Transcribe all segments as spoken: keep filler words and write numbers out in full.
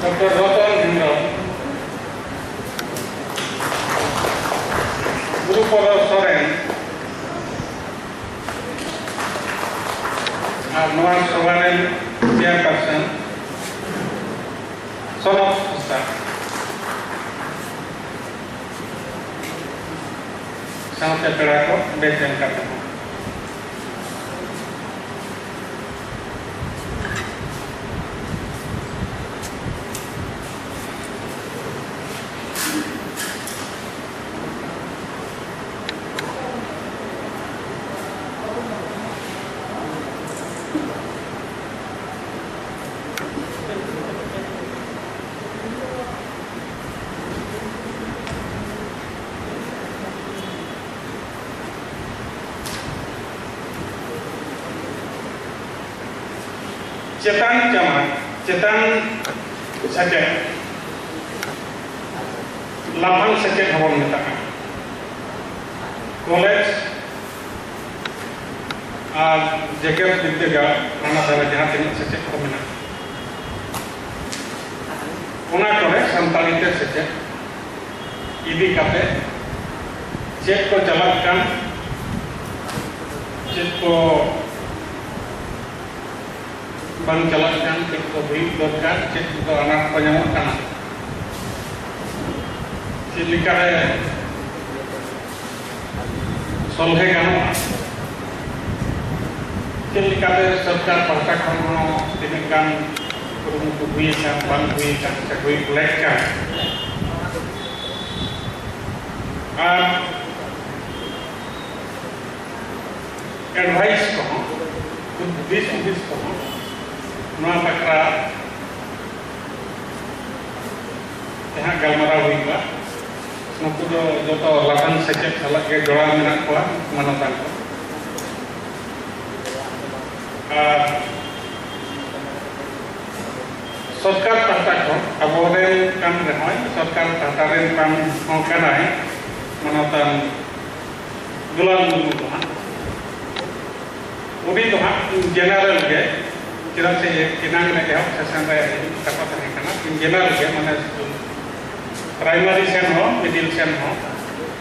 Doctor Ratan Hembrom, ᱜᱩᱨᱩᱯᱚᱫᱚ ᱥᱚᱨᱮᱱ, ᱟᱨ ᱱᱚᱣᱟ ᱥᱚᱵᱷᱟ ᱨᱮᱱ ᱪᱮᱭᱟᱨᱯᱟᱨᱥᱚᱱ ᱥᱚᱱᱚᱛ ᱦᱟᱸᱥᱫᱟ, ᱥᱟᱶᱛᱮ ᱯᱮᱲᱟ ᱠᱚ ᱵᱮᱥ ᱮᱢ ᱠᱟᱛᱮ ᱦᱚᱸ᱾ ᱪᱮᱛᱟᱱ ᱪᱟᱱᱟᱪ, ᱪᱮᱛᱟᱱ ᱥᱮᱪᱮᱫ, ᱞᱟᱯᱷᱟᱝ ᱥᱮᱪᱮᱫ ᱦᱚᱸᱵᱚᱱ ᱢᱮᱛᱟᱜᱼᱟ᱾ ᱠᱚᱞᱮᱡᱽ ᱟᱨ ᱡᱮᱜᱮᱛ ᱵᱤᱨᱫᱟᱹᱜᱟᱲ ᱦᱟᱱᱟ ᱫᱷᱟᱨᱮ ᱡᱟᱦᱟᱸ ᱛᱤᱱᱟᱹᱜ ᱥᱮᱪᱮᱫ ᱠᱚ ᱢᱮᱱᱟᱜᱼᱟ, ᱚᱱᱟ ᱠᱚᱨᱮ ᱥᱟᱱᱛᱟᱲᱤ ᱛᱮ ᱥᱮᱪᱮᱫ ᱤᱫᱤ ᱠᱟᱛᱮ ᱪᱮᱫ ᱠᱚ ᱪᱟᱞᱟᱜ ᱠᱟᱱ, ᱪᱮᱫ ᱠᱚ ᱵᱟᱝ ᱪᱟᱞᱟᱜ ᱠᱟᱱ, ᱪᱮᱫ ᱠᱚ ᱦᱩᱭᱩᱜ ᱫᱚᱨᱠᱟᱨ, ᱪᱮᱫ ᱠᱚ ᱟᱱᱟᱴ ᱠᱚ ᱧᱟᱢᱚᱜ ᱠᱟᱱᱟ, ᱪᱮᱫ ᱞᱮᱠᱟᱨᱮ ᱥᱚᱞᱦᱮ ᱜᱟᱱᱚᱜᱼᱟ, ᱪᱮᱫ ᱞᱮᱠᱟᱛᱮ ᱥᱚᱨᱠᱟᱨ ᱯᱟᱦᱴᱟ ᱠᱷᱚᱱ ᱦᱚᱸ ᱛᱤᱱᱟᱹᱜ ᱜᱟᱱ ᱠᱩᱨᱩᱢᱩᱴᱩ ᱦᱩᱭ ᱟᱠᱟᱱ, ᱵᱟᱝ ᱦᱩᱭ ᱟᱠᱟᱱ, ᱥᱮ ᱦᱩᱭ ᱞᱮᱠ ᱠᱟᱱ, ᱟᱨ ᱮᱰᱵᱷᱟᱭᱤᱥ ᱠᱚᱦᱚᱸ, ᱫᱤᱥ ᱦᱩᱫᱤᱥ ᱠᱚᱦᱚᱸ ᱱᱚᱣᱟ ᱵᱟᱠᱷᱨᱟ ᱛᱮ ᱦᱟᱸᱜ ᱜᱟᱞᱢᱟᱨᱟᱣ ᱦᱩᱭᱩᱜᱼᱟ᱾ ᱱᱩᱠᱩ ᱫᱚ ᱡᱚᱛᱚ ᱞᱟᱯᱷᱟᱝ ᱥᱮᱪᱮᱫ ᱥᱟᱞᱟᱜ ᱜᱮ ᱡᱚᱲᱟᱣ ᱢᱮᱱᱟᱜ ᱠᱚᱣᱟ, ᱢᱟᱱᱚᱛᱟᱱ ᱠᱚ᱾ ᱟᱨ ᱥᱚᱨᱠᱟᱨ ᱯᱟᱦᱴᱟ ᱠᱷᱚᱱ, ᱟᱵᱚᱨᱮᱱ ᱠᱟᱱ ᱨᱮᱦᱚᱸᱭ, ᱥᱚᱨᱠᱟᱨ ᱯᱟᱦᱴᱟ ᱨᱮᱱ ᱠᱟᱱ ᱦᱚᱸ ᱠᱟᱱᱟᱭ, ᱢᱟᱱᱚᱛᱟᱱ ᱫᱩᱞᱟᱞ ᱢᱩᱨᱢᱩ ᱫᱚ ᱦᱟᱸᱜ᱾ ᱩᱱᱤ ᱫᱚ ᱦᱟᱸᱜ ᱤᱧ ᱡᱮᱱᱟᱨᱮᱞ ᱜᱮ, ᱪᱮᱫᱟᱜ ᱥᱮ ᱮᱱᱟᱝ ᱨᱮ ᱮᱦᱚᱵ ᱥᱮᱥᱚᱱ ᱨᱮ ᱤᱧ ᱠᱟᱛᱷᱟ ᱛᱟᱦᱮᱸ ᱠᱟᱱᱟ, ᱤᱧ ᱡᱮᱱᱟᱨᱮᱞ ᱜᱮ, ᱢᱟᱱᱮ ᱯᱨᱟᱭᱢᱟᱨᱤ ᱥᱮᱱ ᱦᱚᱸ, ᱢᱤᱰᱤᱞ ᱥᱮᱱ ᱦᱚᱸ,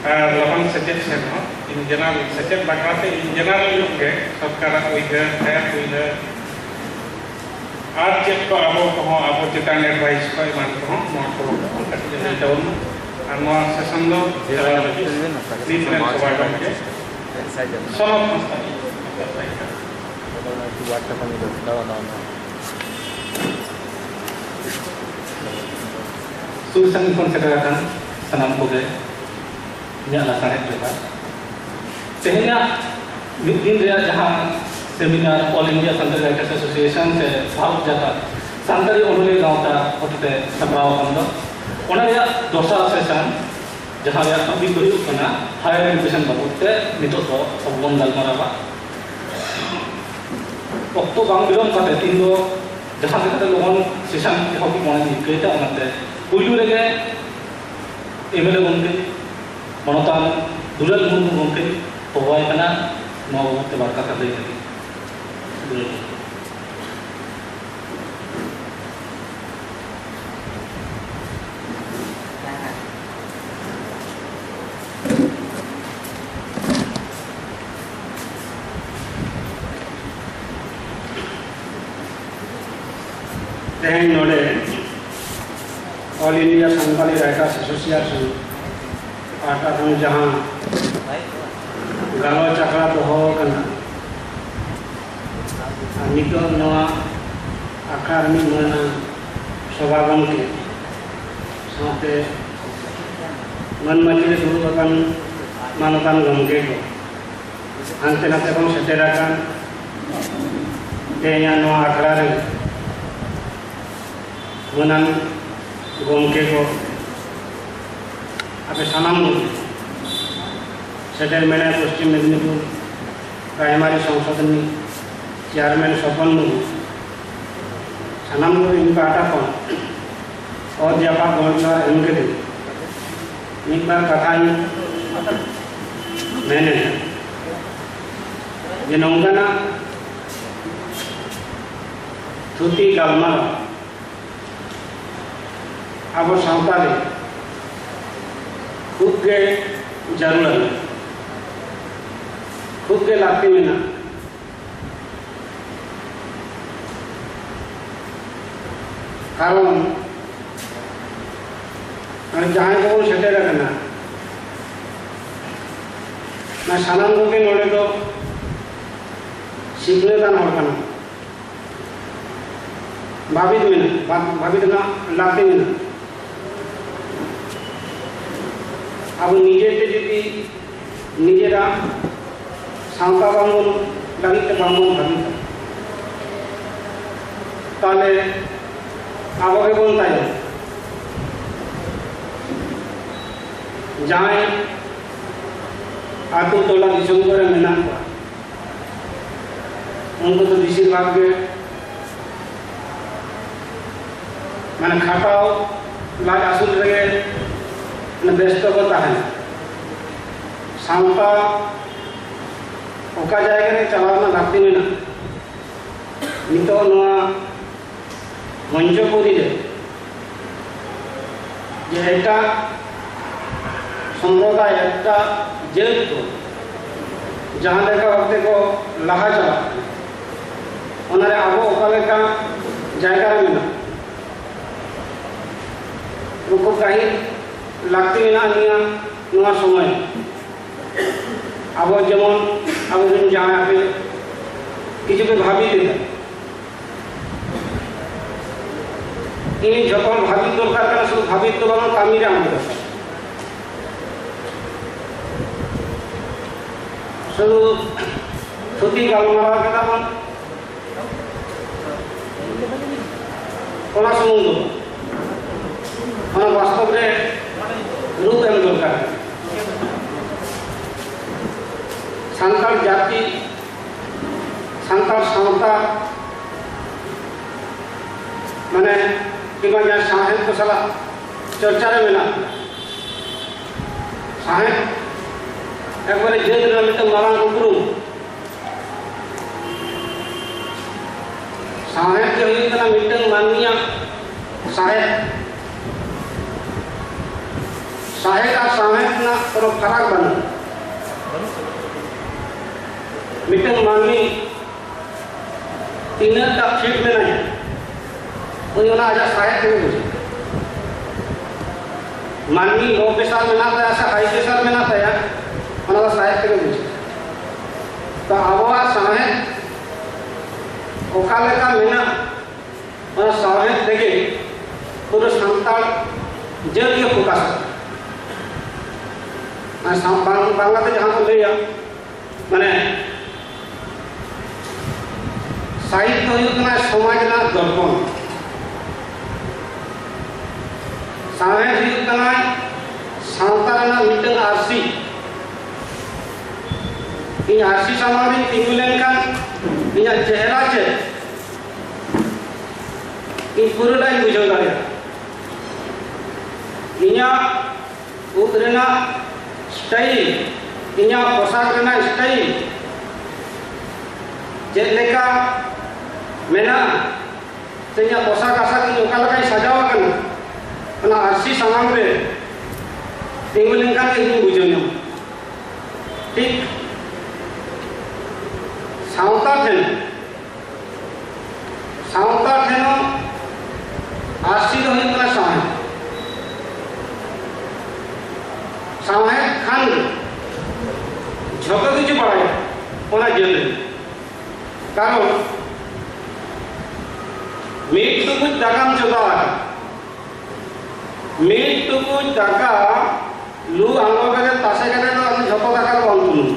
ᱟᱨ ᱞᱟᱯᱷᱟᱝ ᱥᱮᱪᱮᱫ ᱥᱮᱱ ᱦᱚᱸ ᱤᱧ ᱡᱮᱱᱟᱨᱮᱞ ᱥᱮᱪᱮᱫ ᱵᱟᱠᱷᱨᱟ ᱛᱮ ᱤᱧ ᱡᱮᱱᱟᱨᱮᱞ ᱧᱚᱜ ᱜᱮ ᱥᱚᱨᱠᱟᱨᱟᱜ ᱩᱭᱦᱟᱹᱨ, ᱟᱭᱟᱜ ᱩᱭᱦᱟᱹᱨ, ᱟᱨ ᱪᱮᱫ ᱠᱚ ᱟᱵᱚ ᱠᱚᱦᱚᱸ ᱟᱵᱚ ᱪᱮᱛᱟᱱ ᱮᱰᱵᱷᱟᱭᱤᱥ ᱠᱚ ᱮᱢᱟᱱ ᱠᱚᱦᱚᱸ ᱱᱚᱣᱟ ᱠᱚ ᱠᱟᱹᱴᱤᱡ ᱞᱟᱹᱭ ᱛᱟᱵᱚᱱ ᱢᱟ᱾ ᱟᱨ ᱱᱚᱣᱟ ᱥᱮᱥᱚᱱ ᱫᱚ ᱪᱟᱞᱟᱣ ᱞᱟᱹᱜᱤᱫ ᱱᱤᱛ ᱨᱮᱱ ᱥᱚᱵᱷᱟ ᱜᱚᱢᱠᱮ ᱥᱚᱱᱚᱛ ᱥᱚᱝᱥᱛᱷᱟ ᱥᱩᱨ ᱥᱟᱺᱜᱤᱧ ᱠᱷᱚᱱ ᱥᱮᱴᱮᱨ ᱟᱠᱟᱱ ᱥᱟᱱᱟᱢ ᱠᱚᱜᱮ ᱤᱧᱟᱹᱜ ᱞᱟᱥᱟᱲᱦᱮᱫ ᱡᱚᱦᱟᱨ᱾ ᱛᱮᱦᱮᱧᱟᱜ ᱢᱤᱫ ᱫᱤᱱ ᱨᱮᱭᱟᱜ ᱡᱟᱦᱟᱸ seminar All India Santali Writers Association ᱥᱮ ᱵᱷᱟᱨᱚᱛ ᱡᱟᱠᱟᱛ ᱥᱟᱱᱛᱟᱲᱤ ᱚᱱᱚᱞᱤᱭᱟᱹ ᱜᱟᱶᱛᱟ ᱦᱚᱛᱮᱛᱮ ᱥᱟᱯᱲᱟᱣ ᱟᱠᱟᱱ ᱫᱚ, ᱚᱱᱟ ᱨᱮᱭᱟᱜ ᱫᱚᱥᱟᱨ ᱥᱮᱥᱚᱱ, ᱡᱟᱦᱟᱸ ᱨᱮᱭᱟᱜ ᱴᱚᱯᱤᱠ ᱫᱚ ᱦᱩᱭᱩᱜ ᱠᱟᱱᱟ ᱦᱟᱭᱟᱨ ᱮᱰᱩᱠᱮᱥᱚᱱ ᱵᱟᱵᱚᱫ ᱛᱮ ᱱᱤᱛᱚᱜ ᱫᱚ ᱟᱵᱚ ᱵᱚᱱ ᱜᱟᱞᱢᱟᱨᱟᱣᱟ᱾ ᱚᱠᱛᱚ ᱵᱟᱝ ᱵᱤᱞᱚᱢ ᱠᱟᱛᱮ ᱛᱤᱦᱤᱧ ᱫᱚ ᱡᱟᱦᱟᱸ ᱞᱮᱠᱟᱛᱮ ᱞᱚᱜᱚᱱ ᱥᱮᱥᱚᱱ ᱮᱦᱚᱵ ᱢᱚᱱᱮ ᱨᱤᱠᱟᱹᱭᱮᱫᱟ, ᱚᱱᱟᱛᱮ ᱯᱩᱭᱞᱩ ᱨᱮᱜᱮ ᱮᱢ ᱮᱞ ᱮ ᱜᱚᱢᱠᱮ, ᱢᱟᱱᱚᱛᱟᱱ ᱫᱩᱞᱟᱞ ᱢᱩᱨᱢᱩ ᱜᱚᱢᱠᱮ ᱦᱚᱦᱚᱣᱟᱭ ᱠᱟᱱᱟ, ᱱᱚᱣᱟ ᱵᱟᱵᱚᱫ ᱛᱮ ᱵᱟᱨ ᱠᱟᱛᱷᱟ ᱞᱟᱹᱭ ᱞᱟᱹᱜᱤᱫ᱾ ᱫᱩᱞᱟᱞ ᱜᱚᱢᱠᱮ᱾ ᱛᱮᱦᱮᱧ ᱱᱚᱰᱮ All India Santali Writers Association ᱯᱟᱦᱴᱟ ᱠᱷᱚᱱ ᱡᱟᱦᱟᱸ ᱜᱟᱞᱚᱪ ᱟᱠᱷᱲᱟ ᱫᱚᱦᱚ ᱟᱠᱟᱱᱟ, ᱟᱨ ᱱᱤᱛᱚᱜ ᱱᱚᱣᱟ ᱟᱠᱷᱲᱟ ᱨᱤᱱᱤᱡ ᱢᱟᱹᱱᱟᱱ ᱥᱚᱵᱷᱟ ᱜᱚᱢᱠᱮ ᱥᱟᱶᱛᱮ ᱢᱟᱹᱱ ᱢᱟᱹᱪᱤ ᱨᱮ ᱫᱩᱲᱩᱵ ᱟᱠᱟᱱ ᱢᱟᱱᱚᱛᱟᱱ ᱜᱚᱢᱠᱮ ᱠᱚ, ᱦᱟᱱᱛᱮ ᱱᱟᱛᱮ ᱠᱷᱚᱱ ᱥᱮᱴᱮᱨ ᱟᱠᱟᱱ ᱛᱮᱦᱮᱧᱟᱜ ᱱᱚᱣᱟ ᱟᱠᱷᱲᱟ ᱨᱮ ᱢᱟᱹᱱᱟᱱ ᱜᱚᱢᱠᱮ ᱠᱚ, ᱟᱯᱮ ᱥᱟᱱᱟᱢ ᱠᱚᱜᱮ ᱥᱮᱴᱮᱨ ᱢᱮᱱᱟᱭ ᱯᱚᱥᱪᱤᱢ ᱢᱮᱫᱽᱱᱤᱯᱩᱨ ᱯᱨᱟᱭᱢᱟᱨᱤ ᱥᱚᱝᱥᱳᱫᱷᱚᱱᱤ ᱪᱮᱭᱟᱨᱢᱮᱱ ᱥᱚᱯᱚᱱ ᱢᱩᱨᱢᱩ, ᱥᱟᱱᱟᱢ ᱠᱚᱜᱮ ᱤᱧ ᱯᱟᱦᱴᱟ ᱠᱷᱚᱱ ᱚᱛ ᱡᱟᱯᱟᱜ ᱜᱚᱰ ᱡᱚᱦᱟᱨ ᱮᱢ ᱠᱟᱛᱮ ᱢᱤᱫ ᱵᱟᱨ ᱠᱟᱛᱷᱟᱧ ᱢᱮᱱᱮᱫᱟ᱾ ᱡᱮ ᱱᱚᱝᱠᱟᱱᱟᱜ ᱛᱷᱩᱛᱤ ᱜᱟᱞᱢᱟᱨᱟᱣ ᱟᱵᱚ ᱥᱟᱶᱛᱟ ᱨᱮ ᱠᱷᱩᱵ ᱜᱮ ᱡᱟᱹᱨᱩᱲᱟ, ᱠᱷᱩᱵ ᱜᱮ ᱞᱟᱹᱠᱛᱤ ᱢᱮᱱᱟᱜᱼᱟ᱾ ᱠᱟᱨᱚᱱ ᱢᱟᱱᱮ ᱡᱟᱦᱟᱸᱭ ᱠᱚᱵᱚᱱ ᱥᱮᱴᱮᱨ ᱟᱠᱟᱱᱟ, ᱢᱟᱱᱮ ᱥᱟᱱᱟᱢ ᱠᱚᱜᱮ ᱱᱚᱰᱮ ᱫᱚ ᱥᱤᱠᱷᱱᱟᱹᱛ ᱟᱱ ᱦᱚᱲ ᱠᱟᱱᱟ, ᱵᱷᱟᱹᱵᱤᱛ ᱢᱮᱱᱟᱜᱼᱟ, ᱵᱷᱟ-, ᱵᱷᱟᱹᱵᱤᱛ ᱨᱮᱱᱟᱜ ᱞᱟᱹᱠᱛᱤ ᱢᱮᱱᱟᱜᱼᱟ᱾ ᱟᱵᱚ ᱱᱤᱡᱮᱛᱮ ᱡᱩᱫᱤ ᱱᱤᱡᱮᱨᱟᱜ ᱥᱟᱶᱛᱟ ᱵᱟᱝᱵᱚᱱ ᱞᱟᱹᱜᱤᱫ ᱛᱮ ᱵᱟᱝᱵᱚᱱ ᱵᱷᱟᱹᱵᱤᱛᱟ, ᱛᱟᱦᱚᱞᱮ ᱟᱵᱚ ᱜᱮᱵᱚᱱ ᱛᱟᱭᱚᱢ᱾ ᱡᱟᱦᱟᱸᱭ ᱟᱹᱛᱩ ᱴᱚᱞᱟ ᱫᱤᱥᱚᱢ ᱠᱚᱨᱮ ᱢᱮᱱᱟᱜ ᱠᱚᱣᱟ, ᱩᱱᱠᱩ ᱫᱚ ᱵᱮᱥᱤᱨ ᱵᱷᱟᱜᱽ ᱜᱮ ᱢᱟᱱᱮ ᱠᱷᱟᱴᱟᱣ ᱞᱟᱡ ᱟᱹᱥᱩᱞ ᱨᱮᱜᱮ ᱢᱟᱱᱮ ᱵᱮᱥᱛᱚ ᱠᱚ ᱛᱟᱦᱮᱱᱟ᱾ ᱥᱟᱶᱛᱟ ᱚᱠᱟ ᱡᱟᱭᱜᱟ ᱨᱮ ᱪᱟᱞᱟᱣ ᱨᱮᱱᱟᱜ ᱞᱟᱹᱠᱛᱤ ᱢᱮᱱᱟᱜᱼᱟ, ᱱᱤᱛᱚᱜ ᱱᱚᱣᱟ ᱢᱚᱧᱪᱚᱯᱩᱨᱤ ᱨᱮ ᱡᱮ ᱮᱴᱟᱜ ᱥᱚᱢᱯᱨᱚᱫᱟᱭ, ᱮᱴᱟᱜ ᱡᱟᱹᱛ ᱠᱚ ᱡᱟᱦᱟᱸ ᱞᱮᱠᱟ ᱵᱷᱟᱵᱛᱮ ᱠᱚ ᱞᱟᱦᱟ ᱪᱟᱞᱟᱜ ᱠᱟᱱᱟ, ᱚᱱᱟᱨᱮ ᱟᱵᱚ ᱚᱠᱟ ᱞᱮᱠᱟ ᱡᱟᱭᱜᱟ ᱨᱮ ᱢᱮᱱᱟᱜ, ᱱᱩᱠᱩ ᱜᱟᱹᱦᱤᱨ ᱞᱟᱹᱠᱛᱤ ᱢᱮᱱᱟᱜᱼᱟ ᱱᱤᱭᱟᱹ ᱱᱚᱣᱟ ᱥᱚᱢᱚᱭ᱾ ᱟᱵᱚ ᱡᱮᱢᱚᱱ ᱟᱵᱚ ᱨᱮᱱ ᱡᱟᱦᱟᱸᱭ ᱟᱯᱮ ᱠᱤᱪᱷᱩ ᱯᱮ ᱵᱷᱟᱹᱵᱤᱛ ᱮᱫᱟ, ᱤᱧ ᱡᱚᱛᱚ ᱦᱚᱲ ᱵᱷᱟᱹᱵᱤᱛ ᱫᱚᱨᱠᱟᱨ ᱠᱟᱱᱟ, ᱥᱩᱫᱷᱩ ᱵᱷᱟᱹᱵᱤᱛ ᱫᱚ ᱵᱟᱝ, ᱠᱟᱹᱢᱤ ᱨᱮ ᱟᱬᱜᱚ ᱫᱚᱨᱠᱟᱨ᱾ ᱥᱩᱫᱷᱩ ᱛᱷᱩᱛᱤ ᱜᱟᱞᱢᱟᱨᱟᱣ ᱠᱮᱫᱟ ᱵᱚᱱ, ᱚᱱᱟ ᱥᱩᱢᱩᱝ ᱫᱚ ᱵᱟᱝ, ᱚᱱᱟ ᱵᱟᱥᱛᱚᱵ ᱨᱮ ᱨᱩᱯ ᱮᱢ ᱫᱚᱨᱠᱟᱨ᱾ ᱥᱟᱱᱛᱟᱲ ᱡᱟᱹᱛᱤ, ᱥᱟᱱᱛᱟᱲ ᱥᱟᱶᱛᱟ, ᱢᱟᱱᱮ ᱠᱤᱝᱵᱟ ᱡᱟᱦᱟᱸ ᱥᱟᱶᱦᱮᱫ ᱠᱚ ᱥᱟᱞᱟᱜ ᱪᱚᱨᱪᱟ ᱨᱮ ᱢᱮᱱᱟᱜ ᱠᱚᱣᱟ, ᱥᱟᱶᱦᱮᱫ ᱮᱠᱵᱟᱨᱮ ᱡᱟᱹᱛ ᱨᱮᱱᱟᱜ ᱢᱤᱫᱴᱟᱝ ᱢᱟᱨᱟᱝ ᱩᱯᱨᱩᱢ᱾ ᱥᱟᱶᱦᱮᱫ ᱜᱮ ᱦᱩᱭᱩᱜ ᱠᱟᱱᱟ ᱢᱤᱫᱴᱟᱝ ᱢᱟᱹᱱᱢᱤᱭᱟᱜ ᱥᱟᱦᱮᱫ᱾ ᱥᱟᱦᱮᱫ ᱟᱨ ᱥᱟᱶᱦᱮᱫ ᱨᱮᱱᱟᱜ ᱠᱳᱱᱳ ᱯᱷᱟᱨᱟᱠ ᱵᱟᱹᱱᱩᱜᱼᱟ᱾ ᱢᱤᱫᱴᱟᱝ ᱢᱟᱹᱱᱢᱤ ᱛᱤᱱᱟᱹᱜ ᱴᱟ ᱯᱷᱤᱴ ᱢᱮᱱᱟᱭᱟ, ᱩᱱᱤ ᱚᱱᱟ ᱟᱡᱟᱜ ᱥᱟᱦᱮᱫ ᱛᱮᱜᱮ ᱵᱩᱡᱷᱟᱹᱣᱟ᱾ ᱢᱟᱹᱱᱢᱤ ᱞᱳ ᱯᱨᱮᱥᱟᱨ ᱢᱮᱱᱟᱜ ᱛᱟᱭᱟ ᱥᱮ ᱦᱟᱭ ᱯᱨᱮᱥᱟᱨ ᱢᱮᱱᱟᱜ ᱛᱟᱭᱟ, ᱚᱱᱟ ᱫᱚ ᱥᱟᱦᱮᱫ ᱛᱮᱜᱮ ᱵᱩᱡᱷᱟᱹᱣᱟ᱾ ᱛᱚ ᱟᱵᱚᱣᱟᱜ ᱥᱟᱶᱦᱮᱫ ᱚᱠᱟ ᱞᱮᱠᱟ ᱢᱮᱱᱟᱜ, ᱚᱱᱟ ᱥᱟᱶᱦᱮᱫ ᱛᱮᱜᱮ ᱯᱩᱨᱟᱹ ᱥᱟᱱᱛᱟᱲ ᱡᱟᱹᱛ ᱜᱮ ᱯᱨᱚᱠᱟᱥᱚᱜᱼᱟ᱾ ᱟᱨ ᱥᱟᱶ-, ᱵᱟᱝ-, ᱵᱟᱝᱞᱟᱛᱮ ᱡᱟᱦᱟᱸ ᱠᱚ ᱞᱟᱹᱭᱟ, ᱢᱟᱱᱮ, ᱥᱟᱦᱤᱛ ᱫᱚ ᱦᱩᱭᱩᱜ ᱠᱟᱱᱟ ᱥᱚᱢᱟᱡᱽ ᱨᱮᱱᱟᱜ ᱫᱚᱨᱯᱚᱱ᱾ ᱥᱟᱶᱦᱮᱫ ᱦᱩᱭᱩᱜ ᱠᱟᱱᱟ ᱥᱟᱶᱛᱟ ᱨᱮᱱᱟᱜ ᱢᱤᱫᱴᱟᱝ ᱟᱹᱨᱥᱤ᱾ ᱤᱧ ᱟᱹᱨᱥᱤ ᱥᱟᱢᱟᱝ ᱨᱤᱧ ᱛᱤᱸᱜᱩ ᱞᱮᱱᱠᱷᱟᱱ ᱤᱧᱟᱹᱜ ᱪᱮᱦᱨᱟ ᱪᱮᱫ, ᱤᱧ ᱯᱩᱨᱟᱹᱴᱟᱧ ᱵᱩᱡᱷᱟᱹᱣ ᱫᱟᱲᱮᱭᱟᱜᱼᱟ᱾ ᱤᱧᱟᱹᱜ ᱩᱵ ᱨᱮᱱᱟᱜ ᱥᱴᱟᱭᱤᱞ, ᱤᱧᱟᱹᱜ ᱯᱳᱥᱟᱠ ᱨᱮᱱᱟᱜ ᱥᱴᱟᱭᱤᱞ ᱪᱮᱫ ᱞᱮᱠᱟ ᱢᱮᱱᱟᱜᱼᱟ, ᱥᱮ ᱤᱧᱟᱹᱜ ᱯᱳᱥᱟᱠ ᱟᱥᱟᱠ ᱤᱧ ᱚᱠᱟ ᱞᱮᱠᱟᱧ ᱥᱟᱡᱟᱣ ᱟᱠᱟᱱᱟ, ᱚᱱᱟ ᱟᱹᱨᱥᱤ ᱥᱟᱢᱟᱝ ᱨᱮ ᱛᱤᱸᱜᱩ ᱞᱮᱱᱠᱷᱟᱱ ᱜᱮ ᱤᱧᱤᱧ ᱵᱩᱡᱷᱟᱹᱣ ᱧᱟᱢᱟ᱾ ᱴᱷᱤᱠ ᱥᱟᱶᱛᱟ ᱴᱷᱮᱱ, ᱥᱟᱶᱛᱟ ᱴᱷᱮᱱ ᱦᱚᱸ ᱟᱹᱨᱥᱤ ᱫᱚ ᱦᱩᱭᱩᱜ ᱠᱟᱱᱟ ᱥᱟᱶᱦᱮᱫ᱾ ᱥᱟᱶᱦᱮᱫ ᱠᱷᱟᱱ ᱜᱮ ᱡᱷᱚᱛᱚ ᱠᱤᱪᱷᱩ ᱵᱟᱲᱟᱭᱟ ᱚᱱᱟ ᱡᱟᱹᱛ ᱨᱮ᱾ ᱠᱟᱨᱚᱱ ᱢᱤᱫ ᱴᱩᱠᱩᱡ ᱫᱟᱠᱟᱢ ᱪᱚᱸᱫᱟ ᱟᱠᱟᱫ, ᱢᱤᱫ ᱴᱩᱠᱩᱡ ᱫᱟᱠᱟ ᱞᱩ ᱟᱬᱜᱚ ᱠᱟᱛᱮ ᱛᱟᱥᱮ ᱠᱟᱛᱮ ᱫᱚ ᱟᱫᱚ ᱡᱷᱚᱛᱚ ᱫᱟᱠᱟ ᱫᱚ ᱵᱟᱝ ᱛᱩᱱᱩᱢ᱾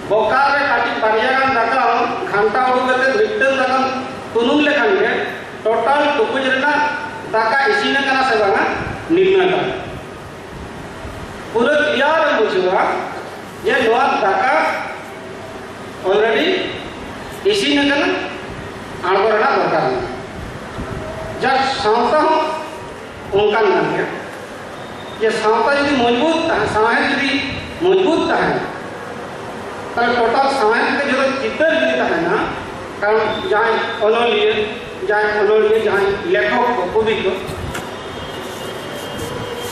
ᱵᱚᱠᱟᱨ ᱨᱮ ᱠᱟᱹᱴᱤᱡ ᱵᱟᱨᱭᱟ ᱜᱟᱱ ᱫᱟᱠᱟᱢ ᱜᱷᱟᱱᱴᱟ ᱩᱰᱩᱠ ᱠᱟᱛᱮ ᱢᱤᱫᱴᱟᱝ ᱫᱟᱠᱟᱢ ᱛᱩᱱᱩᱢ ᱞᱮᱠᱷᱟᱱ ᱜᱮ ᱴᱳᱴᱟᱞ ᱴᱩᱠᱩᱡ ᱨᱮᱱᱟᱜ ᱫᱟᱠᱟ ᱤᱥᱤᱱ ᱟᱠᱟᱱᱟ ᱥᱮ ᱵᱟᱝᱟ ᱱᱤᱨᱱᱚᱭ ᱜᱟᱱᱚᱜᱼᱟ᱾ ᱯᱩᱨᱟᱹ ᱠᱞᱤᱭᱟᱨ ᱮᱢ ᱵᱩᱡᱷᱟᱹᱣᱟ ᱡᱮ ᱱᱚᱣᱟ ᱫᱟᱠᱟ ᱚᱞᱨᱮᱰᱤ ᱤᱥᱤᱱ ᱟᱠᱟᱱᱟ, ᱟᱬᱜᱚ ᱨᱮᱱᱟᱜ ᱫᱚᱨᱠᱟᱨ ᱢᱮᱱᱟᱜᱼᱟ᱾ ᱡᱟᱠ, ᱥᱟᱶᱛᱟ ᱦᱚᱸ ᱚᱱᱠᱟᱱ ᱠᱟᱱ ᱜᱮᱭᱟ᱾ ᱡᱮ ᱥᱟᱶᱛᱟ ᱡᱩᱫᱤ ᱢᱚᱡᱽᱵᱩᱛ ᱛᱟᱦᱮᱸ, ᱥᱟᱶᱦᱮᱫ ᱡᱩᱫᱤ ᱢᱚᱡᱽᱵᱩᱛ ᱛᱟᱦᱮᱱᱟ, ᱛᱟᱦᱞᱮ ᱴᱳᱴᱟᱞ ᱥᱟᱶᱦᱮᱫ ᱨᱮ ᱡᱚᱛᱚ ᱪᱤᱛᱟᱹᱨ ᱡᱩᱫᱤ ᱛᱟᱦᱮᱱᱟ, ᱠᱟᱨᱚᱱ ᱡᱟᱦᱟᱸᱭ ᱚᱱᱚᱞᱤᱭᱟᱹ, ᱡᱟᱦᱟᱸᱭ ᱚᱱᱚᱞᱤᱭᱟᱹ, ᱡᱟᱦᱟᱸᱭ ᱞᱮᱠᱷᱚᱠ ᱠᱚ, ᱠᱚᱵᱤ ᱠᱚ,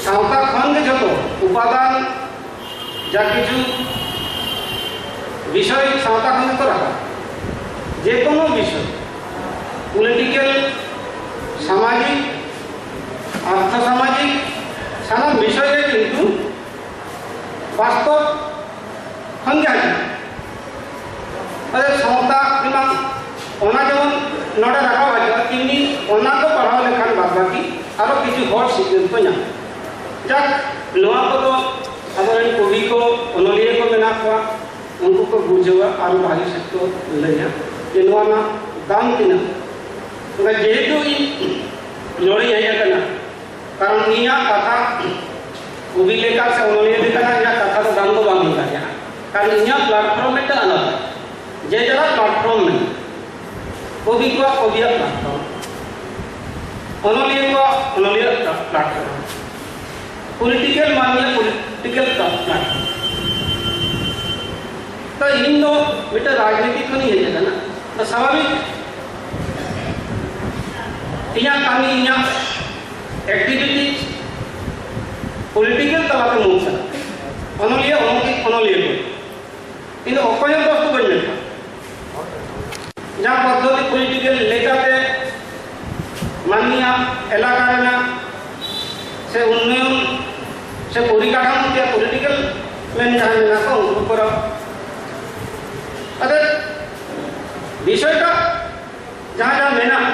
ᱥᱟᱶᱛᱟ ᱠᱷᱚᱱ ᱜᱮ ᱡᱚᱛᱚ ᱩᱯᱟᱫᱟᱱ ᱡᱟ ᱠᱤᱪᱷᱩ ᱵᱤᱥᱚᱭ ᱥᱟᱶᱛᱟ ᱠᱷᱚᱱ ᱜᱮᱠᱚ ᱨᱟᱠᱟᱵᱟ᱾ ᱡᱮᱠᱳᱱᱳ ᱵᱤᱥᱚᱭ, ᱯᱚᱞᱤᱴᱤᱠᱮᱞ, ᱥᱟᱢᱟᱡᱤᱠ, ᱟᱨᱛᱷᱚ ᱥᱟᱢᱟᱡᱤᱠ, ᱥᱟᱱᱟᱢ ᱵᱤᱥᱚᱭ ᱜᱮ ᱠᱤᱱᱛᱩ ᱵᱟᱥᱛᱚᱵ ᱠᱷᱚᱱ ᱜᱮ ᱦᱤᱡᱩᱜᱼᱟ᱾ ᱟᱫᱚ ᱥᱟᱶᱛᱟ ᱨᱮᱱᱟᱜ ᱚᱱᱟ ᱡᱮᱢᱚᱱ ᱱᱚᱰᱮ ᱨᱟᱠᱟᱵ ᱦᱤᱡᱩᱜᱼᱟ, ᱛᱮᱢᱱᱤ ᱚᱱᱟ ᱠᱚ ᱯᱟᱲᱦᱟᱣ ᱞᱮᱠᱷᱟᱱ ᱵᱟᱫ ᱵᱟᱹᱠᱤ ᱟᱨᱚ ᱠᱤᱪᱷᱩ ᱦᱚᱲ ᱥᱤᱠᱷᱱᱟᱹᱛ ᱠᱚ ᱧᱟᱢᱟ᱾ ᱡᱟᱠ, ᱱᱚᱣᱟ ᱠᱚᱫᱚ ᱟᱵᱚᱨᱮᱱ ᱠᱚᱵᱤ ᱠᱚ, ᱚᱱᱚᱞᱤᱭᱟᱹ ᱠᱚ ᱢᱮᱱᱟᱜ ᱠᱚᱣᱟ, ᱩᱱᱠᱩ ᱠᱚ ᱵᱩᱡᱷᱟᱹᱣᱟ ᱟᱨ ᱵᱷᱟᱹᱜᱤ ᱥᱮᱫ ᱠᱚ ᱞᱟᱹᱭᱟ ᱡᱮ ᱱᱚᱣᱟ ᱨᱮᱱᱟᱜ ᱫᱟᱢ ᱛᱤᱱᱟᱹᱜ᱾ ᱛᱚᱵᱮ ᱡᱮᱦᱮᱛᱩ ᱤᱧ ᱱᱚᱰᱮᱧ ᱦᱮᱡ ᱟᱠᱟᱱᱟ, ᱠᱟᱨᱚᱱ ᱤᱧᱟᱹᱜ ᱠᱟᱛᱷᱟ ᱠᱚᱵᱤ ᱞᱮᱠᱟ ᱥᱮ ᱚᱱᱚᱞᱤᱭᱟᱹ ᱞᱮᱠᱟ ᱤᱧᱟᱹᱜ ᱠᱟᱛᱷᱟ ᱫᱚ ᱫᱟᱢ ᱫᱚ ᱵᱟᱝ ᱦᱩᱭ ᱫᱟᱲᱮᱭᱟᱜᱼᱟ, ᱠᱟᱨᱚᱱ ᱤᱧᱟᱹᱜ ᱯᱞᱟᱴᱯᱷᱚᱨᱢ ᱢᱤᱫᱴᱟᱝ ᱟᱞᱟᱫᱟ, ᱡᱮ ᱡᱟᱨᱟᱜ ᱯᱞᱟᱴᱯᱷᱚᱨᱢ ᱢᱮᱱᱟᱜᱼᱟ᱾ ᱠᱚᱵᱤ ᱠᱚᱣᱟᱜ ᱠᱚᱵᱤᱭᱟᱜ ᱯᱞᱟᱴᱯᱷᱚᱨᱢ, ᱚᱱᱚᱞᱤᱭᱟᱹ ᱠᱚᱣᱟᱜ ᱚᱱᱚᱞᱤᱭᱟᱹ ᱯᱞᱟᱴᱯᱷᱚᱨᱢ, ᱯᱚᱞᱤᱴᱤᱠᱮᱞ ᱢᱟᱹᱱᱢᱤᱭᱟᱜ ᱯᱚᱞᱤᱴᱤᱠᱮᱞ ᱯᱞᱟᱴᱯᱷᱚᱨᱢ᱾ ᱛᱚ ᱤᱧ ᱫᱚ ᱢᱤᱫᱴᱟᱝ ᱨᱟᱡᱽᱱᱤᱛᱤ ᱠᱷᱚᱱᱤᱧ ᱦᱮᱡ ᱟᱠᱟᱱᱟ᱾ ᱛᱚ ᱥᱟᱵᱷᱟᱵᱤᱠ ᱤᱧᱟᱹᱜ ᱠᱟᱹᱢᱤ, ᱤᱧᱟᱹᱜ ᱮᱠᱴᱤᱵᱷᱤᱴᱤ ᱯᱚᱞᱤᱴᱤᱠᱮᱞ ᱛᱟᱞᱟᱛᱮ ᱢᱩᱠ ᱠᱟᱱᱟ᱾ ᱚᱱᱚᱞᱤᱭᱟᱹ, ᱚᱱᱚᱞᱤᱭᱟᱹ, ᱚᱱᱚᱞᱤᱭᱟᱹ ᱠᱚ, ᱤᱧ ᱫᱚ ᱚᱠᱚᱭ ᱦᱚᱸ ᱫᱚᱥ ᱫᱚ ᱵᱟᱹᱧ ᱢᱮᱱᱟ᱾ ᱡᱟᱦᱟᱸ ᱯᱚᱫᱽᱫᱷᱚᱛᱤ ᱯᱚᱞᱤᱴᱤᱠᱮᱞ ᱞᱮᱠᱟᱛᱮ ᱢᱟᱹᱱᱢᱤᱭᱟᱜ ᱮᱞᱟᱠᱟ ᱨᱮᱱᱟᱜ ᱥᱮ ᱩᱱᱱᱚᱭᱚᱱ ᱥᱮ ᱯᱚᱨᱤᱠᱟᱴᱷᱟᱢᱳ ᱛᱮᱭᱟᱜ ᱯᱚᱞᱤᱴᱤᱠᱮᱞ ᱢᱮᱱ ᱡᱟᱦᱟᱸ ᱢᱮᱱᱟᱜ ᱠᱚ ᱩᱱᱠᱩ ᱠᱚᱨᱟᱣ᱾ ᱟᱫᱚ ᱵᱤᱥᱚᱭᱴᱟ ᱡᱟᱦᱟᱸ ᱡᱟᱦᱟᱸ ᱢᱮᱱᱟᱜ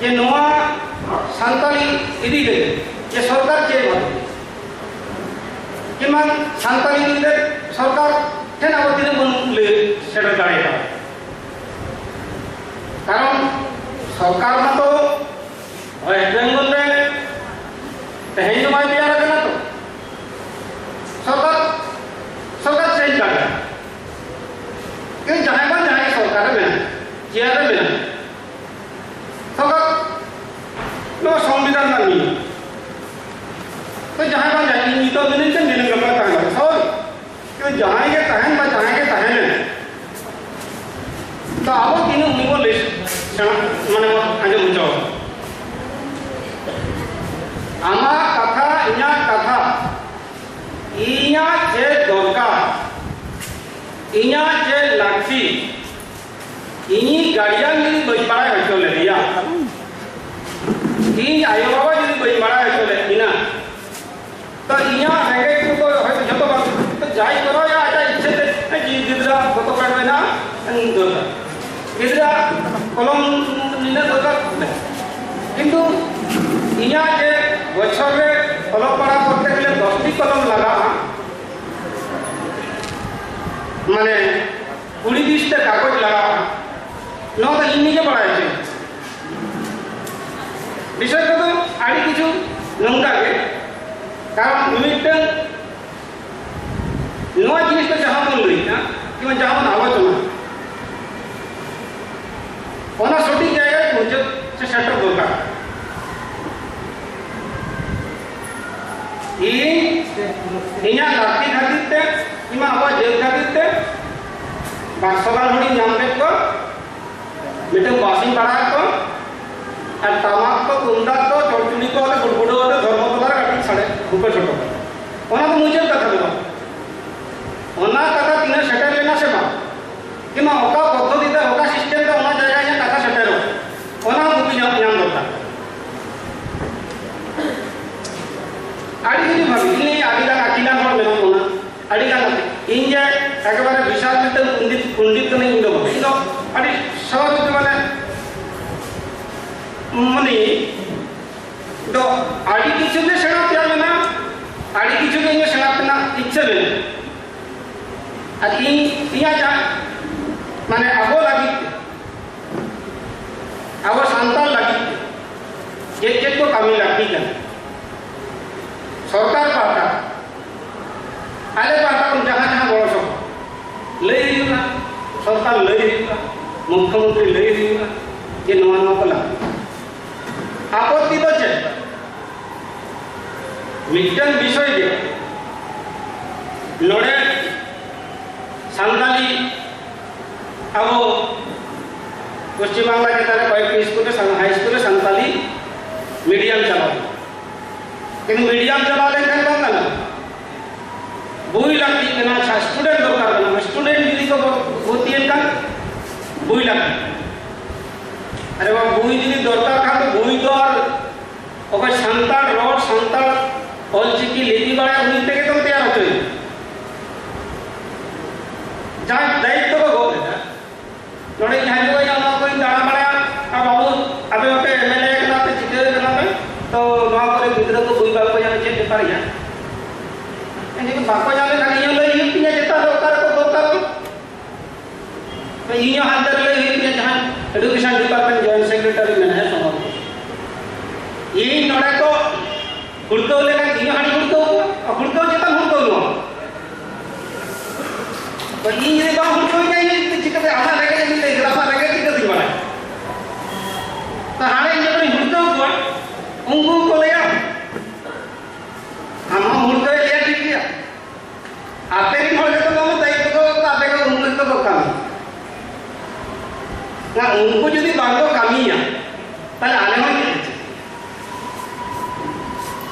ᱡᱮ ᱱᱚᱣᱟ ᱥᱟᱱᱛᱟᱲᱤ ᱤᱫᱤ ᱠᱟᱛᱮ ᱡᱮ ᱥᱚᱨᱠᱟᱨ ᱪᱮᱫ ᱵᱷᱟᱵᱮ ᱠᱤᱢᱵᱟ ᱥᱟᱱᱛᱟᱲᱤ ᱤᱫᱤ ᱠᱟᱛᱮ ᱥᱚᱨᱠᱟᱨ ᱴᱷᱮᱱ ᱟᱵᱚ ᱛᱤᱱᱟᱹᱜ ᱵᱚᱱ ᱞᱟᱹᱭ ᱥᱮᱴᱮᱨ ᱫᱟᱲᱮᱭᱟᱜᱼᱟ᱾ ᱠᱟᱨᱚᱱ ᱥᱚᱨᱠᱟᱨ ᱢᱟᱛᱚ ᱳᱭᱮᱥᱴ ᱵᱮᱝᱜᱚᱞ ᱨᱮ ᱛᱮᱦᱮᱧ ᱫᱚ ᱵᱟᱭ ᱛᱮᱭᱟᱨ ᱟᱠᱟᱱᱟ ᱛᱚ᱾ ᱥᱚᱨᱠᱟᱨ, ᱥᱚᱨᱠᱟᱨ ᱪᱮᱧᱡᱽ ᱫᱟᱲᱮᱭᱟᱜᱼᱟ᱾ ᱠᱤᱱᱛᱩ ᱡᱟᱦᱟᱸᱭ ᱵᱟᱝ ᱡᱟᱦᱟᱸᱭ ᱥᱚᱨᱠᱟᱨ ᱨᱮ ᱢᱮᱱᱟᱜᱼᱟ, ᱪᱮᱭᱟᱨ ᱨᱮ ᱢᱮᱱᱟᱜᱼᱟ, ᱥᱚᱨᱠᱟᱨ ᱱᱚᱣᱟ ᱥᱚᱝᱵᱤᱫᱷᱟᱱ ᱨᱮᱱᱟᱜ ᱱᱤᱭᱚᱢ᱾ ᱛᱚ ᱡᱟᱦᱟᱸᱭ ᱵᱟᱝ ᱡᱟᱦᱟᱸᱭ, ᱤᱧ ᱱᱤᱛᱚᱜ ᱢᱤᱱᱟᱹᱧ ᱠᱷᱟᱱ ᱢᱤᱱᱟᱹᱧ ᱜᱟᱯᱟ ᱛᱟᱦᱮᱸ ᱫᱟᱲᱮᱭᱟᱜᱼᱟ᱾ ᱥᱚᱨᱠᱟᱨ ᱠᱤᱱᱛᱩ ᱡᱟᱦᱟᱸᱭ ᱜᱮ ᱛᱟᱦᱮᱱ ᱵᱟ ᱡᱟᱦᱟᱸᱭ ᱜᱮ ᱛᱟᱦᱮᱱ, ᱟᱵᱚ ᱛᱤᱱᱟᱹᱜ ᱩᱱᱤ ᱵᱚᱱ ᱞᱟᱹᱭ ᱥᱮᱬᱟ, ᱢᱟᱱᱮ ᱵᱚᱱ ᱟᱸᱡᱚᱢ ᱦᱚᱪᱚ ᱟᱠᱚᱣᱟ᱾ ᱟᱢᱟᱜ ᱠᱟᱛᱷᱟ, ᱤᱧᱟᱹᱜ ᱠᱟᱛᱷᱟ, ᱤᱧᱟᱹᱜ ᱪᱮᱫ ᱫᱚᱨᱠᱟᱨ, ᱤᱧᱟᱹᱜ ᱪᱮᱫ ᱞᱟᱹᱠᱛᱤ, ᱤᱧᱤᱡ ᱜᱟᱨᱡᱤᱭᱟᱱ ᱡᱩᱫᱤ ᱵᱟᱹᱧ ᱵᱟᱲᱟᱭ ᱦᱚᱪᱚ ᱞᱮᱫᱮᱭᱟ, ᱤᱧ ᱟᱭᱳᱼᱵᱟᱵᱟ ᱡᱩᱫᱤ ᱵᱟᱹᱧ ᱵᱟᱲᱟᱭ ᱦᱚᱪᱚ ᱞᱮᱫ ᱠᱤᱱᱟ, ᱛᱚ ᱤᱧᱟᱹᱜ ᱨᱮᱸᱜᱮᱡ ᱠᱚᱫᱚ ᱦᱚᱭᱛᱳ ᱡᱷᱚᱛᱚ ᱵᱟᱝ, ᱛᱚ ᱡᱟᱭ ᱠᱚᱨᱟᱣ ᱭᱟ ᱟᱡᱟᱜ ᱤᱪᱪᱷᱟᱹ ᱛᱮ, ᱡᱤᱣᱤ ᱜᱤᱫᱽᱨᱟᱹ ᱯᱷᱳᱴᱳ ᱠᱟᱨᱰ ᱢᱮᱱᱟᱜᱼᱟ, ᱫᱚᱨᱠᱟᱨ᱾ ᱜᱤᱫᱽᱨᱟᱹ ᱠᱚᱞᱚᱢ ᱱᱤᱱᱟᱹᱜ ᱫᱚᱨᱠᱟᱨ᱾ ᱠᱤᱱᱛᱩ ᱤᱧᱟᱹᱜ ᱡᱮ ᱵᱚᱪᱷᱚᱨ ᱨᱮ ᱚᱞᱚᱜ ᱯᱟᱲᱦᱟᱜ ᱠᱚᱨᱛᱮ ᱜᱮᱞᱮ ᱫᱚᱥᱴᱤ ᱠᱚᱞᱚᱢ ᱞᱟᱜᱟᱜᱼᱟ, ᱢᱟᱱᱮ ᱠᱩᱲᱤ ᱯᱤᱥ ᱛᱮ ᱠᱟᱜᱚᱡᱽ ᱞᱟᱜᱟᱜᱼᱟ, ᱱᱚᱣᱟ ᱫᱚ ᱤᱧ ᱱᱤᱡᱮ ᱵᱟᱲᱟᱭ ᱦᱚᱪᱚᱧ᱾ ᱵᱤᱥᱚᱭ ᱠᱚᱫᱚ ᱟᱹᱰᱤ ᱠᱤᱪᱷᱩ ᱱᱚᱝᱠᱟ ᱜᱮ, ᱠᱟᱨᱚᱱ ᱢᱤᱢᱤᱫᱴᱟᱝ ᱱᱚᱣᱟ ᱡᱤᱱᱤᱥ ᱫᱚ ᱡᱟᱦᱟᱸ ᱵᱚᱱ ᱞᱟᱹᱭᱮᱫᱼᱟ, ᱠᱤᱝᱵᱟ ᱡᱟᱦᱟᱸ ᱵᱚᱱ ᱟᱞᱳᱪᱚᱱᱟ, ᱚᱱᱟ ᱥᱚᱴᱷᱤᱠ ᱡᱟᱭᱜᱟ ᱨᱮ ᱯᱩᱡᱟᱹ ᱥᱮ ᱥᱮᱴᱮᱨ ᱫᱚᱨᱠᱟᱨ᱾ ᱤᱧ ᱤᱧᱟᱹᱜ ᱞᱟᱹᱠᱛᱤ ᱠᱷᱟᱹᱛᱤᱨ ᱛᱮ, ᱤᱧ ᱢᱟ ᱟᱵᱚᱣᱟᱜ ᱡᱟᱹᱛ ᱠᱷᱟᱹᱛᱤᱨ ᱛᱮ ᱵᱟᱨᱥᱚ ᱜᱟᱱ ᱦᱚᱲᱤᱧ ᱧᱟᱢ ᱠᱮᱫ ᱠᱚᱣᱟ, ᱢᱤᱫᱴᱟᱝ ᱵᱟᱥ ᱤᱧ ᱵᱷᱟᱲᱟ ᱟᱫ ᱠᱚᱣᱟ, ᱟᱨ ᱴᱟᱢᱟᱠ ᱠᱚ, ᱛᱩᱢᱫᱟᱜ ᱠᱚ, ᱪᱚᱲᱪᱩᱲᱤ ᱠᱚ ᱟᱞᱮ ᱜᱩᱰᱜᱩᱰᱟᱹᱣ ᱟᱛᱮ ᱫᱷᱚᱨᱢᱚᱛᱚᱞᱟ ᱨᱮ ᱠᱟᱹᱴᱤᱡ ᱥᱟᱰᱮ ᱵᱩᱠᱟᱹ ᱦᱚᱴᱚ ᱠᱟᱜᱼᱟ᱾ ᱚᱱᱟ ᱫᱚ ᱢᱩᱪᱟᱹᱫ ᱠᱟᱛᱷᱟ ᱫᱚ ᱵᱟᱝ᱾ ᱚᱱᱟ ᱠᱟᱛᱷᱟ ᱛᱤᱱᱟᱹᱜ ᱥᱮᱴᱮᱨ ᱞᱮᱱᱟ ᱥᱮ ᱵᱟᱝ, ᱠᱤᱝᱵᱟ ᱚᱠᱟ ᱯᱚᱫᱽᱫᱷᱚᱛᱤ ᱛᱮ, ᱚᱠᱟ ᱥᱤᱥᱴᱮᱢ ᱛᱮ ᱚᱱᱟ ᱡᱟᱭᱜᱟ ᱤᱧᱟᱹᱜ ᱠᱟᱛᱷᱟ ᱥᱮᱴᱮᱨᱚᱜ, ᱚᱱᱟ ᱦᱚᱸ ᱠᱩᱠᱞᱤ ᱡᱟᱦᱟᱸ ᱧᱟᱢ ᱫᱚᱨᱠᱟᱨ᱾ ᱟᱹᱰᱤ ᱠᱤᱪᱷᱩ ᱵᱷᱟᱵᱤ, ᱤᱧ ᱟᱹᱰᱤ ᱜᱟᱱ ᱟᱹᱠᱤᱞᱟᱱ ᱦᱚᱲ ᱢᱮᱱᱟᱜ ᱵᱚᱱᱟ, ᱟᱹᱰᱤ ᱜᱟᱱ ᱟᱹᱠᱤᱞ᱾ ᱤᱧ ᱡᱮ ᱮᱠᱮᱵᱟᱨᱮ ᱵᱤᱥᱟᱞ ᱢᱤᱫᱴᱟᱝ ᱯᱚᱱᱰᱤᱛ, ᱯᱚᱱᱰᱤᱛ ᱠᱟᱹᱱᱟᱹᱧ, ᱤᱧ ᱫᱚ ᱵᱟᱝ᱾ ᱤᱧ ᱫᱚ ᱟᱹᱰᱤ ᱥᱟᱵᱷᱟᱵᱤᱠ ᱢᱟᱱᱮ, ᱢᱟᱱᱮ ᱫᱚ ᱟᱹᱰᱤ ᱠᱤᱪᱷᱩ ᱜᱮ ᱥᱮᱬᱟ ᱛᱮᱭᱟᱜ ᱢᱮᱱᱟᱜᱼᱟ, ᱟᱹᱰᱤ ᱠᱤᱪᱷᱩ ᱜᱮ ᱤᱧ ᱫᱚ ᱥᱮᱬᱟ ᱨᱮᱱᱟᱜ ᱤᱪᱪᱷᱟᱹ ᱢᱮᱱᱟᱜᱼᱟ᱾ ᱟᱨ ᱤᱧ, ᱤᱧᱟᱹᱜ ᱡᱟᱦᱟᱸ, ᱢᱟᱱᱮ, ᱟᱵᱚ ᱞᱟᱹᱜᱤᱫ ᱛᱮ, ᱟᱵᱚ ᱥᱟᱱᱛᱟᱲ ᱞᱟᱹᱜᱤᱫ ᱛᱮ ᱪᱮᱫ ᱪᱮᱫ ᱠᱚ ᱠᱟᱹᱢᱤ ᱞᱟᱹᱠᱛᱤ ᱠᱟᱱᱟ, ᱥᱚᱨᱠᱟᱨ ᱯᱟᱦᱴᱟ, ᱟᱞᱮ ᱯᱟᱦᱴᱟ ᱠᱷᱚᱱ ᱡᱟᱦᱟᱸ ᱡᱟᱦᱟᱸ ᱜᱚᱲᱚ ᱥᱚᱯᱚᱦᱚᱫ ᱞᱟᱹᱭ ᱦᱩᱭᱩᱜᱼᱟ, ᱥᱚᱨᱠᱟᱨ ᱞᱟᱹᱭ ᱦᱩᱭᱩᱜᱼᱟ, ᱢᱩᱠᱷᱭᱚᱢᱚᱱᱛᱨᱤ ᱞᱟᱹᱭ ᱦᱩᱭᱩᱜᱼᱟ ᱡᱮ ᱱᱚᱣᱟ ᱱᱚᱣᱟ ᱠᱚ ᱞᱟᱹᱠᱛᱤ᱾ ᱟᱯᱚᱛᱛᱤ ᱫᱚ ᱪᱮᱫ? ᱢᱤᱫᱴᱟᱝ ᱵᱤᱥᱚᱭ ᱜᱮ ᱱᱚᱰᱮ ᱥᱟᱱᱛᱟᱲᱤ ᱟᱵᱚ ᱯᱚᱥᱪᱤᱢ ᱵᱟᱝᱞᱟ ᱪᱮᱛᱟᱱ ᱨᱮ ᱠᱚᱭᱮᱠᱴᱤ ᱥᱠᱩᱞ ᱨᱮ ᱥᱟᱱ-, ᱦᱟᱭ ᱥᱠᱩᱞ ᱨᱮ ᱥᱟᱱᱛᱟᱞᱤ ᱢᱤᱰᱤᱭᱟᱢ ᱪᱟᱞᱟᱣ ᱮᱱᱟ᱾ ᱠᱤᱱᱛᱩ ᱢᱤᱰᱤᱭᱟᱢ ᱪᱟᱞᱟᱣ ᱞᱮᱱᱠᱷᱟᱱ ᱵᱟᱝ ᱜᱟᱱᱚᱜᱼᱟ, ᱵᱳᱭ ᱞᱟᱹᱠᱛᱤᱜ ᱠᱟᱱᱟ᱾ ᱟᱪᱪᱷᱟ, ᱥᱴᱩᱰᱮᱱᱴ ᱫᱚᱨᱠᱟᱨ ᱠᱟᱱᱟ, ᱥᱴᱩᱰᱮᱱᱴ ᱡᱩᱫᱤ ᱠᱚ ᱵᱷᱚᱨᱛᱤᱭᱮᱱ ᱠᱷᱟᱱ ᱵᱳᱭ ᱞᱟᱹᱠᱛᱤ᱾ ᱟᱨᱮ ᱵᱟᱵᱟ, ᱵᱳᱭ ᱡᱩᱫᱤ ᱫᱚᱨᱠᱟᱨ ᱠᱷᱟᱱ ᱫᱚ ᱵᱳᱭ ᱫᱚ ᱟᱨ ᱚᱠᱚᱭ ᱥᱟᱱᱛᱟᱲ ᱨᱚᱲ, ᱥᱟᱱᱛᱟᱲ ᱚᱞᱪᱤᱠᱤ ᱞᱤᱯᱤ ᱵᱟᱲᱟᱭ, ᱩᱱᱤ ᱛᱮᱜᱮ ᱛᱚᱢ ᱛᱮᱭᱟᱨ ᱦᱚᱪᱚᱭᱮᱭᱟ᱾ ᱡᱟᱦᱟᱸᱭ ᱫᱟᱭᱤᱛᱛᱚ ᱠᱚ ᱜᱚᱜ ᱞᱮᱫᱟ, ᱱᱚᱰᱮ ᱡᱟᱦᱟᱸᱭ ᱠᱚ ᱧᱟᱢᱟ, ᱚᱠᱚᱭ ᱫᱟᱬᱟ ᱵᱟᱲᱟᱭᱟ, ᱟᱨ ᱵᱟᱹᱵᱩ, ᱟᱯᱮ ᱢᱟᱯᱮ MLA ᱠᱟᱱᱟ ᱯᱮ, ᱪᱤᱠᱟᱹ ᱠᱟᱱᱟ ᱯᱮ, ᱛᱚ ᱱᱚᱣᱟ ᱠᱚᱨᱮ ᱜᱤᱫᱽᱨᱟᱹ ᱠᱚ ᱵᱳᱭ ᱵᱟᱠᱚ ᱧᱟᱢᱟ, ᱪᱮᱫ ᱵᱮᱯᱟᱨ ᱜᱮᱭᱟ? ᱡᱩᱫᱤ ᱵᱟᱠᱚ ᱧᱟᱢ ᱞᱮᱠᱷᱟᱱ ᱤᱧ ᱦᱚᱸ ᱞᱟᱹᱭ ᱦᱩᱭᱩᱜ ᱛᱤᱧᱟ, ᱪᱮᱫᱟᱜ ᱫᱚᱨᱠᱟᱨ ᱠᱚ ᱫᱚᱨᱠᱟᱨ ᱠᱚ᱾ ᱤᱧ ᱦᱚᱸ ᱦᱟᱱᱛᱮ ᱨᱮ ᱞᱟᱹᱭ ᱦᱩᱭᱩᱜ ᱛᱤᱧᱟ, ᱡᱟᱦᱟᱸ Education Department Joint Secretary ᱢᱮᱱᱟᱭᱟ ᱥᱚᱢᱚᱨ, ᱤᱧ ᱱᱚᱰᱮ ᱠᱚ ᱦᱩᱲᱠᱟᱹᱣ ᱞᱮᱠᱷᱟᱱ ᱤᱧ ᱦᱚᱸ ᱦᱟᱹᱱᱤ ᱦᱩᱲᱠᱟᱹᱣ ᱠᱚᱣᱟ, ᱦᱩᱲᱠᱟᱹᱣ ᱪᱮᱛᱟᱱ ᱦᱩᱲᱠᱟᱹᱣ ᱱᱚᱣᱟ᱾ ᱛᱚ ᱤᱧ ᱡᱩᱫᱤ ᱵᱟᱝ ᱦᱩᱲᱠᱟᱹᱣ ᱤᱧᱟ, ᱤᱧ ᱪᱤᱠᱟᱹᱛᱮ ᱟᱢᱟᱜ ᱨᱮᱸᱜᱮᱡ ᱮᱢ ᱞᱟᱹᱭ ᱠᱮᱫᱟ, ᱟᱢᱟᱜ ᱨᱮᱸᱜᱮᱡ ᱪᱤᱠᱟᱹᱛᱤᱧ ᱵᱟᱲᱟᱭᱟ? ᱛᱚ ᱦᱟᱱᱮ ᱤᱧ ᱡᱚᱠᱷᱚᱱᱤᱧ ᱦᱩᱲᱠᱟᱹᱣ ᱠᱚᱣᱟ, ᱩᱱᱠᱩ ᱠᱚ ᱞᱟᱹᱭᱟ, ᱟᱢ ᱦᱚᱸ ᱦᱩᱲᱠᱟᱹᱣ ᱞᱮᱭᱟ, ᱴᱷᱤᱠ ᱜᱮᱭᱟ, ᱟᱯᱮ ᱨᱮᱱ ᱦᱚᱲ ᱜᱮᱛᱚ ᱵᱟᱝ ᱫᱟᱭᱤᱛᱛᱚ ᱫᱚ, ᱟᱯᱮ ᱜᱮ ᱩᱱᱠᱩ ᱜᱮᱛᱚ ᱠᱚ ᱠᱟᱹᱢᱤ᱾ ᱱᱟ, ᱩᱱᱠᱩ ᱡᱩᱫᱤ ᱵᱟᱝ ᱠᱚ ᱠᱟᱹᱢᱤᱭᱟ, ᱛᱟᱦᱞᱮ ᱟᱞᱮ ᱦᱚᱸ ᱪᱮᱫ ᱞᱮ ᱪᱤᱠᱟᱹᱭᱟ?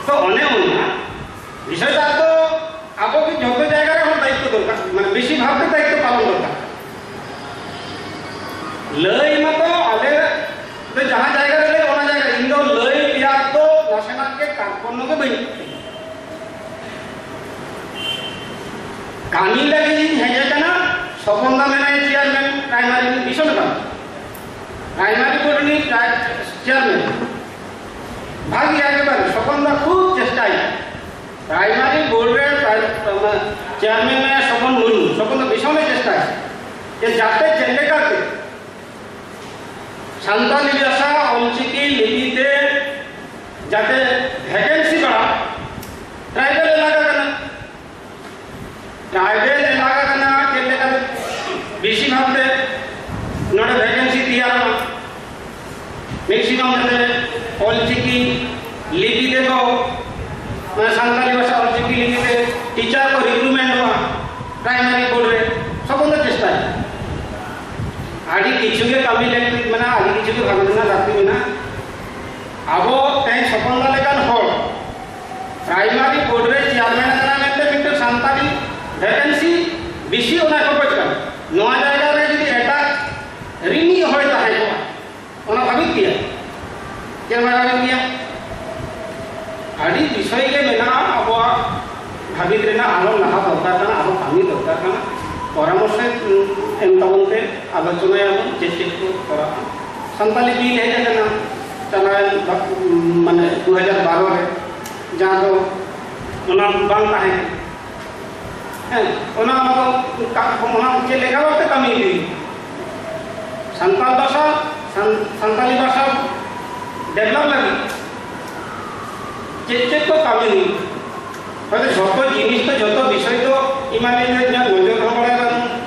ᱛᱚ ᱚᱱᱮ ᱚᱱᱟ ᱵᱤᱥᱚᱭ ᱫᱚ ᱟᱫᱚ ᱟᱵᱚ ᱜᱮ ᱡᱚᱛᱚ ᱡᱟᱭᱜᱟ ᱨᱮ ᱦᱚᱸ ᱫᱟᱭᱤᱛᱛᱚ ᱫᱚᱨᱠᱟᱨ, ᱢᱟᱱᱮ ᱵᱮᱥᱤᱨ ᱵᱷᱟᱜᱽ ᱜᱮ ᱫᱟᱭᱤᱛᱛᱚ ᱯᱟᱞᱚᱱ ᱫᱚᱨᱠᱟᱨ᱾ ᱞᱟᱹᱭ ᱢᱟᱛᱚ ᱟᱞᱮ ᱫᱚ ᱡᱟᱦᱟᱸ ᱡᱟᱭᱜᱟ ᱨᱮ ᱞᱟᱹᱭ, ᱚᱱᱟ ᱡᱟᱭᱜᱟ ᱨᱮ ᱤᱧ ᱫᱚ ᱞᱟᱹᱭ ᱨᱮᱭᱟᱜ ᱫᱚ ᱱᱟᱥᱮᱱᱟᱜ ᱜᱮ ᱠᱟᱨᱯᱚᱱᱱᱚ ᱜᱮ ᱵᱟᱹᱧ ᱠᱟᱹᱢᱤ ᱞᱟᱹᱜᱤᱫ ᱤᱧ ᱦᱮᱡ ᱟᱠᱟᱱᱟ᱾ ᱥᱚᱯᱚᱱ ᱫᱟ ᱢᱮᱱᱟᱭ ᱪᱮᱭᱟᱨᱢᱮᱱ ᱯᱨᱟᱭᱢᱟᱨᱤ ᱢᱤᱥᱚᱱ ᱠᱟᱱᱟ, ᱯᱨᱟᱭᱢᱟᱨᱤ ᱵᱳᱨᱰ ᱨᱤᱱᱤᱡ ᱪᱮᱭᱟᱨᱢᱮᱱ, ᱵᱷᱟᱹᱜᱤ ᱮᱠᱮᱵᱟᱨᱮ ᱥᱚᱯᱚᱱ ᱫᱟ ᱠᱷᱩᱵ ᱪᱮᱥᱴᱟᱭᱟ᱾ ᱯᱨᱟᱭᱢᱟᱨᱤ ᱵᱳᱨᱰ ᱨᱮ ᱯᱨᱟᱭ-, ᱚᱱᱟ ᱪᱮᱭᱟᱨᱢᱮᱱ ᱢᱮᱱᱟᱭᱟ ᱥᱚᱯᱚᱱ ᱢᱩᱨᱢᱩ, ᱥᱚᱯᱚᱱ ᱫᱟ ᱵᱷᱤᱥᱚᱱ ᱮ ᱪᱮᱥᱴᱟᱭᱟ ᱡᱮ ᱡᱟᱛᱮ ᱪᱮᱫ ᱞᱮᱠᱟᱛᱮ ᱥᱟᱱᱛᱟᱞᱤ ᱵᱷᱟᱥᱟ ᱚᱞᱪᱤᱠᱤ ᱞᱤᱯᱤ ᱛᱮ ᱡᱟᱛᱮ ᱵᱷᱮᱠᱮᱱᱥᱤ ᱵᱟᱲᱟᱜ, ᱴᱨᱟᱭᱵᱮᱞ ᱮᱞᱟᱠᱟ ᱠᱟᱱᱟ, ᱴᱨᱟᱭᱵᱮᱞ ᱮᱞᱟᱠᱟ ᱠᱟᱱᱟ, ᱪᱮᱫ ᱞᱮᱠᱟᱛᱮ ᱵᱮᱥᱤ ᱵᱷᱟᱵᱛᱮ ᱱᱚᱰᱮ ᱵᱷᱮᱠᱮᱱᱥᱤ ᱛᱮᱭᱟᱨᱚᱜᱼᱟ, ᱢᱮᱠᱥᱤᱢᱟᱢ ᱡᱟᱛᱮ ᱚᱞᱪᱤᱠᱤ ᱞᱤᱯᱤ ᱛᱮᱠᱚ, ᱢᱟᱱᱮ ᱥᱟᱱᱛᱟᱞᱤ ᱵᱷᱟᱥᱟ ᱚᱞᱪᱤᱠᱤ ᱞᱤᱯᱤ ᱛᱮ ᱴᱤᱪᱟᱨ ᱠᱚ ᱨᱤᱠᱨᱩᱴᱢᱮᱱᱴᱚᱜᱼᱟ ᱯᱨᱟᱭᱢᱟᱨᱤ ᱵᱳᱨᱰ ᱨᱮ, ᱥᱚᱯᱚᱱ ᱫᱟ ᱪᱮᱥᱴᱟᱭᱟ᱾ ᱟᱹᱰᱤ ᱠᱤᱪᱷᱩ ᱜᱮ ᱠᱟᱹᱢᱤ ᱞᱟᱹᱠᱛᱤ ᱢᱮᱱᱟᱜᱼᱟ, ᱟᱹᱰᱤ ᱠᱤᱪᱷᱩ ᱜᱮ ᱵᱷᱟᱵᱽᱱᱟ ᱞᱟᱹᱠᱛᱤ ᱢᱮᱱᱟᱜᱼᱟ᱾ ᱟᱵᱚ ᱛᱮᱦᱮᱧ ᱥᱚᱯᱚᱱ ᱫᱟ ᱞᱮᱠᱟᱱ ᱦᱚᱲ ᱯᱨᱟᱭᱢᱟᱨᱤ ᱵᱳᱨᱰ ᱨᱮ ᱪᱮᱭᱟᱨᱢᱮᱱ ᱟᱠᱟᱱᱟ ᱢᱮᱱᱛᱮ ᱢᱤᱫᱴᱟᱝ ᱥᱟᱱᱛᱟᱲᱤ ᱵᱷᱮᱠᱮᱱᱥᱤ ᱵᱮᱥᱤ ᱚᱱᱟ ᱠᱷᱚᱨᱚᱪ ᱠᱟᱱᱟ᱾ ᱱᱚᱣᱟ ᱡᱟᱭᱜᱟ ᱨᱮ ᱡᱩᱫᱤ ᱮᱴᱟᱜ ᱨᱤᱱᱤᱡ ᱦᱚᱲ ᱛᱟᱦᱮᱸ ᱠᱚᱜᱼᱟ, ᱚᱱᱟ ᱵᱷᱟᱵᱤᱛ ᱜᱮᱭᱟ? ᱪᱮᱫ ᱵᱟᱭ ᱵᱷᱟᱵᱤᱛ ᱜᱮᱭᱟ? ᱟᱹᱰᱤ ᱵᱤᱥᱚᱭ ᱜᱮ ᱢᱮᱱᱟᱜᱼᱟ ᱟᱵᱚᱣᱟᱜ ᱵᱷᱟᱵᱤᱛ ᱨᱮᱱᱟᱜ, ᱟᱨᱚ ᱞᱟᱦᱟ ᱫᱚᱨᱠᱟᱨ ᱠᱟᱱᱟ, ᱟᱨᱚ ᱠᱟᱹᱢᱤ ᱫᱚᱨᱠᱟᱨ ᱠᱟᱱᱟ᱾ ᱯᱚᱨᱟᱢᱚᱨᱥᱚ ᱮᱢ ᱛᱟᱵᱚᱱ ᱯᱮ, ᱟᱞᱳᱪᱚᱱᱟᱭᱟᱵᱚᱱ ᱪᱮᱫ ᱪᱮᱫ ᱠᱚ ᱠᱚᱨᱟᱜᱼᱟ᱾ ᱥᱟᱱᱛᱟᱞᱤ ᱵᱤᱞ ᱦᱮᱡ ᱟᱠᱟᱱᱟ ᱪᱟᱞᱟᱣᱮᱱ ᱵᱟ-, ᱢᱟᱱᱮ ᱫᱩ ᱦᱟᱡᱟᱨ ᱵᱟᱨᱚ ᱨᱮ, ᱡᱟᱦᱟᱸ ᱫᱚ ᱚᱱᱟ ᱵᱟᱝ ᱛᱟᱦᱮᱸ ᱠᱟᱱᱟ᱾ ᱦᱮᱸ, ᱚᱱᱟ ᱚᱱᱟ ᱫᱚ ᱠᱟ-, ᱚᱱᱟ ᱪᱮᱫ ᱞᱮᱠᱟ ᱵᱷᱟᱵᱛᱮ ᱠᱟᱹᱢᱤ ᱤᱫᱤ ᱦᱩᱭᱩᱜᱼᱟ? ᱥᱟᱱᱛᱟᱲ ᱵᱷᱟᱥᱟ, ᱥᱟᱱ-, ᱥᱟᱱᱛᱟᱞᱤ ᱵᱷᱟᱥᱟ ᱰᱮᱵᱷᱞᱚᱯ ᱞᱟᱹᱜᱤᱫ ᱪᱮᱫ ᱪᱮᱫ ᱠᱚ ᱠᱟᱹᱢᱤ ᱦᱩᱭᱩᱜᱼᱟ? ᱦᱚᱭᱛᱳ ᱡᱷᱚᱛᱚ ᱡᱤᱱᱤᱥ ᱫᱚ, ᱡᱷᱚᱛᱚ ᱵᱤᱥᱚᱭ ᱫᱚ ᱤᱧ ᱢᱟ ᱞᱟᱹᱭ ᱫᱟᱹᱧ, ᱤᱧᱟᱹᱜ ᱱᱚᱡᱚᱨ ᱦᱚᱸ ᱵᱟᱲᱟᱭ ᱵᱟᱹᱱᱩᱜᱼᱟ᱾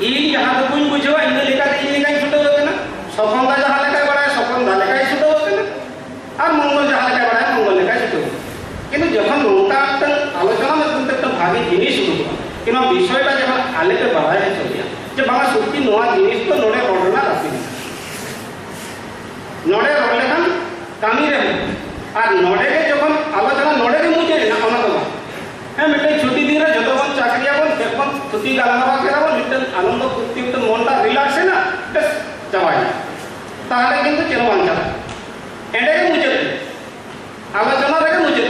ᱤᱧ ᱡᱟᱦᱟᱸ ᱴᱩᱠᱩᱧ ᱵᱩᱡᱷᱟᱹᱣᱟ, ᱤᱧ ᱞᱮᱠᱟᱛᱮ ᱤᱧ ᱞᱮᱠᱟᱧ ᱪᱷᱩᱴᱟᱹᱣ ᱟᱠᱟᱱᱟ᱾ ᱥᱚᱯᱚᱱ ᱫᱟ ᱡᱟᱦᱟᱸ ᱞᱮᱠᱟᱭ ᱵᱟᱲᱟᱭᱟ, ᱥᱚᱯᱚᱱ ᱫᱟ ᱞᱮᱠᱟᱭ ᱪᱷᱩᱴᱟᱹᱣ ᱟᱠᱟᱱᱟ᱾ ᱟᱨ ᱢᱚᱝᱜᱚᱞ ᱡᱟᱦᱟᱸ ᱞᱮᱠᱟᱭ ᱵᱟᱲᱟᱭᱟ, ᱢᱚᱝᱜᱚᱞ ᱞᱮᱠᱟᱭ ᱪᱷᱩᱴᱟᱹᱣ ᱟᱠᱟᱱᱟ᱾ ᱠᱤᱱᱛᱩ ᱡᱚᱠᱷᱚᱱ ᱱᱚᱝᱠᱟ ᱢᱤᱫᱴᱟᱝ ᱟᱞᱳᱪᱚᱱᱟ ᱢᱤᱫᱴᱟᱝ ᱛᱮ ᱵᱷᱟᱜᱮ ᱡᱤᱱᱤᱥ ᱩᱰᱩᱠᱚᱜᱼᱟ, ᱠᱤ ᱱᱚᱣᱟ ᱵᱤᱥᱚᱭᱴᱟ ᱡᱮᱢᱚᱱ ᱟᱞᱮ ᱯᱮ ᱵᱟᱲᱟᱭ ᱦᱚᱪᱚ ᱞᱮᱭᱟ ᱡᱮ ᱵᱟᱝᱟ, ᱥᱚᱛᱭᱤ ᱱᱚᱣᱟ ᱡᱤᱱᱤᱥ ᱫᱚ ᱱᱚᱰᱮ ᱨᱚᱲ ᱨᱮᱱᱟᱜ ᱞᱟᱹᱠᱛᱤ ᱢᱮᱱᱟᱜᱼᱟ, ᱱᱚᱰᱮ ᱨᱚᱲ ᱞᱮᱠᱷᱟᱱ ᱠᱟᱹᱢᱤ ᱨᱮ ᱦᱩᱭᱩᱜᱼᱟ᱾ ᱟᱨ ᱱᱚᱰᱮ ᱜᱮ ᱡᱚᱠᱷᱚᱱ ᱟᱞᱳᱪᱚᱱᱟ ᱱᱚᱰᱮ ᱜᱮ ᱢᱩᱪᱟᱹᱫ ᱮᱱᱟ, ᱚᱱᱟ ᱫᱚ ᱵᱟᱝ᱾ ᱦᱮᱸ, ᱢᱤᱫᱴᱟᱝ ᱪᱷᱩᱴᱤ ᱫᱤᱱ ᱨᱮ ᱡᱚᱛᱚ ᱵᱚᱱ ᱪᱟᱹᱠᱨᱤᱭᱟᱵᱚᱱ, ᱪᱮᱫ ᱵᱚᱱ ᱛᱷᱩᱛᱤ ᱜᱟᱞᱢᱟᱨᱟᱣ ᱠᱮᱫᱟ ᱵᱚᱱ, ᱢᱤᱫᱴᱟᱝ ᱟᱱᱚᱱᱫᱚ ᱯᱷᱩᱨᱛᱤ, ᱢᱤᱫᱴᱟᱝ ᱢᱚᱱᱴᱟ ᱨᱤᱞᱟᱠᱥ ᱮᱱᱟ, ᱵᱮᱥ, ᱪᱟᱵᱟᱭᱮᱱᱟ᱾ ᱛᱟᱦᱚᱞᱮ ᱠᱤᱱᱛᱩ ᱪᱮᱫ ᱦᱚᱸ ᱵᱟᱝ ᱪᱟᱞᱟᱜᱼᱟ᱾ ᱮᱸᱰᱮ ᱜᱮ ᱢᱩᱪᱟᱹᱫ ᱮᱱᱟ᱾ ᱟᱞᱳᱪᱚᱱᱟ ᱨᱮᱜᱮ ᱢᱩᱪᱟᱹᱫ᱾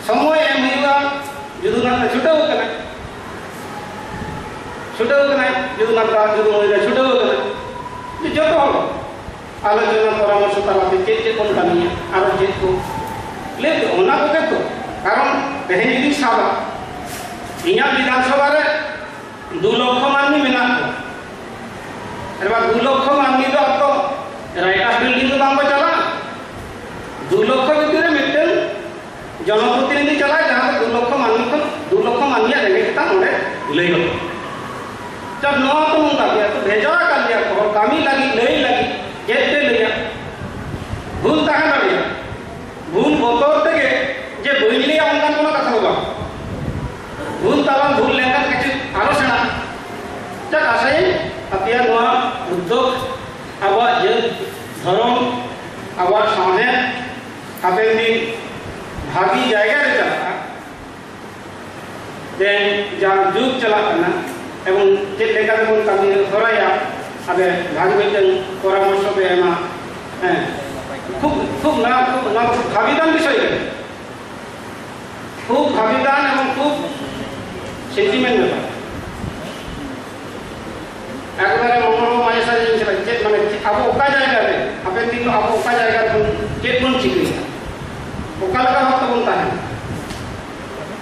ᱥᱚᱢᱚᱭ ᱮᱢ ᱦᱩᱭᱩᱜᱼᱟ, ᱡᱩᱫᱤ ᱚᱱᱟ ᱨᱮ ᱪᱷᱩᱴᱟᱹᱣ ᱠᱟᱱᱟ, ᱪᱷᱩᱴᱟᱹᱣ ᱠᱟᱱᱟᱭ, ᱡᱩᱫᱤ ᱚᱱᱟ ᱨᱮ ᱡᱩᱫᱤ ᱩᱱᱤ ᱫᱚ ᱪᱷᱩᱴᱟᱹᱣ ᱠᱟᱱᱟ, ᱡᱮ ᱡᱚᱛᱚ ᱦᱚᱲ ᱟᱞᱳᱪᱚᱱᱟ ᱯᱚᱨᱟᱢᱚᱨᱥᱚ ᱛᱟᱞᱟᱛᱮ ᱪᱮᱫ ᱪᱮᱫ ᱵᱚᱱ ᱠᱟᱹᱢᱤᱭᱟ, ᱟᱨᱚ ᱪᱮᱫ ᱠᱚ ᱞᱟᱹᱭ ᱚᱱᱟ ᱠᱚᱜᱮ ᱛᱚ᱾ ᱠᱟᱨᱚᱱ ᱛᱮᱦᱮᱧ ᱡᱩᱫᱤᱧ ᱥᱟᱵᱟ, ᱤᱧᱟᱹᱜ ᱵᱤᱫᱷᱟᱱ ᱥᱚᱵᱷᱟ ᱨᱮ ᱫᱩ ᱞᱚᱠᱷᱚ ᱢᱟᱹᱱᱢᱤ ᱢᱮᱱᱟᱜ ᱠᱚᱣᱟ᱾ ᱟᱨ ᱵᱟ ᱫᱩ ᱞᱚᱠᱷᱚ ᱢᱟᱹᱱᱢᱤ ᱫᱚ ᱟᱵᱚ ᱨᱟᱭᱴᱟᱨᱥ ᱵᱤᱞᱰᱤᱝ ᱫᱚ ᱵᱟᱝ ᱠᱚ ᱪᱟᱞᱟᱜᱼᱟ᱾ ᱫᱩ ᱞᱚᱠᱷᱚ ᱵᱷᱤᱛᱤᱨ ᱨᱮ ᱢᱤᱫᱴᱟᱝ ᱡᱚᱱᱚᱯᱨᱚᱛᱤᱱᱤᱫᱷᱤ ᱪᱟᱞᱟᱜᱼᱟ, ᱡᱟᱦᱟᱸ ᱫᱚ ᱫᱩ ᱞᱚᱠᱷᱚ ᱢᱟᱹᱱᱢᱤ ᱠᱷᱚᱱ, ᱫᱩ ᱞᱚᱠᱷᱚ ᱢᱟᱹᱱᱢᱤᱭᱟᱜ ᱨᱮᱸᱜᱮᱡ ᱛᱮᱛᱟᱝ ᱚᱸᱰᱮ ᱞᱟᱹᱭ ᱜᱚᱫᱚᱜᱼᱟ᱾ ᱪᱚ, ᱱᱚᱣᱟ ᱠᱚ ᱱᱚᱝᱠᱟ ᱜᱮᱭᱟ, ᱛᱚ ᱵᱷᱮᱡᱟ ᱟᱠᱟᱫ ᱞᱮᱭᱟ ᱠᱚ ᱦᱚᱲ ᱠᱟᱹᱢᱤ ᱞᱟᱹᱜᱤᱫ, ᱞᱟᱹᱭ ᱞᱟᱹᱜᱤᱫ, ᱪᱮᱫ ᱯᱮ ᱞᱟᱹᱭᱟ? ᱵᱷᱩᱞ ᱛᱟᱦᱮᱸ ᱫᱟᱲᱮᱭᱟᱜᱼᱟ, ᱵᱷᱩᱞ ᱵᱚᱛᱚᱨ ᱛᱮᱜᱮ ᱡᱮ ᱵᱟᱹᱧ ᱞᱟᱹᱭᱟ ᱚᱱᱠᱟᱱ ᱠᱳᱱᱳ ᱠᱟᱛᱷᱟ ᱫᱚ ᱵᱟᱝ᱾ ᱵᱷᱩᱞ ᱛᱟᱞᱟᱝ ᱵᱷᱩᱞ ᱞᱮᱱᱠᱷᱟᱱ ᱠᱤᱪᱷᱩ ᱟᱨᱚ ᱥᱮᱬᱟ᱾ ᱪᱚ, ᱟᱥᱟᱭᱟᱹᱧ ᱛᱮᱦᱮᱧ ᱡᱟᱦᱟᱸ ᱡᱩᱜᱽ ᱪᱟᱞᱟᱜ ᱠᱟᱱᱟ ᱮᱵᱚᱝ ᱪᱮᱫ ᱞᱮᱠᱟ ᱛᱮᱵᱚᱱ ᱠᱟᱹᱢᱤ ᱦᱚᱨᱟᱭᱟ, ᱟᱫᱚ ᱵᱷᱟᱜᱮ ᱢᱤᱫᱴᱟᱝ ᱯᱚᱨᱟᱢᱚᱨᱥᱚ ᱯᱮ ᱮᱢᱟ᱾ ᱦᱮᱸ, ᱠᱷᱩᱵ ᱠᱷᱩᱵ ᱱᱚᱣᱟ ᱠᱷᱩᱵ ᱱᱚᱣᱟ ᱠᱷᱩᱵ ᱵᱷᱟᱵᱤᱛᱟᱱ ᱵᱤᱥᱚᱭ ᱠᱟᱱᱟ, ᱠᱷᱩᱵ ᱵᱷᱟᱵᱤᱛᱟᱱ ᱮᱵᱚᱝ ᱠᱷᱩᱵ ᱥᱮᱱᱴᱤᱢᱮᱱᱴ ᱵᱮᱯᱟᱨ᱾ ᱮᱠᱵᱟᱨᱮ ᱢᱚᱝᱜᱚᱞ ᱢᱟᱭᱮᱥᱟ ᱡᱤᱱᱤᱥ ᱨᱮ ᱪᱮᱫ ᱢᱟᱱᱮ ᱟᱵᱚ ᱚᱠᱟ ᱡᱟᱭᱜᱟ ᱨᱮ ᱦᱟᱯᱮᱱ ᱫᱤᱱ ᱫᱚ ᱟᱵᱚ ᱚᱠᱟ ᱡᱟᱭᱜᱟ ᱨᱮᱵᱚᱱ ᱪᱮᱫ ᱵᱚᱱ ᱪᱤᱠᱟᱹᱭᱟ, ᱚᱠᱟ ᱞᱮᱠᱟ ᱵᱷᱟᱵ ᱛᱮᱵᱚᱱ ᱛᱟᱦᱮᱱᱟ?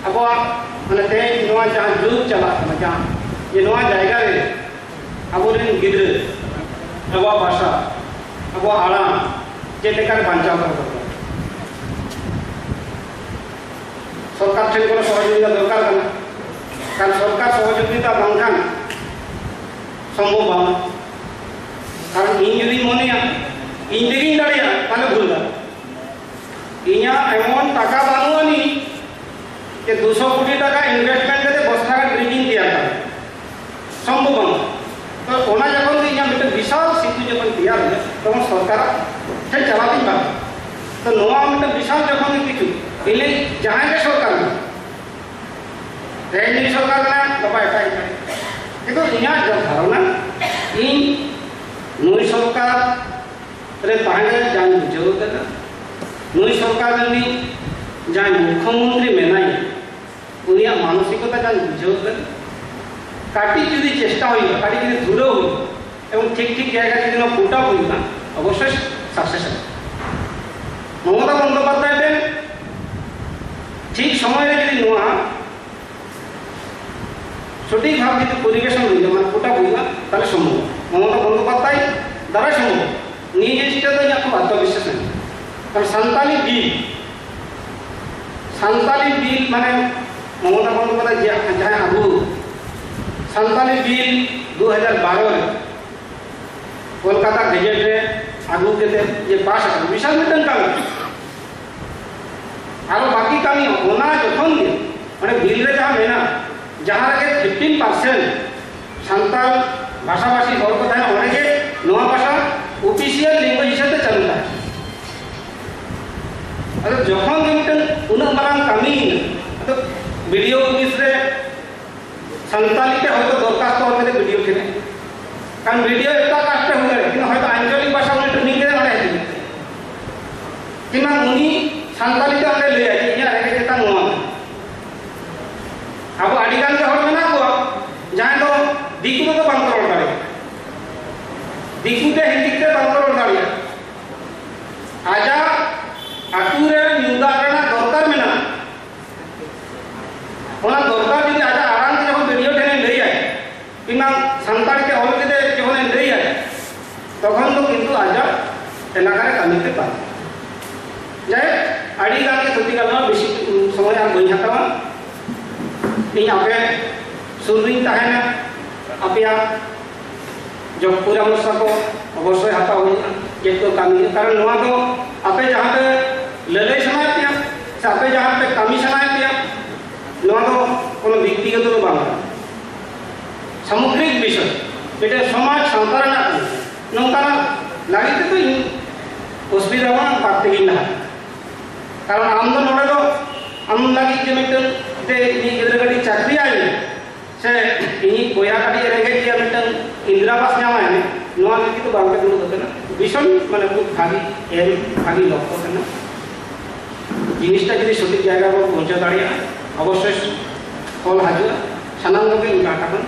ᱟᱵᱚᱣᱟᱜ ᱢᱟᱱᱮ ᱛᱮᱦᱮᱧ ᱱᱚᱣᱟ ᱡᱟᱦᱟᱸ ᱡᱩᱜᱽ ᱪᱟᱞᱟᱜ ᱠᱟᱱᱟ, ᱡᱟᱦᱟᱸ ᱡᱮ ᱱᱚᱣᱟ ᱡᱟᱭᱜᱟ ᱨᱮ ᱟᱵᱚᱨᱮᱱ ᱜᱤᱫᱽᱨᱟᱹ ᱟᱵᱚᱣᱟᱜ ᱵᱷᱟᱥᱟ, ᱟᱵᱚᱣᱟᱜ ᱟᱲᱟᱝ ᱪᱮᱫ ᱞᱮᱠᱟᱨᱮ ᱵᱟᱧᱪᱟᱣ ᱫᱚᱦᱚ ᱫᱚᱨᱠᱟᱨ᱾ ᱥᱚᱨᱠᱟᱨ ᱴᱷᱮᱱ ᱠᱷᱚᱱ ᱥᱚᱦᱚᱡᱳᱜᱤᱛᱟ ᱫᱚᱨᱠᱟᱨ ᱠᱟᱱᱟ, ᱠᱟᱨᱚᱱ ᱥᱚᱨᱠᱟᱨ ᱥᱚᱦᱚᱡᱳᱜᱤᱛᱟ ᱵᱟᱝᱠᱷᱟᱱ ᱥᱚᱢᱵᱷᱚᱵ ᱵᱟᱝ᱾ ᱠᱟᱨᱚᱱ ᱤᱧ ᱡᱩᱫᱤᱧ ᱢᱚᱱᱮᱭᱟ ᱤᱧ ᱛᱮᱜᱤᱧ ᱫᱟᱲᱮᱭᱟᱜᱼᱟ, ᱛᱟᱦᱞᱮ ᱵᱷᱩᱞ ᱫᱟ᱾ ᱤᱧᱟᱹᱜ ᱮᱢᱚᱱ ᱴᱟᱠᱟ ᱵᱟᱹᱱᱩᱜ ᱟᱹᱱᱤᱡ ᱡᱮ ᱫᱩᱥᱚ ᱠᱳᱴᱤ ᱴᱟᱠᱟ ᱤᱱᱵᱷᱮᱥᱴᱢᱮᱱᱴ ᱠᱟᱛᱮ ᱵᱚᱥᱛᱟ ᱜᱟᱱ ᱵᱨᱤᱡᱽ ᱤᱧ ᱛᱮᱭᱟᱨ ᱫᱟᱲᱮᱭᱟᱜᱼᱟ, ᱥᱚᱢᱵᱷᱚᱵ ᱵᱟᱝ᱾ ᱛᱚ ᱚᱱᱟ ᱡᱚᱠᱷᱚᱱ ᱜᱮ ᱤᱧᱟᱹᱜ ᱢᱤᱫᱴᱮᱱ ᱵᱤᱥᱟᱞ ᱥᱤᱛᱩ ᱡᱚᱠᱷᱚᱱ ᱛᱮᱭᱟᱨ ᱦᱩᱭᱩᱜᱼᱟ, ᱛᱚᱠᱷᱚᱱ ᱥᱚᱨᱠᱟᱨᱟᱜ ᱴᱷᱮᱱ ᱪᱟᱞᱟᱣ ᱤᱧ ᱵᱟᱝ᱾ ᱛᱚ ᱱᱚᱣᱟ ᱢᱤᱫᱴᱮᱱ ᱵᱤᱥᱟᱞ ᱡᱚᱠᱷᱚᱱ ᱜᱮ ᱠᱤᱪᱷᱩ ᱤᱧ ᱡᱟᱦᱟᱸᱭ ᱜᱮ ᱥᱚᱨᱠᱟᱨ ᱢᱮ, ᱛᱮᱦᱮᱧ ᱱᱩᱭ ᱥᱚᱨᱠᱟᱨ ᱠᱟᱱᱟ, ᱜᱟᱯᱟ ᱮᱴᱟᱜ ᱮᱴᱟᱜ᱾ ᱠᱤᱱᱛᱩ ᱤᱧᱟᱹᱜ ᱡᱟ ᱫᱷᱟᱨᱚᱱᱟ, ᱤᱧ ᱱᱩᱭ ᱥᱚᱨᱠᱟᱨ ᱨᱮ ᱛᱟᱦᱮᱸ ᱠᱟᱛᱮ ᱡᱟᱧ ᱵᱩᱡᱷᱟᱹᱣ ᱠᱟᱫᱟ, ᱱᱩᱭ ᱥᱚᱨᱠᱟᱨ ᱨᱤᱱᱤᱡ ᱡᱟᱦᱟᱸᱭ ᱢᱩᱠᱷᱭᱚᱢᱚᱱᱛᱨᱤ ᱢᱮᱱᱟᱭᱟ, ᱩᱱᱤᱭᱟᱜ ᱢᱟᱱᱚᱥᱤᱠᱚᱛᱟ ᱡᱟᱧ ᱵᱩᱡᱷᱟᱹᱣ ᱠᱟᱫᱟ᱾ ᱠᱟᱹᱴᱤᱡ ᱡᱩᱫᱤ ᱪᱮᱥᱴᱟ ᱦᱩᱭᱩᱜᱼᱟ, ᱠᱟᱹᱴᱤᱡ ᱡᱩᱫᱤ ᱫᱷᱩᱨᱟᱹᱣ ᱦᱩᱭᱩᱜᱼᱟ ᱮᱵᱚᱝ ᱴᱷᱤᱠ ᱴᱷᱤᱠ ᱡᱟᱭᱜᱟ ᱡᱩᱫᱤ ᱱᱚᱣᱟ ᱯᱩᱴ ᱟᱯ ᱦᱩᱭᱩᱜᱼᱟ, ᱚᱵᱚᱥᱥᱳᱭ ᱥᱟᱠᱥᱮᱥ ᱟᱵᱚᱱ᱾ ᱢᱚᱢᱚᱛᱟ ᱵᱚᱱᱫᱳᱯᱟᱫᱽᱫᱷᱟᱭ ᱴᱷᱮᱱ ᱴᱷᱤᱠ ᱥᱚᱢᱚᱭ ᱨᱮ ᱡᱩᱫᱤ ᱱᱚᱣᱟ ᱥᱚᱴᱷᱤᱠ ᱵᱷᱟᱵ ᱡᱩᱫᱤ ᱯᱚᱨᱤᱵᱮᱥᱚᱱ ᱦᱩᱭᱩᱜᱼᱟ, ᱢᱟᱱᱮ ᱯᱩᱴ ᱟᱯ ᱦᱩᱭᱩᱜᱼᱟ, ᱛᱟᱦᱞᱮ ᱥᱚᱢᱵᱷᱚᱵ᱾ ᱢᱚᱢᱚᱛᱟ ᱵᱚᱱᱫᱳᱯᱟᱫᱽᱫᱷᱟᱭ ᱫᱟᱨᱟᱭ ᱥᱚᱢᱵᱷᱚᱵ᱾ ᱱᱤᱭᱟᱹ ᱡᱤᱱᱤᱥᱴᱟ ᱫᱚ ᱤᱧᱟᱹᱜ ᱠᱷᱩᱵ ᱟᱛᱢᱚᱵᱤᱥᱣᱟᱥ ᱢᱮᱱᱟᱜᱼᱟ᱾ ᱠᱟᱨᱚᱱ ᱥᱟᱱᱛᱟᱞᱤ ᱵᱤᱞ, ᱥᱟᱱᱛᱟᱞᱤ ᱵᱤᱞ ᱢᱟᱱᱮ ᱢᱚᱢᱚᱛᱟ ᱵᱚᱱᱫᱳᱯᱟᱫᱽᱫᱷᱟᱭ ᱡᱟ-, ᱡᱟᱦᱟᱸᱭ ᱟᱹᱜᱩ, ᱥᱟᱱᱛᱟᱞᱤ ᱵᱤᱞ ᱫᱩ ᱦᱟᱡᱟᱨ ᱵᱟᱨᱚ ᱨᱮ ᱠᱳᱞᱠᱟᱛᱟ ᱜᱮᱡᱮᱴ ᱨᱮ ᱟᱹᱜᱩ ᱠᱟᱛᱮ ᱡᱮ ᱯᱟᱥ ᱟᱠᱟᱱᱟ, ᱵᱤᱥᱟᱞ ᱢᱤᱫᱴᱟᱝ ᱠᱟᱹᱢᱤ᱾ ᱟᱨᱚ ᱵᱟᱹᱠᱤ ᱠᱟᱹᱢᱤ ᱚᱱᱟ ᱡᱚᱠᱷᱚᱱ ᱜᱮ ᱚᱸᱰᱮ ᱵᱤᱞ ᱨᱮ ᱡᱟᱦᱟᱸ ᱢᱮᱱᱟᱜᱼᱟ, ᱡᱟᱦᱟᱸ ᱨᱮᱜᱮ ᱯᱷᱤᱯᱴᱤᱱ ᱯᱟᱨᱥᱮᱱᱴ ᱥᱟᱱᱛᱟᱲ ᱵᱷᱟᱥᱟᱵᱷᱟᱥᱤ ᱦᱚᱲ ᱠᱚ ᱛᱟᱦᱮᱱᱟ, ᱚᱸᱰᱮ ᱜᱮ ᱱᱚᱣᱟ ᱵᱷᱟᱥᱟ ᱚᱯᱷᱤᱥᱤᱭᱟᱞ ᱞᱮᱝᱜᱩᱭᱮᱡᱽ ᱦᱤᱥᱟᱹᱵ ᱛᱮ ᱪᱟᱹᱞᱩ ᱛᱟᱦᱮᱱᱟ᱾ ᱟᱫᱚ ᱡᱚᱠᱷᱚᱱ ᱜᱮ ᱢᱤᱫᱴᱟᱝ ᱩᱱᱟᱹᱜ ᱢᱟᱨᱟᱝ ᱠᱟᱹᱢᱤᱭᱮᱱᱟ, ᱟᱫᱚ ᱵᱤᱰᱤᱳ ᱚᱯᱷᱤᱥ ᱨᱮ ᱥᱟᱱᱛᱟᱞᱤ ᱛᱮ ᱦᱚᱭᱛᱳ ᱫᱚᱨᱠᱷᱟᱥᱛᱚ ᱚᱞ ᱠᱟᱛᱮ ᱵᱤᱰᱤᱭᱳ ᱴᱷᱮᱱ ᱮ, ᱠᱟᱨᱚᱱ ᱵᱤᱰᱤᱭᱳ ᱮᱴᱟᱜ ᱠᱟᱥᱴ ᱨᱮ ᱦᱩᱭ ᱫᱟᱲᱮᱭᱟᱜᱼᱟ, ᱠᱤᱱᱛᱩ ᱦᱚᱭᱛᱳ ᱟᱧᱪᱚᱞᱤᱠ ᱵᱷᱟᱥᱟ ᱩᱱᱤ ᱴᱨᱮᱱᱤᱝ ᱠᱮᱫᱟ, ᱚᱸᱰᱮ ᱦᱤᱡᱩᱜ ᱠᱤᱱᱵᱟ ᱩᱱᱤ ᱥᱟᱱᱛᱟᱞᱤ ᱛᱮ ᱚᱸᱰᱮ ᱞᱟᱹᱭᱟ ᱡᱮ ᱤᱧᱟᱹᱜ ᱨᱮᱸᱜᱮᱡ ᱛᱮᱛᱟᱝ ᱱᱚᱣᱟ ᱠᱟᱱᱟ᱾ ᱟᱵᱚ ᱟᱹᱰᱤ ᱜᱟᱱ ᱜᱮ ᱦᱚᱲ ᱢᱮᱱᱟᱜ ᱠᱚᱣᱟ ᱡᱟᱦᱟᱸᱭ ᱫᱚ ᱫᱤᱠᱩ ᱛᱮᱫᱚ ᱵᱟᱝ ᱠᱚ ᱨᱚᱲ ᱫᱟᱲᱮᱭᱟᱜᱼᱟ, ᱫᱤᱠᱩ ᱛᱮ ᱦᱤᱱᱫᱤ ᱛᱮ ᱵᱟᱝ ᱠᱚ ᱨᱚᱲ ᱫᱟᱲᱮᱭᱟᱜᱼᱟ᱾ ᱟᱡᱟᱜ ᱟᱹᱛᱩ ᱨᱮ ᱧᱩ ᱫᱟᱜ ᱨᱮᱱᱟᱜ ᱫᱚᱨᱠᱟᱨ ᱢᱮᱱᱟᱜᱼᱟ, ᱚᱱᱟ ᱫᱚᱨᱠᱟᱨ ᱡᱩᱫᱤ ᱟᱡᱟᱜ ᱟᱲᱟᱝ ᱛᱮ ᱡᱚᱠᱷᱚᱱ ᱵᱤᱰᱤᱭᱳ ᱴᱷᱮᱱᱮ ᱞᱟᱹᱭᱟᱭ, ᱠᱤᱝᱵᱟ ᱥᱟᱱᱛᱟᱲᱤ ᱛᱮ ᱚᱞ ᱠᱟᱛᱮ ᱡᱚᱠᱷᱚᱱᱮ ᱞᱟᱹᱭᱟᱭ, ᱛᱚᱠᱷᱚᱱ ᱫᱚ ᱠᱤᱱᱛᱩ ᱟᱡᱟᱜ ᱮᱞᱟᱠᱟ ᱨᱮ ᱠᱟᱹᱢᱤ ᱛᱮ ᱵᱟᱝ᱾ ᱡᱟᱭᱦᱳᱠ, ᱟᱹᱰᱤ ᱜᱟᱱ ᱜᱮ ᱛᱷᱩᱛᱤ ᱜᱟᱱᱚᱜᱼᱟ, ᱵᱮᱥᱤ ᱥᱚᱢᱚᱭ ᱟᱨ ᱵᱟᱹᱧ ᱦᱟᱛᱟᱣᱟ᱾ ᱤᱧ ᱟᱯᱮ ᱥᱩᱨ ᱨᱤᱧ ᱛᱟᱦᱮᱱᱟ, ᱟᱯᱮᱭᱟᱜ ᱡᱚᱜ ᱯᱚᱨᱟᱢᱚᱨᱥᱚ ᱠᱚ ᱚᱵᱚᱥᱥᱳᱭ ᱦᱟᱛᱟᱣ ᱦᱩᱭᱩᱜᱼᱟ, ᱪᱮᱫ ᱠᱚ ᱠᱟᱹᱢᱤ ᱦᱩᱭᱩᱜᱼᱟ᱾ ᱠᱟᱨᱚᱱ ᱱᱚᱣᱟ ᱫᱚ ᱟᱯᱮ ᱡᱟᱦᱟᱸ ᱯᱮ ᱞᱟᱹᱞᱟᱹᱭ ᱥᱟᱱᱟᱭᱮᱫ ᱯᱮᱭᱟ ᱥᱮ ᱟᱯᱮ ᱡᱟᱦᱟᱸ ᱯᱮ ᱠᱟᱹᱢᱤ ᱥᱟᱱᱟᱭᱮᱫ ᱯᱮᱭᱟ, ᱱᱚᱣᱟ ᱫᱚ ᱠᱳᱱᱳ ᱵᱮᱠᱛᱤᱜᱚᱛᱚ ᱫᱚ ᱵᱟᱝ ᱠᱟᱱᱟ, ᱥᱟᱢᱚᱜᱽᱨᱤᱠ ᱵᱤᱥᱚᱭ, ᱢᱤᱫᱴᱮᱱ ᱥᱚᱢᱟᱡᱽ ᱥᱟᱶᱛᱟ ᱨᱮᱱᱟᱜ ᱠᱟᱱᱟ᱾ ᱱᱚᱝᱠᱟᱱᱟᱜ ᱞᱟᱹᱜᱤᱫ ᱛᱮᱫᱚ ᱤᱧ ᱚᱥᱩᱵᱤᱫᱷᱟ ᱵᱟᱝ, ᱵᱟᱫ ᱛᱮᱜᱮᱧ ᱞᱟᱦᱟᱜᱼᱟ᱾ ᱠᱟᱨᱚᱱ ᱟᱢ ᱫᱚ ᱱᱚᱰᱮ ᱫᱚ ᱟᱢ ᱞᱟᱹᱜᱤᱫ ᱡᱮ ᱢᱤᱫᱴᱮᱱ ᱡᱮ ᱤᱧᱤᱡ ᱜᱤᱫᱽᱨᱟᱹ ᱠᱟᱹᱴᱤᱡ ᱪᱟᱹᱠᱨᱤ ᱟᱭ ᱢᱮ, ᱥᱮ ᱤᱧᱤᱡ ᱵᱚᱭᱦᱟ ᱠᱟᱹᱴᱤᱡ ᱨᱮᱸᱜᱮᱡ ᱜᱮᱭᱟ, ᱢᱤᱫᱴᱟᱝ ᱤᱱᱫᱨᱟ ᱟᱵᱟᱥ ᱧᱟᱢᱟᱭ ᱢᱮ, ᱱᱚᱣᱟ ᱞᱟᱹᱜᱤᱫ ᱫᱚ ᱵᱟᱝ ᱯᱮ ᱫᱩᱲᱩᱵ ᱟᱠᱟᱱᱟ᱾ ᱵᱷᱤᱥᱚᱱ ᱢᱟᱱᱮ ᱠᱷᱩᱵ ᱵᱷᱟᱹᱜᱤ ᱮᱢ, ᱵᱷᱟᱹᱜᱤ ᱞᱚᱠᱠᱷᱚ ᱠᱟᱱᱟ᱾ ᱡᱤᱱᱤᱥᱴᱟ ᱡᱩᱫᱤ ᱥᱚᱴᱷᱤᱠ ᱡᱟᱭᱜᱟ ᱨᱮᱵᱚᱱ ᱯᱳᱣᱪᱷᱟᱣ ᱫᱟᱲᱮᱭᱟᱜᱼᱟ, ᱚᱵᱚᱥᱥᱳᱭ ᱯᱷᱚᱞ ᱦᱤᱡᱩᱜᱼᱟ᱾ ᱥᱟᱱᱟᱢ ᱠᱚᱜᱮ ᱤᱧ ᱯᱟᱦᱴᱟ ᱠᱷᱚᱱ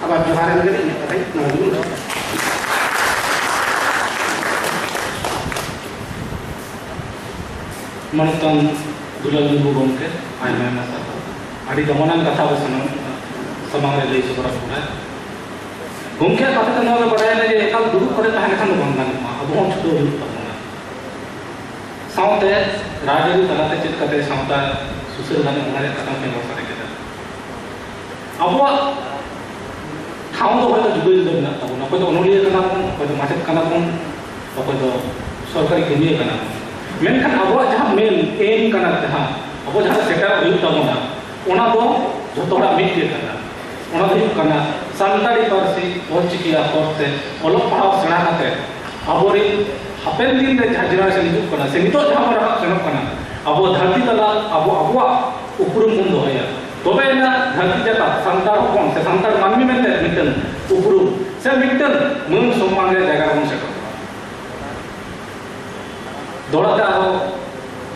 ᱟᱵᱟᱨ ᱡᱚᱦᱟᱨ ᱮᱢ ᱠᱟᱛᱮ ᱤᱧᱟᱹᱜ ᱠᱟᱛᱷᱟᱧ ᱱᱚᱰᱮ ᱜᱤᱧ ᱢᱩᱪᱟᱹᱫ᱾ ᱢᱟᱱᱚᱛᱟᱱ ᱫᱩᱞᱟᱞ ᱢᱩᱨᱢᱩ ᱜᱚᱢᱠᱮ, ᱟᱭᱢᱟ ᱟᱭᱢᱟ ᱥᱟᱨᱦᱟᱣ᱾ ᱟᱹᱰᱤ ᱫᱟᱢᱟᱱᱟᱱ ᱠᱟᱛᱷᱟ ᱟᱵᱚ ᱥᱟᱱᱟᱢ ᱥᱟᱢᱟᱝ ᱨᱮ ᱞᱟᱹᱭ ᱥᱚᱫᱚᱨᱟᱫ ᱵᱚᱱᱟᱭ᱾ ᱜᱚᱢᱠᱮᱭᱟᱜ ᱠᱟᱛᱷᱟ ᱛᱮ ᱱᱚᱣᱟ ᱜᱮ ᱵᱟᱰᱟᱭᱮᱱᱟ ᱡᱮ ᱮᱠᱟᱞ ᱫᱩᱲᱩᱵ ᱠᱟᱛᱮ ᱛᱟᱦᱮᱸ ᱞᱮᱠᱷᱟᱱ ᱫᱚ ᱵᱟᱝ ᱜᱟᱱᱚᱜᱼᱟ, ᱟᱵᱚ ᱦᱚᱸ ᱪᱷᱩᱴᱟᱹᱣ ᱦᱩᱭᱩᱜ ᱛᱟᱵᱚᱱᱟ᱾ ᱥᱟᱶᱛᱮ ᱨᱟᱡᱽᱟᱹᱨᱤ ᱛᱟᱞᱟᱛᱮ ᱪᱮᱫ ᱠᱟᱛᱮ ᱥᱟᱶᱛᱟ ᱥᱩᱥᱟᱹᱨ ᱜᱟᱱᱚᱜ, ᱚᱱᱟ ᱨᱮᱭᱟᱜ ᱠᱟᱛᱷᱟ ᱦᱚᱸ ᱵᱮᱵᱚᱥᱛᱷᱟ ᱨᱮ ᱠᱮᱫᱟ᱾ ᱟᱵᱚᱣᱟᱜ ᱴᱷᱟᱶ ᱫᱚ ᱦᱚᱭᱛᱳ ᱡᱩᱫᱟᱹ ᱡᱩᱫᱟᱹ ᱢᱮᱱᱟᱜ ᱛᱟᱵᱚᱱᱟ, ᱚᱠᱚᱭ ᱫᱚ ᱚᱱᱚᱞᱤᱭᱟᱹ ᱠᱟᱱᱟ ᱵᱚᱱ, ᱚᱠᱚᱭ ᱫᱚ ᱢᱟᱪᱮᱫ ᱠᱟᱱᱟ ᱵᱚᱱ, ᱚᱠᱚᱭ ᱫᱚ ᱥᱚᱨᱠᱟᱨᱤ ᱠᱟᱹᱢᱤᱭᱟᱹ ᱠᱟᱱᱟ ᱵᱚᱱ᱾ ᱢᱮᱱᱠᱷᱟᱱ ᱟᱵᱚᱣᱟᱜ ᱡᱟᱦᱟᱸ ᱢᱮᱱ ᱮᱢ ᱠᱟᱱᱟ, ᱡᱟᱦᱟᱸ ᱟᱵᱚ ᱡᱟᱦᱟᱸ ᱨᱮ ᱥᱮᱴᱮᱨᱚᱜ ᱦᱩᱭᱩᱜ ᱛᱟᱵᱚᱱᱟ, ᱚᱱᱟ ᱫᱚ ᱡᱷᱚᱛᱚ ᱦᱚᱲᱟᱜ ᱢᱤᱫ ᱜᱮ ᱠᱟᱱᱟ᱾ ᱚᱱᱟ ᱫᱚ ᱦᱩᱭᱩᱜ ᱠᱟᱱᱟ ᱥᱟᱱᱛᱟᱲᱤ ᱯᱟᱹᱨᱥᱤ ᱚᱞᱪᱤᱠᱤ ᱟᱠᱷᱚᱨ ᱛᱮ ᱚᱞᱚᱜ ᱯᱟᱲᱦᱟᱣ ᱥᱮᱬᱟ ᱠᱟᱛᱮ ᱟᱵᱚᱨᱮᱱ ᱦᱟᱯᱮᱱ ᱫᱤᱱ ᱨᱮ ᱡᱟᱦᱟᱸ ᱡᱮᱱᱟᱨᱮᱥᱚᱱ ᱦᱤᱡᱩᱜ ᱠᱟᱱᱟ ᱥᱮ ᱱᱤᱛᱚᱜ ᱡᱟᱦᱟᱸ ᱵᱚᱱ ᱨᱟᱠᱟᱵ ᱥᱮᱱᱚᱜ ᱠᱟᱱᱟ, ᱟᱵᱚ ᱫᱷᱟᱹᱨᱛᱤ ᱛᱟᱞᱟ ᱟᱵᱚ ᱟᱵᱚᱣᱟᱜ ᱩᱯᱨᱩᱢ ᱵᱚᱱ ᱫᱚᱦᱚᱭᱟ᱾ ᱛᱚᱵᱮ ᱮᱱᱟ ᱫᱷᱟᱹᱨᱛᱤ ᱡᱟᱠᱟᱛ ᱥᱟᱱᱛᱟᱲ ᱦᱚᱯᱚᱱ ᱥᱮ ᱥᱟᱱᱛᱟᱲ ᱢᱟᱹᱱᱢᱤ ᱢᱮᱱᱛᱮ ᱢᱤᱫᱴᱟᱝ ᱩᱯᱨᱩᱢ ᱥᱮ ᱢᱤᱫᱴᱟᱝ ᱢᱟᱹᱱ ᱥᱚᱢᱢᱟᱱ ᱨᱮᱭᱟᱜ ᱡᱟᱭᱜᱟ ᱨᱮᱵᱚᱱ ᱥᱮᱴᱮᱨᱚᱜᱼᱟ᱾ ᱫᱚᱦᱲᱟ ᱛᱮ ᱟᱨᱦᱚᱸ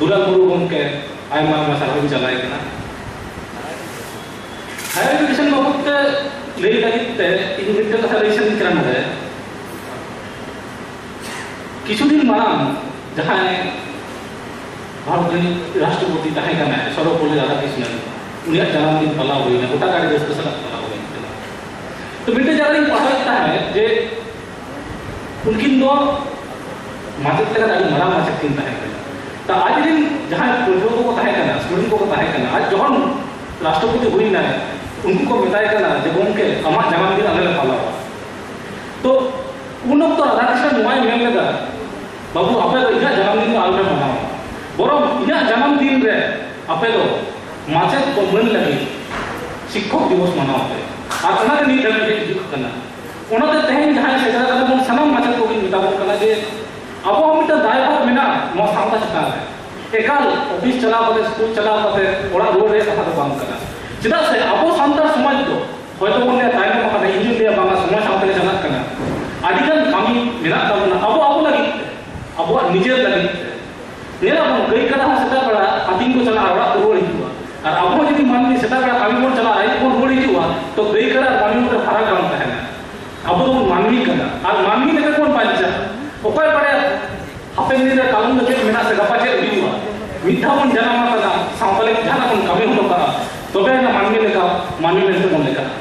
ᱫᱩᱞᱟᱞ ᱢᱩᱨᱢᱩ ᱜᱚᱢᱠᱮ ᱟᱭᱢᱟ ᱟᱭᱢᱟ ᱥᱟᱨᱦᱟᱣ ᱤᱧ ᱪᱟᱞᱟᱭ ᱠᱟᱱᱟ᱾ Higher education ᱵᱟᱵᱚᱫ ᱛᱮ ᱞᱟᱹᱭ ᱞᱟᱹᱜᱤᱫ ᱛᱮ ᱤᱧ ᱢᱤᱫᱴᱟᱝ ᱠᱟᱛᱷᱟ ᱞᱟᱹᱭ ᱥᱟᱱᱟᱧ ᱠᱟᱱᱟ ᱱᱚᱰᱮ᱾ ᱠᱤᱪᱷᱩ ᱫᱤᱱ ᱢᱟᱲᱟᱝ ᱡᱟᱦᱟᱸᱭ ᱵᱷᱟᱨᱚᱛ ᱨᱤᱱᱤᱡ ᱨᱟᱥᱴᱨᱚᱯᱚᱛᱤ ᱛᱟᱦᱮᱸ ᱠᱟᱱᱟᱭ ᱥᱚᱨᱵᱚᱯᱚᱞᱞᱤ ᱨᱟᱫᱷᱟᱠᱨᱤᱥᱱᱚᱱ, ᱩᱱᱤᱭᱟᱜ ᱡᱟᱱᱟᱢ ᱫᱤᱱ ᱯᱟᱞᱟᱣ ᱦᱩᱭᱱᱟ, ᱜᱚᱴᱟ ᱜᱮ ᱟᱹᱰᱤ ᱨᱟᱹᱥᱠᱟᱹ ᱥᱟᱞᱟᱜ ᱯᱟᱞᱟᱣ ᱦᱩᱭᱮᱱ ᱠᱟᱱᱟ᱾ ᱛᱚ ᱢᱤᱫᱴᱮᱱ ᱡᱟᱭᱜᱟ ᱨᱤᱧ ᱯᱟᱲᱦᱟᱣᱮᱫ ᱛᱟᱦᱮᱸᱫ ᱡᱮ ᱩᱱᱠᱤᱱ ᱫᱚ ᱢᱟᱪᱮᱫ ᱞᱮᱠᱟᱛᱮ ᱟᱹᱰᱤ ᱢᱟᱨᱟᱝ ᱢᱟᱪᱮᱫ ᱠᱤᱱ ᱛᱟᱦᱮᱸ ᱠᱟᱱᱟ᱾ ᱛᱚ ᱟᱡ ᱨᱤᱱ ᱡᱟᱦᱟᱸᱭ ᱯᱟᱹᱴᱷᱩᱣᱟᱹ ᱠᱚᱠᱚ ᱛᱟᱦᱮᱸ ᱠᱟᱱᱟ, student ᱠᱚᱠᱚ ᱛᱟᱦᱮᱸ ᱠᱟᱱᱟ, ᱟᱡ ᱡᱚᱠᱷᱚᱱ ᱨᱟᱥᱴᱨᱚᱯᱚᱛᱤ ᱦᱩᱭᱱᱟᱭ, ᱩᱱᱠᱩ ᱠᱚ ᱢᱮᱛᱟᱭ ᱠᱟᱱᱟ ᱡᱮ, "ᱜᱚᱢᱠᱮ, ᱟᱢᱟᱜ ᱡᱟᱱᱟᱢ ᱫᱤᱱ ᱟᱞᱮ ᱞᱮ ᱯᱟᱞᱟᱣᱟ᱾" ᱛᱚ ᱩᱱ ᱚᱠᱛᱚ ᱨᱟᱫᱷᱟᱠᱨᱤᱥᱱᱚᱱ ᱱᱚᱣᱟᱭ ᱢᱮᱱ ᱞᱮᱫᱟ, "ᱵᱟᱹᱵᱩ, ᱟᱯᱮ ᱫᱚ ᱤᱧᱟᱹᱜ ᱡᱟᱱᱟᱢ ᱫᱤᱱ ᱫᱚ ᱟᱞᱚᱯᱮ ᱢᱟᱱᱟᱣᱟ, ᱵᱚᱨᱚᱝ ᱤᱧᱟᱹᱜ ᱡᱟᱱᱟᱢ ᱫᱤᱱ ᱨᱮ ᱟᱯᱮ ᱫᱚ ᱢᱟᱪᱮᱫ ᱠᱚ ᱢᱟᱹᱱ ᱞᱟᱹᱜᱤᱫ ᱥᱤᱠᱠᱷᱚᱠ ᱫᱤᱵᱚᱥ ᱢᱟᱱᱟᱣ ᱯᱮ᱾" ᱟᱨ ᱚᱱᱟᱜᱮ ᱱᱤᱛ ᱫᱷᱟᱹᱵᱤᱡ ᱦᱮᱡ ᱦᱤᱡᱩᱜ ᱠᱟᱱᱟ᱾ ᱚᱱᱟᱛᱮ ᱛᱮᱦᱮᱧ ᱡᱟᱦᱟᱸᱭ ᱥᱮᱴᱮᱨ ᱟᱠᱟᱱᱟ ᱵᱚᱱ, ᱥᱟᱱᱟᱢ ᱢᱟᱪᱮᱫ ᱠᱚᱜᱮᱧ ᱢᱮᱛᱟ ᱵᱚᱱ ᱠᱟᱱᱟ ᱡᱮ ᱟᱵᱚᱣᱟᱜ ᱢᱤᱫᱴᱟᱝ ᱫᱟᱭᱵᱷᱟᱨ ᱢᱮᱱᱟᱜᱼᱟ ᱱᱚᱣᱟ ᱥᱟᱶᱛᱟ ᱪᱮᱛᱟᱱ ᱨᱮ᱾ ᱮᱠᱟᱞ ᱚᱯᱷᱤᱥ ᱪᱟᱞᱟᱣ ᱠᱟᱛᱮ, ᱥᱠᱩᱞ ᱪᱟᱞᱟᱣ ᱠᱟᱛᱮ ᱚᱲᱟᱜ ᱨᱩᱣᱟᱹᱲ ᱨᱮᱭᱟᱜ ᱠᱟᱛᱷᱟ ᱫᱚ ᱵᱟᱝ ᱠᱟᱱᱟ᱾ ᱪᱮᱫᱟᱜ ᱥᱮ ᱟᱵᱚ ᱥᱟᱱᱛᱟᱲ ᱥᱚᱢᱟᱡᱽ ᱫᱚ ᱦᱚᱭᱛᱚ ᱵᱚᱱ ᱞᱟᱹᱭᱟ ᱛᱟᱭᱱᱚᱢ ᱟᱠᱟᱱᱟ, ᱤᱧ ᱫᱩᱧ ᱞᱟᱹᱭᱟ ᱵᱟᱝᱟ, ᱥᱚᱢᱚᱭ ᱥᱟᱶᱛᱮ ᱪᱟᱞᱟᱜ ᱠᱟᱱᱟ᱾ ᱟᱹᱰᱤᱜᱟᱱ ᱠᱟᱹᱢᱤ ᱢᱮᱱᱟᱜ ᱛᱟᱵᱚᱱᱟ ᱟᱵᱚ, ᱟᱵᱚ ᱞᱟᱹᱜᱤᱫ ᱛᱮ, ᱟᱵᱚᱣᱟᱜ ᱱᱤᱡᱮᱨ ᱞᱟᱹᱜᱤᱫ ᱛᱮ᱾ ᱧᱮᱞᱟᱵᱚᱱ, ᱜᱟᱹᱭ ᱠᱟᱰᱟ ᱦᱚᱸ ᱥᱮᱛᱟᱜ ᱵᱮᱲᱟ ᱟᱹᱛᱤᱧ ᱠᱚ ᱪᱟᱞᱟᱜᱼᱟ, ᱚᱲᱟᱜ ᱠᱚ ᱨᱩᱣᱟᱹᱲ ᱦᱤᱡᱩᱜᱼᱟ᱾ ᱟᱨ ᱟᱵᱚ ᱦᱚᱸ ᱡᱩᱫᱤ ᱢᱟᱹᱱᱢᱤ ᱥᱮᱛᱟᱜ ᱵᱮᱲᱟ ᱠᱟᱹᱢᱤ ᱵᱚᱱ ᱪᱟᱞᱟᱜᱼᱟ, ᱟᱹᱭᱩᱵ ᱵᱚᱱ ᱨᱩᱣᱟᱹᱲ ᱦᱤᱡᱩᱜᱼᱟ, ᱛᱚ ᱜᱟᱹᱭ ᱠᱟᱰᱟ ᱟᱨ ᱢᱟᱹᱱᱢᱤ ᱢᱚᱫᱽᱫᱷᱮ ᱯᱷᱟᱨᱟᱠ ᱵᱟᱝ ᱛᱟᱦᱮᱱᱟ᱾ ᱟᱵᱚ ᱫᱚᱵᱚᱱ ᱢᱟᱹᱱᱢᱤ ᱠᱟᱱᱟ, ᱟᱨ ᱢᱟᱹᱱᱢᱤ ᱞᱮᱠᱟ ᱵᱚᱱ ᱵᱟᱧᱪᱟᱜᱼᱟ᱾ ᱚᱠᱚᱭ ᱵᱟᱲᱟᱭᱟ ᱦᱟᱯᱮᱱ ᱫᱤᱱ ᱨᱮ ᱠᱟᱞᱚᱢ ᱫᱚ ᱪᱮᱫ ᱢᱮᱱᱟᱜᱼᱟ ᱥᱮ ᱜᱟᱯᱟ ᱪᱮᱫ ᱦᱩᱭᱩᱜᱼᱟ? ᱢᱤᱫ ᱫᱷᱟᱣ ᱵᱚᱱ ᱡᱟᱱᱟᱢ ᱟᱠᱟᱱᱟ, ᱥᱟᱶᱛᱟ ᱞᱟᱹᱜᱤᱫ ᱡᱟᱦᱟᱱᱟᱜ ᱵᱚᱱ ᱠᱟᱹᱢᱤ ᱦᱚᱴᱚ ᱠᱟᱜᱼᱟ, ᱛᱚᱵᱮ ᱟᱱᱟᱜ ᱢᱟᱹᱱᱢᱤ ᱞᱮᱠᱟ, ᱢᱟᱹᱱᱢᱤ ᱢᱮᱱᱛᱮ ᱵᱚᱱ ᱞᱮᱠᱷᱟᱜᱼᱟ᱾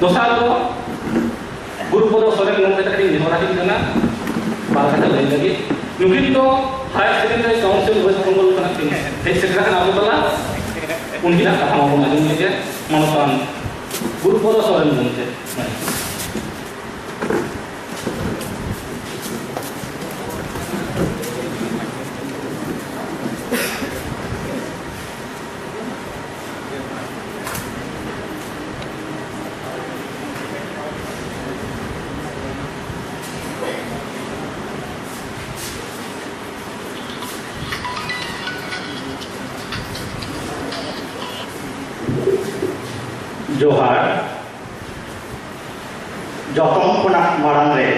ᱫᱚᱥᱟᱨ ᱫᱚ ᱜᱩᱨᱩ ᱯᱚᱫᱚ ᱥᱚᱨᱮᱱ ᱜᱚᱢᱠᱮ ᱛᱟᱹᱠᱤᱱ ᱱᱮᱦᱚᱨ ᱟᱹᱠᱤᱱ ᱠᱟᱱᱟ ᱵᱟᱨ ᱠᱟᱛᱷᱟ ᱞᱟᱹᱭ ᱞᱟᱹᱜᱤᱫ᱾ ᱱᱩᱠᱤᱱ ᱫᱚ Higher Secondary Council West Bengal ᱠᱷᱚᱱᱟᱜ ᱠᱤᱱ ᱦᱮᱡ ᱥᱮᱴᱮᱨ ᱟᱠᱟᱱᱟ ᱟᱵᱚ ᱛᱟᱞᱟ᱾ ᱩᱱᱠᱤᱱᱟᱜ ᱠᱟᱛᱷᱟ ᱢᱟᱵᱚᱱ ᱟᱸᱡᱚᱢ ᱞᱮᱜᱮ᱾ ᱢᱟᱱᱚᱛᱟᱱ ᱜᱩᱨᱩ ᱯᱚᱫᱚ ᱥᱚᱨᱮᱱ ᱜᱚᱢᱠᱮ᱾ ᱡᱚᱦᱟᱨ᱾ ᱡᱚᱛᱚᱱ ᱠᱷᱚᱱᱟᱜ ᱢᱟᱲᱟᱝ ᱨᱮ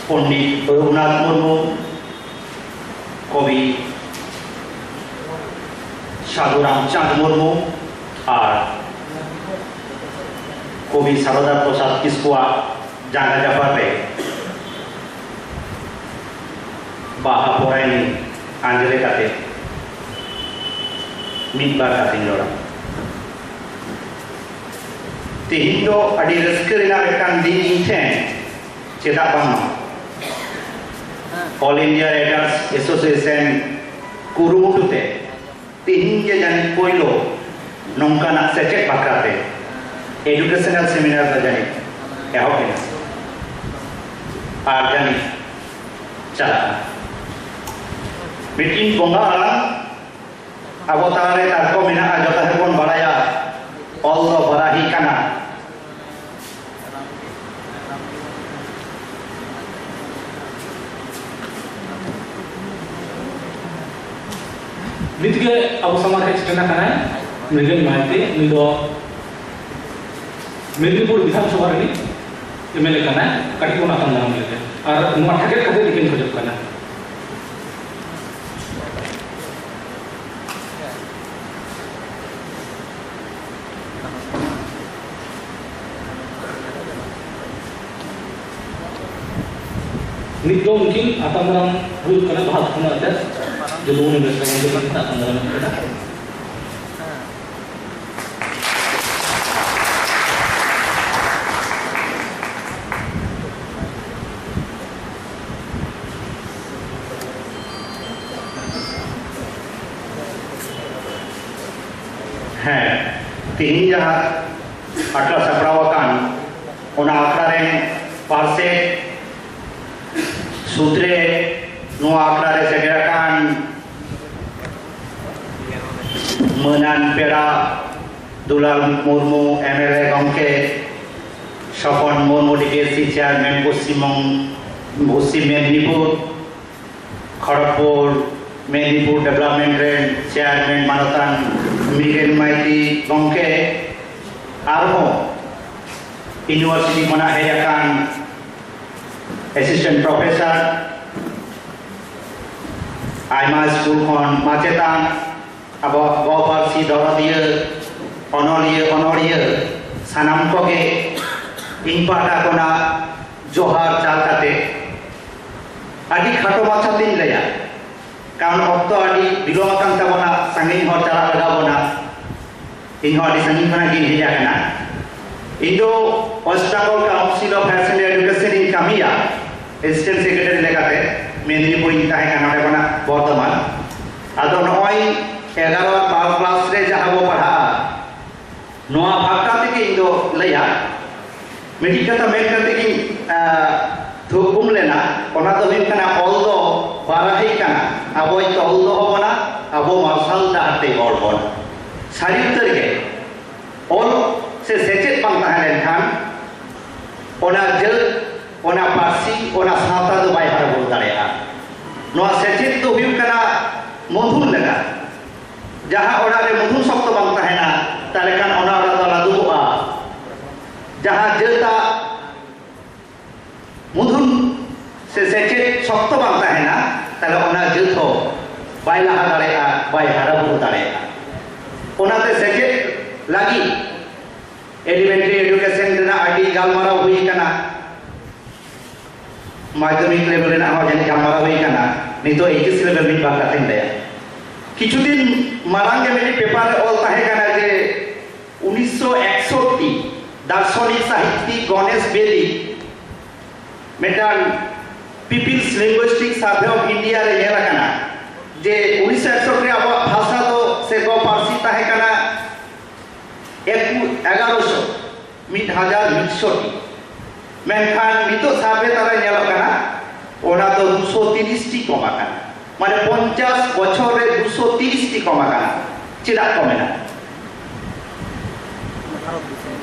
ᱯᱚᱱᱰᱤᱛ ᱨᱚᱜᱷᱩᱱᱟᱛᱷ ᱢᱩᱨᱢᱩ, ᱠᱚᱵᱤ ᱥᱟᱹᱫᱷᱩ ᱨᱟᱢᱪᱟᱸᱫᱽ ᱢᱩᱨᱢᱩ ᱟᱨ ᱠᱚᱵᱤ ᱥᱟᱨᱚᱫᱟ ᱯᱨᱚᱥᱟᱫᱽ ᱠᱤᱥᱠᱩᱣᱟᱜ ᱡᱟᱸᱜᱟ ᱡᱟᱯᱟᱜ ᱨᱮ ᱵᱟᱦᱟ ᱯᱚᱨᱟᱭᱱᱤ ᱟᱸᱡᱽᱞᱮ ᱠᱟᱛᱮ ᱢᱤᱫ ᱵᱟᱨ ᱠᱟᱛᱷᱟᱧ ᱨᱚᱲᱟ᱾ ᱛᱮᱦᱮᱧ ᱫᱚ ᱟᱹᱰᱤ ᱨᱟᱹᱥᱠᱟᱹ ᱨᱮᱱᱟᱜ ᱢᱤᱫᱴᱟᱝ ᱫᱤᱱ ᱤᱧ ᱴᱷᱮᱱ, ᱪᱮᱫᱟᱜ ᱵᱟᱝᱢᱟ All India Writers Association ᱠᱩᱨᱩᱢᱩᱴᱩ ᱛᱮ ᱛᱮᱦᱮᱧ ᱜᱮ ᱡᱟᱹᱱᱤᱡ ᱯᱳᱭᱞᱳ ᱱᱚᱝᱠᱟᱱᱟᱜ ᱥᱮᱪᱮᱫ ᱵᱟᱠᱷᱨᱟᱛᱮ educational seminar ᱫᱚ ᱡᱟᱹᱱᱤᱡ ᱮᱦᱚᱵ ᱮᱱᱟ ᱟᱨ ᱡᱟᱹᱱᱤᱡ ᱪᱟᱞᱟᱜᱼᱟ᱾ ᱢᱤᱫᱴᱤᱱ ᱵᱚᱸᱜᱟ ᱟᱞᱟᱝ ᱟᱵᱚ ᱛᱟᱞᱟᱨᱮ ᱛᱟᱨᱠᱚ ᱢᱮᱱᱟᱜᱼᱟ, ᱡᱚᱛᱚ ᱦᱚᱲ ᱵᱚᱱ ᱵᱟᱲᱟᱭᱟ, ᱚᱞ ᱫᱚ ᱵᱟᱨᱟᱦᱤ ᱠᱟᱱᱟ᱾ ᱱᱤᱛᱜᱮ ᱟᱵᱚ ᱥᱟᱢᱟᱝ ᱨᱮ ᱥᱮᱴᱮᱨ ᱟᱠᱟᱱᱟᱭ ᱢᱨᱤᱜᱮᱱ ᱢᱟᱭᱛᱮ᱾ ᱱᱩᱭ ᱫᱚ ᱢᱮᱫᱽᱱᱤᱯᱩᱨ ᱵᱤᱫᱷᱟᱱ ᱥᱚᱵᱷᱟ ᱨᱤᱱᱤᱡ ᱮᱢ ᱮᱞ ᱮ ᱠᱟᱱᱟᱭ᱾ ᱠᱟᱹᱴᱤᱡ ᱵᱚᱱ ᱟᱛᱟᱝ ᱫᱟᱨᱟᱢ ᱞᱮᱜᱮ᱾ ᱟᱨ ᱱᱚᱣᱟ ᱴᱷᱟᱠᱮᱫ ᱠᱟᱛᱮ ᱤᱠᱟᱹᱧ ᱠᱷᱚᱡᱚᱜ ᱠᱟᱱᱟ᱾ ᱱᱤᱛ ᱫᱚ ᱩᱱᱠᱤᱱ ᱟᱛᱟᱝ ᱫᱟᱨᱟᱢ ᱦᱩᱭᱩᱜ ᱠᱟᱱᱟ ᱵᱟᱦᱟ ᱛᱷᱩᱯᱱᱟᱹ ᱟᱛᱮ᱾ ᱡᱚᱛᱚ ᱵᱚᱱ ᱵᱮᱥ ᱛᱟᱵᱚᱱ ᱜᱮ ᱟᱛᱟᱝ ᱫᱟᱨᱟᱢ ᱠᱟᱱᱟ᱾ ᱦᱮᱸ, ᱛᱮᱦᱮᱧ ᱡᱟᱦᱟᱸ ᱟᱠᱷᱲᱟ ᱥᱟᱯᱲᱟᱣ ᱟᱠᱟᱱ, ᱚᱱᱟ ᱟᱠᱷᱲᱟ ᱨᱮᱱ ᱯᱟᱨᱥᱮᱛ, ᱥᱩᱛᱨᱮ, ᱱᱚᱣᱟ ᱟᱠᱷᱲᱟ ᱨᱮ ᱥᱮᱴᱮᱨ ᱟᱠᱟᱱ ᱢᱟᱹᱱᱟᱱ ᱯᱮᱲᱟ, Dulal Murmu, M L A ᱜᱚᱢᱠᱮ, Swapan Murmu, D P S C chairman, Paschim ᱵᱚᱝ-, ᱯᱚᱥᱪᱤᱢ ᱢᱮᱫᱽᱱᱤᱯᱩᱨ, ᱠᱷᱚᱲᱚᱜᱽᱯᱩᱨ, ᱢᱮᱫᱽᱱᱤᱯᱩᱨ ᱰᱮᱵᱷᱞᱚᱯᱢᱮᱱᱴ ᱨᱮᱱ ᱪᱮᱭᱟᱨᱢᱮᱱ ᱢᱟᱱᱚᱛᱟᱱ ᱢᱨᱤᱜᱮᱱ ᱢᱟᱭᱛᱤ ᱜᱚᱢᱠᱮ, ᱟᱨᱦᱚᱸ ᱤᱭᱩᱱᱤᱵᱷᱟᱨᱥᱤᱴᱤ ᱠᱷᱚᱱᱟᱜ ᱦᱮᱡ ᱟᱠᱟᱱ ᱮᱥᱤᱥᱴᱮᱱᱴ ᱯᱨᱚᱯᱷᱮᱥᱚᱨ, ᱟᱭᱢᱟ ᱥᱠᱩᱞ ᱠᱷᱚᱱ ᱢᱟᱪᱮᱛᱟᱱ, ᱟᱵᱚᱣᱟᱜ ᱜᱚ ᱯᱟᱹᱨᱥᱤ ᱫᱚᱨᱚᱫᱤᱭᱟᱹ, ᱚᱱᱚᱞᱤᱭᱟᱹ, ᱚᱱᱚᱲᱦᱤᱭᱟᱹ, ᱥᱟᱱᱟᱢ ᱠᱚᱜᱮ ᱤᱧ ᱯᱟᱦᱴᱟ ᱠᱷᱚᱱᱟᱜ ᱡᱚᱦᱟᱨ ᱪᱟᱞ ᱠᱟᱛᱮ ᱟᱹᱰᱤ ᱠᱷᱟᱴᱚ ᱢᱟᱪᱷᱟ ᱛᱤᱧ ᱞᱟᱹᱭᱟ, ᱠᱟᱨᱚᱱ ᱚᱠᱛᱚ ᱟᱹᱰᱤ ᱵᱤᱞᱚᱢ ᱟᱠᱟᱱ ᱛᱟᱵᱚᱱᱟ, ᱥᱟᱺᱜᱤᱧ ᱦᱚᱨ ᱪᱟᱞᱟᱜ ᱞᱟᱜᱟᱣ ᱵᱚᱱᱟ᱾ ᱤᱧ ᱦᱚᱸ ᱟᱹᱰᱤ ᱥᱟᱺᱜᱤᱧ ᱠᱷᱚᱱᱟᱜ ᱜᱤᱧ ᱦᱮᱡ ᱟᱠᱟᱱᱟ᱾ ᱤᱧ ᱫᱚ West Bengal Council of Higher Secondary Education ᱤᱧ ᱠᱟᱹᱢᱤᱭᱟ, ᱮᱥᱤᱥᱴᱮᱱᱴ ᱥᱮᱠᱨᱮᱴᱟᱨᱤ ᱞᱮᱠᱟᱛᱮ᱾ ᱢᱮᱫᱽᱱᱤᱯᱩᱨ ᱤᱧ ᱛᱟᱦᱮᱸ ᱠᱟᱱᱟ, ᱱᱚᱰᱮ ᱠᱷᱚᱱᱟᱜ ᱵᱚᱨᱫᱷᱚᱢᱟᱱ᱾ ᱟᱫᱚ ᱱᱚᱜᱼᱚᱭ ᱮᱜᱟᱨᱚ ᱟᱨ ᱵᱟᱨᱚ ᱠᱞᱟᱥ ᱨᱮ ᱡᱟᱦᱟᱸ ᱵᱚ ᱯᱟᱲᱦᱟᱜᱼᱟ, ᱱᱚᱣᱟ ᱵᱷᱟᱵᱽ ᱠᱟᱛᱮ ᱜᱮ ᱤᱧ ᱫᱚ ᱞᱟᱹᱭᱟ, ᱢᱤᱫᱴᱤᱡ ᱠᱟᱛᱷᱟ ᱢᱮᱱ ᱠᱟᱛᱮ ᱜᱤᱧ, ᱟᱸ, ᱛᱷᱩᱠᱩᱢ ᱞᱮᱱᱟ, ᱚᱱᱟ ᱫᱚ ᱦᱩᱭᱩᱜ ᱠᱟᱱᱟ, ᱚᱞ ᱫᱚ ᱵᱟᱨᱟᱦᱤ ᱠᱟᱱᱟ, ᱟᱵᱚᱭ ᱛᱚᱞ ᱫᱚᱦᱚ ᱵᱚᱱᱟ, ᱟᱵᱚ ᱢᱟᱨᱥᱟᱞ ᱰᱟᱦᱟᱨ ᱛᱮᱭ ᱚᱞ ᱵᱚᱱᱟ᱾ ᱥᱟᱹᱨᱤ ᱩᱛᱟᱹᱨ ᱜᱮ, ᱚᱞ ᱥᱮ ᱥᱮᱪᱮᱫ ᱵᱟᱝ ᱛᱟᱦᱮᱸ ᱞᱮᱱᱠᱷᱟᱱ, ᱚᱱᱟ ᱡᱟᱹᱛ, ᱚᱱᱟ ᱯᱟᱹᱨᱥᱤ, ᱚᱱᱟ ᱥᱟᱶᱛᱟ ᱫᱚ ᱵᱟᱭ ᱦᱟᱨᱟ ᱵᱩᱨᱩ ᱫᱟᱲᱮᱭᱟᱜᱼᱟ᱾ ᱱᱚᱣᱟ ᱥᱮᱪᱮᱫ ᱫᱚ ᱦᱩᱭᱩᱜ ᱠᱟᱱᱟ ᱢᱚᱫᱷᱩᱱ ᱞᱮᱠᱟ᱾ ᱡᱟᱦᱟᱸ ᱚᱲᱟᱜ ᱨᱮ ᱢᱚᱫᱷᱩᱱ ᱥᱚᱠᱛᱚ ᱵᱟᱝ ᱛᱟᱦᱮᱱᱟ, ᱛᱟᱦᱞᱮ ᱠᱷᱟᱱ ᱚᱱᱟ ᱚᱲᱟᱜ ᱫᱚ ᱞᱟᱹᱫᱩᱵᱚᱜᱼᱟ᱾ ᱡᱟᱦᱟᱸ ᱡᱟᱹᱛᱟᱜ ᱢᱩᱫᱷᱩᱱ ᱥᱮ ᱥᱮᱪᱮᱫ ᱥᱚᱠᱛᱚ ᱵᱟᱝ ᱛᱟᱦᱮᱱᱟ, ᱛᱟᱦᱞᱮ ᱚᱱᱟ ᱡᱟᱹᱛ ᱦᱚᱸ ᱵᱟᱭ ᱞᱟᱦᱟ ᱫᱟᱲᱮᱭᱟᱜᱼᱟ, ᱵᱟᱭ ᱦᱟᱨᱟ ᱵᱩᱨᱩ ᱫᱟᱲᱮᱭᱟᱜᱼᱟ᱾ ᱚᱱᱟᱛᱮ ᱥᱮᱪᱮᱫ ᱞᱟᱹᱜᱤᱫ ᱮᱞᱤᱢᱮᱱᱴᱟᱨᱤ ᱮᱰᱩᱠᱮᱥᱚᱱ ᱨᱮᱱᱟᱜ ᱟᱹᱰᱤ ᱜᱟᱞᱢᱟᱨᱟᱣ ᱦᱩᱭ ᱟᱠᱟᱱᱟ, ᱢᱟᱫᱽᱫᱷᱚᱢᱤᱠ ᱞᱮᱵᱮᱞ ᱨᱮᱱᱟᱜ ᱦᱚᱸ ᱡᱟᱹᱱᱤᱡ ᱜᱟᱞᱢᱟᱨᱟᱣ ᱦᱩᱭ ᱟᱠᱟᱱᱟ᱾ ᱱᱤᱛᱚᱜ ᱮᱭᱤᱪ ᱮᱥ ᱞᱮᱵᱮᱞ ᱢᱤᱫ ᱵᱟᱨ ᱠᱟᱛᱷᱟᱧ ᱞᱟᱹᱭᱟ᱾ ᱠᱤᱪᱷᱩ ᱫᱤᱱ ᱢᱟᱲᱟᱝ ᱜᱮ ᱢᱤᱫᱴᱤᱡ ᱯᱮᱯᱟᱨ ᱨᱮ ᱚᱞ ᱛᱟᱦᱮᱸ ᱠᱟᱱᱟ ᱡᱮ ᱩᱱᱤᱥᱥᱚ ᱮᱠᱥᱚᱴᱴᱤ ᱫᱟᱨᱥᱚᱱᱤᱠ ᱥᱟᱦᱤᱛᱭᱤᱠ ᱜᱚᱱᱮᱥ ᱵᱮᱫᱤ ᱢᱤᱫᱴᱟᱝ People's Linguistic Survey of India ᱨᱮ ᱧᱮᱞ ᱟᱠᱟᱱᱟ ᱡᱮ ᱩᱱᱤᱥᱥᱚ ᱮᱠᱥᱚᱴᱴᱤ ᱨᱮ ᱟᱵᱚᱣᱟᱜ ᱵᱷᱟᱥᱟ ᱫᱚ ᱥᱮ ᱜᱚ ᱯᱟᱹᱨᱥᱤ ᱛᱟᱦᱮᱸ ᱠᱟᱱᱟ ᱮᱠᱩ-, ᱮᱜᱟᱨᱚᱥᱚ, ᱢᱤᱫ ᱦᱟᱡᱟᱨ ᱢᱤᱫᱥᱚ ᱴᱤ᱾ ᱢᱮᱱᱠᱷᱟᱱ ᱱᱤᱛᱚᱜ ᱥᱟᱨᱵᱷᱮ ᱛᱟᱞᱟ ᱧᱮᱞᱚᱜ ᱠᱟᱱᱟ, ᱚᱱᱟ ᱫᱚ ᱫᱩᱥᱚ ᱛᱤᱨᱤᱥ ᱴᱤ ᱠᱚᱢ ᱟᱠᱟᱱᱟ᱾ ᱢᱟᱱᱮ, ᱯᱚᱧᱪᱟᱥ ᱵᱚᱪᱷᱚᱨ ᱨᱮ ᱫᱩᱥᱚ ᱛᱤᱨᱤᱥ ᱴᱤ ᱠᱚᱢ ᱟᱠᱟᱱᱟ᱾ ᱪᱮᱫᱟᱜ ᱠᱚᱢ ᱮᱱᱟ?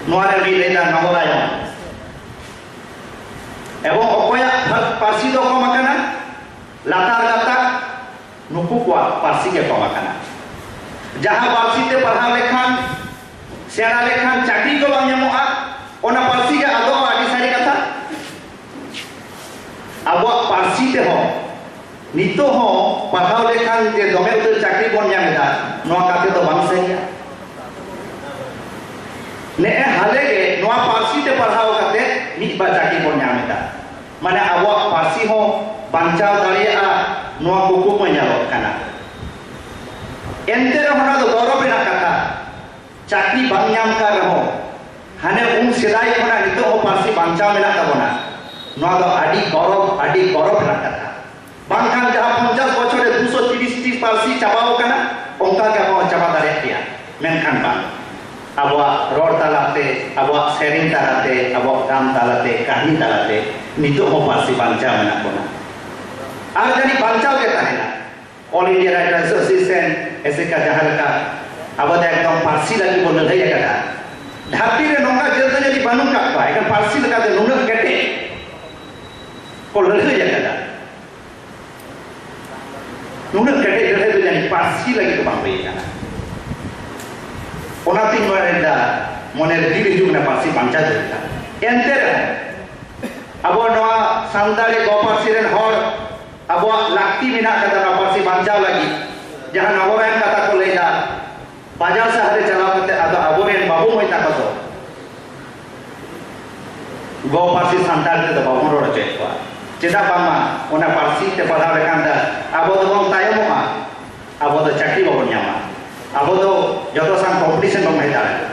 ᱱᱚᱣᱟ ᱨᱮ ᱩᱱᱤ ᱞᱟᱹᱭ ᱮᱫᱟ ᱱᱚᱜᱚᱨᱟᱭᱚᱱ᱾ ᱮᱵᱚᱝ ᱚᱠᱚᱭᱟᱜ ᱯᱟᱹᱨᱥᱤ ᱫᱚ ᱠᱚᱢ ᱟᱠᱟᱱᱟ? ᱞᱟᱛᱟᱨ ᱜᱟᱛᱟᱠ, ᱱᱩᱠᱩ ᱠᱚᱣᱟᱜ ᱯᱟᱹᱨᱥᱤ ᱜᱮ ᱠᱚᱢ ᱟᱠᱟᱱᱟ᱾ ᱡᱟᱦᱟᱸ ᱯᱟᱹᱨᱥᱤ ᱛᱮ ᱯᱟᱲᱦᱟᱣ ᱞᱮᱠᱷᱟᱱ ᱥᱮᱬᱟ ᱞᱮᱠᱷᱟᱱ ᱪᱟᱹᱠᱨᱤ ᱠᱚ ᱵᱟᱝ ᱧᱟᱢᱚᱜᱼᱟ, ᱚᱱᱟ ᱯᱟᱹᱨᱥᱤ ᱜᱮ ᱟᱫᱚᱜᱼᱟ᱾ ᱟᱹᱰᱤ ᱥᱟᱹᱨᱤ ᱠᱟᱛᱷᱟ᱾ ᱟᱵᱚᱣᱟᱜ ᱯᱟᱹᱨᱥᱤ ᱛᱮᱦᱚᱸ ᱱᱤᱛᱚᱜ ᱦᱚᱸ ᱯᱟᱲᱦᱟᱣ ᱞᱮᱠᱷᱟᱱ ᱡᱮ ᱫᱚᱢᱮ ᱩᱛᱟᱹᱨ ᱪᱟᱹᱠᱨᱤ ᱵᱚᱱ ᱧᱟᱢ ᱮᱫᱟ, ᱱᱚᱣᱟ ᱠᱟᱛᱷᱟ ᱫᱚ ᱵᱟᱝ ᱥᱟᱹᱨᱤᱭᱟ᱾ ᱱᱮᱜᱼᱮ ᱦᱟᱞᱮ ᱜᱮ ᱱᱚᱣᱟ ᱯᱟᱹᱨᱥᱤ ᱛᱮ ᱯᱟᱲᱦᱟᱣ ᱠᱟᱛᱮ ᱢᱤᱫ ᱵᱟᱨ ᱪᱟᱹᱠᱨᱤ ᱵᱚᱱ ᱧᱟᱢ ᱮᱫᱟ᱾ ᱢᱟᱱᱮ ᱟᱵᱚᱣᱟᱜ ᱯᱟᱹᱨᱥᱤ ᱦᱚᱸ ᱵᱟᱧᱪᱟᱣ ᱫᱟᱲᱮᱭᱟᱜᱼᱟ, ᱱᱚᱣᱟ ᱠᱩᱠᱢᱩ ᱧᱮᱞᱚᱜ ᱠᱟᱱᱟ᱾ ᱮᱱᱛᱮ ᱨᱮᱦᱚᱸ ᱱᱚᱣᱟ ᱫᱚ ᱜᱚᱨᱚᱵᱽ ᱨᱮᱱᱟᱜ ᱠᱟᱛᱷᱟ, ᱪᱟᱹᱠᱨᱤ ᱵᱟᱝ ᱧᱟᱢ ᱠᱟᱱ ᱨᱮᱦᱚᱸ ᱦᱟᱱᱮ ᱩᱱ ᱥᱮᱫᱟᱭ ᱠᱷᱚᱱᱟᱜ ᱱᱤᱛᱚᱜ ᱦᱚᱸ ᱯᱟᱹᱨᱥᱤ ᱵᱟᱧᱪᱟᱣ ᱢᱮᱱᱟᱜ ᱛᱟᱵᱚᱱᱟ᱾ ᱱᱚᱣᱟ ᱫᱚ ᱟᱹᱰᱤ ᱜᱚᱨᱚᱵᱽ, ᱟᱹᱰᱤ ᱜᱚᱨᱚᱵᱽ ᱨᱮᱱᱟᱜ ᱠᱟᱛᱷᱟ᱾ ᱵᱟᱝᱠᱷᱟᱱ ᱡᱟᱦᱟᱸ ᱯᱚᱧᱪᱟᱥ ᱵᱚᱪᱷᱚᱨ ᱨᱮ ᱫᱩᱥᱚ ᱛᱤᱨᱤᱥ ᱴᱤ ᱯᱟᱹᱨᱥᱤ ᱪᱟᱵᱟᱣ ᱠᱟᱱᱟ, ᱚᱱᱠᱟ ᱜᱮ ᱟᱵᱚ ᱦᱚᱸ ᱪᱟᱵᱟ ᱫᱟᱲᱮᱭᱟᱜ ᱜᱮᱭᱟ᱾ ᱢᱮᱱᱠᱷᱟᱱ ᱵᱟᱝ, ᱟᱵᱚᱣᱟᱜ ᱨᱚᱲ ᱛᱟᱞᱟᱛᱮ, ᱟᱵᱚᱣᱟᱜ ᱥᱮᱨᱮᱧ ᱛᱟᱞᱟᱛᱮ, ᱟᱵᱚᱣᱟᱜ ᱜᱟᱢ ᱛᱟᱞᱟᱛᱮ, ᱠᱟᱹᱦᱱᱤ ᱛᱟᱞᱟᱛᱮ ᱱᱤᱛᱚᱜ ᱦᱚᱸ ᱯᱟᱹᱨᱥᱤ ᱵᱟᱧᱪᱟᱣ ᱢᱮᱱᱟᱜ ᱵᱚᱱᱟ᱾ ᱟᱨ ᱡᱟᱹᱱᱤᱡ ᱵᱟᱧᱪᱟᱣ ᱜᱮ ᱛᱟᱦᱮᱱᱟ᱾ All India Writers Association, ᱮᱥᱮᱠᱟ, ᱡᱟᱦᱟᱸ ᱞᱮᱠᱟ ᱟᱵᱚ ᱫᱚ ᱮᱠᱫᱚᱢ ᱯᱟᱹᱨᱥᱤ ᱞᱟᱹᱜᱤᱫ ᱵᱚᱱ ᱞᱟᱹᱲᱦᱟᱹᱭ ᱟᱠᱟᱫᱟ᱾ ᱫᱷᱟᱹᱨᱛᱤ ᱨᱮ ᱱᱚᱝᱠᱟ ᱡᱟᱹᱛ ᱫᱚ ᱡᱟᱹᱱᱤᱡ ᱵᱟᱹᱱᱩᱜ ᱠᱟᱜ ᱠᱚᱣᱟ, ᱮᱠᱷᱟᱱ ᱯᱟᱹᱨᱥᱤ ᱞᱮᱠᱟᱛᱮ ᱱᱩᱱᱟᱹᱜ ᱠᱮᱴᱮᱡ ᱠᱚ ᱞᱟᱹᱲᱦᱟᱹᱭ ᱟᱠᱟᱫᱟ, ᱱᱩᱱᱟᱹᱜ ᱠᱮᱴᱮᱡ ᱞᱟᱹᱲᱦᱟᱹᱭ ᱫᱚ ᱡᱟᱹᱱᱤᱡ ᱯᱟᱹᱨᱥᱤ ᱞᱟᱹᱜᱤᱫ ᱫᱚ ᱵᱟᱝ ᱦᱩᱭ ᱟᱠᱟᱱᱟ᱾ ᱚᱱᱟᱛᱤᱧ ᱢᱮᱱ ᱮᱫᱟ, ᱢᱚᱱᱮ ᱨᱮ ᱫᱤᱞ ᱦᱤᱡᱩᱜ ᱠᱟᱱᱟ ᱯᱟᱹᱨᱥᱤ ᱵᱟᱧᱪᱟᱣ ᱫᱚᱨᱠᱟᱨ᱾ ᱮᱱᱛᱮ ᱨᱮᱦᱚᱸ ᱟᱵᱚ ᱱᱚᱣᱟ ᱥᱟᱱᱛᱟᱲᱤ ᱜᱚ ᱯᱟᱹᱨᱥᱤ ᱨᱮᱱ ᱦᱚᱲ ᱟᱵᱚᱣᱟᱜ ᱞᱟᱹᱠᱛᱤ ᱢᱮᱱᱟᱜ ᱟᱠᱟᱫᱟ ᱱᱚᱣᱟ ᱯᱟᱹᱨᱥᱤ ᱵᱟᱧᱪᱟᱣ ᱞᱟᱹᱜᱤᱫ᱾ ᱡᱟᱦᱟᱸ ᱱᱚᱜᱚᱨᱟᱭᱚᱱ ᱠᱟᱛᱷᱟ ᱠᱚ ᱞᱟᱹᱭ ᱮᱫᱟ, ᱵᱟᱡᱟᱨ ᱥᱟᱦᱟᱨ ᱨᱮ ᱪᱟᱞᱟᱣ ᱠᱟᱛᱮ ᱟᱫᱚ ᱟᱵᱚᱨᱮᱱ ᱵᱟᱹᱵᱩ ᱢᱟᱹᱭ ᱛᱟᱠᱚ ᱫᱚ ᱜᱚ ᱯᱟᱹᱨᱥᱤ ᱥᱟᱱᱛᱟᱲ ᱛᱮᱫᱚ ᱵᱟᱵᱚᱱ ᱨᱚᱲ ᱦᱚᱪᱚᱭᱮᱫ ᱠᱚᱣᱟ᱾ ᱪᱮᱫᱟᱜ ᱵᱟᱝᱢᱟ ᱚᱱᱟ ᱯᱟᱹᱨᱥᱤ ᱛᱮ ᱯᱟᱲᱦᱟᱣ ᱞᱮᱠᱷᱟᱱ ᱫᱚ ᱟᱵᱚ ᱫᱚᱵᱚᱱ ᱛᱟᱭᱚᱢᱚᱜᱼᱟ, ᱟᱵᱚ ᱫᱚ ᱪᱟᱹᱠᱨᱤ ᱵᱟᱵᱚᱱ ᱧᱟᱢᱟ, ᱟᱵᱚ ᱫᱚ ᱡᱚᱛᱚ ᱥᱟᱶ ᱠᱚᱢᱯᱤᱴᱤᱥᱚᱱ ᱵᱟᱵᱚᱱ ᱦᱮᱡ ᱫᱟᱲᱮᱭᱟᱜᱼᱟ᱾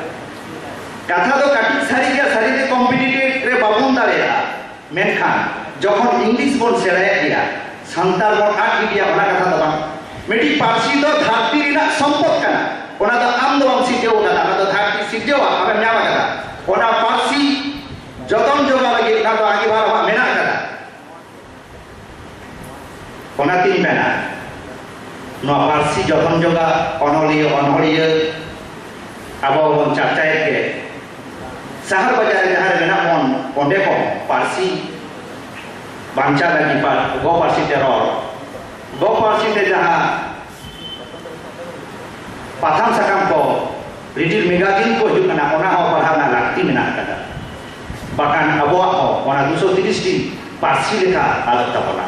ᱠᱟᱛᱷᱟ ᱫᱚ ᱠᱟᱹᱴᱤᱡ ᱥᱟᱹᱨᱤ ᱜᱮᱭᱟ, ᱥᱟᱹᱨᱤ ᱛᱮ ᱠᱚᱢᱯᱤᱴᱤᱴᱤᱵᱷ ᱨᱮ ᱵᱟᱵᱚᱱ ᱫᱟᱲᱮᱭᱟᱜᱼᱟ, ᱢᱮᱱᱠᱷᱟᱱ ᱡᱚᱠᱷᱚᱱ ᱤᱝᱞᱤᱥ ᱵᱚᱱ ᱥᱮᱬᱟᱭᱮᱫ ᱜᱮᱭᱟ, ᱥᱟᱱᱛᱟᱲ ᱵᱚᱱ ᱟᱫ ᱜᱤᱰᱤᱭᱟ, ᱚᱱᱟ ᱠᱟᱛᱷᱟ ᱫᱚ ᱵᱟᱝ᱾ ᱢᱤᱫᱴᱤᱡ ᱯᱟᱹᱨᱥᱤ ᱫᱚ ᱫᱷᱟᱹᱨᱛᱤ ᱨᱮᱱᱟᱜ ᱥᱚᱢᱯᱚᱫ ᱠᱟᱱᱟ, ᱚᱱᱟ ᱫᱚ ᱟᱢ ᱫᱚ ᱵᱟᱢ ᱥᱤᱨᱡᱟᱹᱣ ᱠᱟᱫᱟ, ᱚᱱᱟ ᱫᱚ ᱫᱷᱟᱹᱨᱛᱤ ᱥᱤᱨᱡᱟᱹᱣᱟ, ᱟᱢᱮᱢ ᱧᱟᱢ ᱟᱠᱟᱫᱟ᱾ ᱚᱱᱟ ᱯᱟᱹᱨᱥᱤ ᱡᱚᱛᱚᱱ ᱡᱚᱜᱟᱣ ᱞᱟᱹᱜᱤᱫ ᱚᱱᱟ ᱫᱚ ᱟᱸᱜᱤᱵᱷᱟᱨ ᱟᱢᱟᱜ ᱢᱮᱱᱟᱜ ᱟᱠᱟᱫᱟ᱾ ᱚᱱᱟᱛᱤᱧ ᱢᱮᱱᱟ, ᱱᱚᱣᱟ ᱯᱟᱹᱨᱥᱤ ᱡᱚᱛᱚᱱ ᱡᱚᱜᱟᱣ, ᱚᱱᱚᱞᱤᱭᱟᱹ, ᱚᱱᱚᱲᱦᱤᱭᱟᱹ, ᱟᱵᱚ ᱵᱚᱱ ᱪᱟᱨᱪᱟᱭᱮᱫ ᱜᱮ, ᱥᱟᱦᱟᱨ ᱵᱟᱡᱟᱨ ᱨᱮ ᱡᱟᱦᱟᱸ ᱨᱮ ᱢᱮᱱᱟᱜ ᱵᱚᱱ, ᱚᱸᱰᱮ ᱠᱚ ᱯᱟᱹᱨᱥᱤ ᱵᱟᱧᱪᱟᱣ ᱞᱟᱹᱜᱤᱫ ᱯᱟᱨ-, ᱜᱚ ᱯᱟᱹᱨᱥᱤ ᱛᱮ ᱨᱚᱲ, ᱜᱚ ᱯᱟᱹᱨᱥᱤ ᱛᱮ ᱡᱟᱦᱟᱸ ᱯᱟᱛᱷᱟᱢ ᱥᱟᱠᱟᱢ ᱠᱚ ᱞᱤᱴᱤᱞ ᱢᱮᱜᱟᱡᱤᱱ ᱠᱚ ᱦᱤᱡᱩᱜ ᱠᱟᱱᱟ, ᱚᱱᱟ ᱦᱚᱸ ᱯᱟᱲᱦᱟᱣ ᱨᱮᱱᱟᱜ ᱞᱟᱹᱠᱛᱤ ᱢᱮᱱᱟᱜ ᱟᱠᱟᱫᱟ᱾ ᱵᱟᱠᱷᱟᱱ ᱟᱵᱚᱣᱟᱜ ᱦᱚᱸ ᱚᱱᱟ ᱫᱩᱥᱚ ᱛᱤᱨᱤᱥ ᱴᱤ ᱯᱟᱹᱨᱥᱤ ᱞᱮᱠᱟ ᱟᱫᱚᱜ ᱛᱟᱵᱚᱱᱟ᱾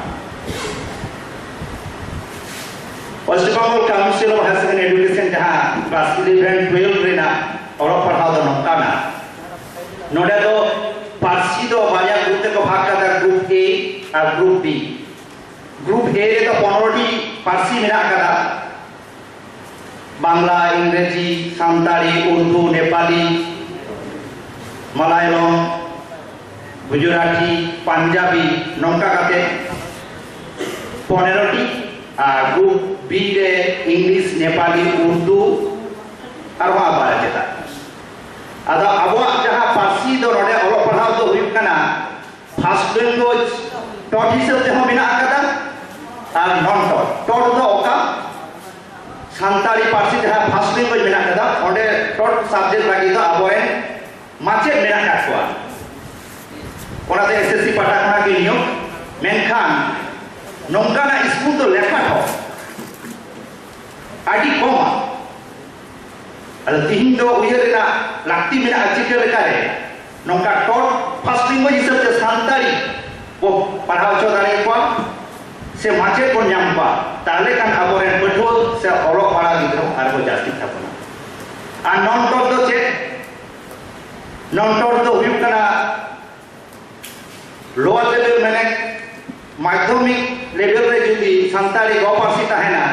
West Bengal Council of Higher Secondary Education ᱡᱟᱦᱟᱸ class eleven twelve ᱨᱮᱱᱟᱜ ᱚᱞᱚᱜ ᱯᱟᱲᱦᱟᱣ ᱫᱚ ᱱᱚᱝᱠᱟᱱᱟ, ᱱᱚᱰᱮ ᱫᱚ ᱯᱟᱹᱨᱥᱤ ᱫᱚ ᱵᱟᱨᱭᱟ ᱜᱨᱩᱯ ᱛᱮᱠᱚ ᱵᱷᱟᱜᱽ ᱠᱟᱫᱟ, group A R group B᱾ Group A ᱨᱮᱫᱚ ᱯᱚᱱᱨᱚ ᱴᱤ ᱯᱟᱹᱨᱥᱤ ᱢᱮᱱᱟᱜ ᱟᱠᱟᱫᱟ, ᱵᱟᱝᱞᱟ, ᱤᱝᱨᱮᱡᱤ, ᱥᱟᱱᱛᱟᱲᱤ, ᱩᱨᱫᱩ, ᱱᱮᱯᱟᱞᱤ, ᱢᱟᱞᱟᱭᱟᱞᱚᱢ, ᱜᱩᱡᱽᱨᱟᱴᱤ, ᱯᱟᱧᱡᱟᱵᱤ, ᱱᱚᱝᱠᱟ ᱠᱟᱛᱮ ᱯᱚᱱᱮᱨᱚ ᱴᱤ᱾ ᱟᱨ ᱜᱨᱩᱯ B ᱨᱮ ᱤᱝᱞᱤᱥ, ᱱᱮᱯᱟᱞᱤ, ᱩᱨᱫᱩ, ᱟᱨᱦᱚᱸ ᱟᱵᱟᱨ ᱪᱮᱫᱟᱜ᱾ ᱟᱫᱚ ᱟᱵᱚᱣᱟᱜ ᱡᱟᱦᱟᱸ ᱯᱟᱹᱨᱥᱤ ᱫᱚ ᱱᱚᱰᱮ ᱚᱞᱚᱜ ᱯᱟᱲᱦᱟᱣ ᱫᱚ ᱦᱩᱭᱩᱜ ᱠᱟᱱᱟ first language, ᱴᱚᱴ ᱦᱤᱥᱟᱹᱵ ᱛᱮᱦᱚᱸ ᱢᱮᱱᱟᱜ ᱟᱠᱟᱫᱟ ᱟᱨ ᱱᱚᱱ ᱴᱚᱴ᱾ ᱴᱚᱴ ᱫᱚ ᱚᱠᱟ? ᱥᱟᱱᱛᱟᱲᱤ ᱯᱟᱹᱨᱥᱤ ᱡᱟᱦᱟᱸ first language ᱢᱮᱱᱟᱜ ᱟᱠᱟᱫᱟ, ᱚᱸᱰᱮ ᱴᱚᱴ subject ᱞᱟᱹᱜᱤᱫ ᱫᱚ ᱟᱵᱚᱨᱮᱱ ᱢᱟᱪᱮᱫ ᱢᱮᱱᱟᱜ ᱟᱠᱟᱫ ᱠᱚᱣᱟ᱾ ᱚᱱᱟᱛᱮ SSC ᱯᱟᱦᱴᱟ ᱠᱷᱚᱱᱟᱜ ᱜᱮ ᱱᱤᱭᱚᱢ᱾ ᱢᱮᱱᱠᱷᱟᱱ ᱱᱚᱝᱠᱟᱱᱟᱜ ᱥᱠᱩᱞ ᱫᱚ ᱞᱮᱠᱷᱟ ᱴᱷᱚᱠ ᱟᱹᱰᱤ ᱠᱚᱢᱟ᱾ ᱟᱫᱚ ᱛᱤᱦᱤᱧ ᱫᱚ ᱩᱭᱦᱟᱹᱨ ᱨᱮᱱᱟᱜ ᱞᱟᱹᱠᱛᱤ ᱢᱮᱱᱟᱜᱼᱟ, ᱪᱤᱠᱟᱹ ᱞᱮᱠᱟᱨᱮ ᱱᱚᱝᱠᱟ ᱴᱚᱴ first language ᱦᱤᱥᱟᱹᱵ ᱛᱮ ᱥᱟᱱᱛᱟᱲᱤ ᱵᱚ ᱯᱟᱲᱦᱟᱣ ᱦᱚᱪᱚ ᱫᱟᱲᱮᱭᱟᱠᱚᱣᱟ ᱥᱮ ᱢᱟᱪᱮᱫ ᱵᱚᱱ ᱧᱟᱢ ᱠᱚᱣᱟ, ᱛᱟᱦᱚᱞᱮ ᱠᱷᱟᱱ ᱟᱵᱚᱨᱮᱱ ᱯᱟᱹᱴᱷᱩᱣᱟᱹ ᱥᱮ ᱚᱞᱚᱜ ᱯᱟᱲᱦᱟᱣ ᱜᱤᱫᱽᱨᱟᱹ ᱦᱚᱸ ᱟᱨᱠᱚ ᱡᱟᱹᱥᱛᱤᱜ ᱛᱟᱵᱚᱱᱟ᱾ ᱟᱨ ᱱᱚᱱ ᱴᱚᱴ ᱫᱚ ᱪᱮᱫ? ᱱᱚᱱ ᱴᱚᱴ ᱫᱚ ᱦᱩᱭᱩᱜ ᱠᱟᱱᱟ lower level, ᱢᱟᱱᱮ ᱢᱟᱫᱽᱫᱷᱚᱢᱤᱠ level ᱨᱮ ᱡᱩᱫᱤ ᱥᱟᱱᱛᱟᱲᱤ ᱜᱚ ᱯᱟᱹᱨᱥᱤ ᱛᱟᱦᱮᱱᱟ,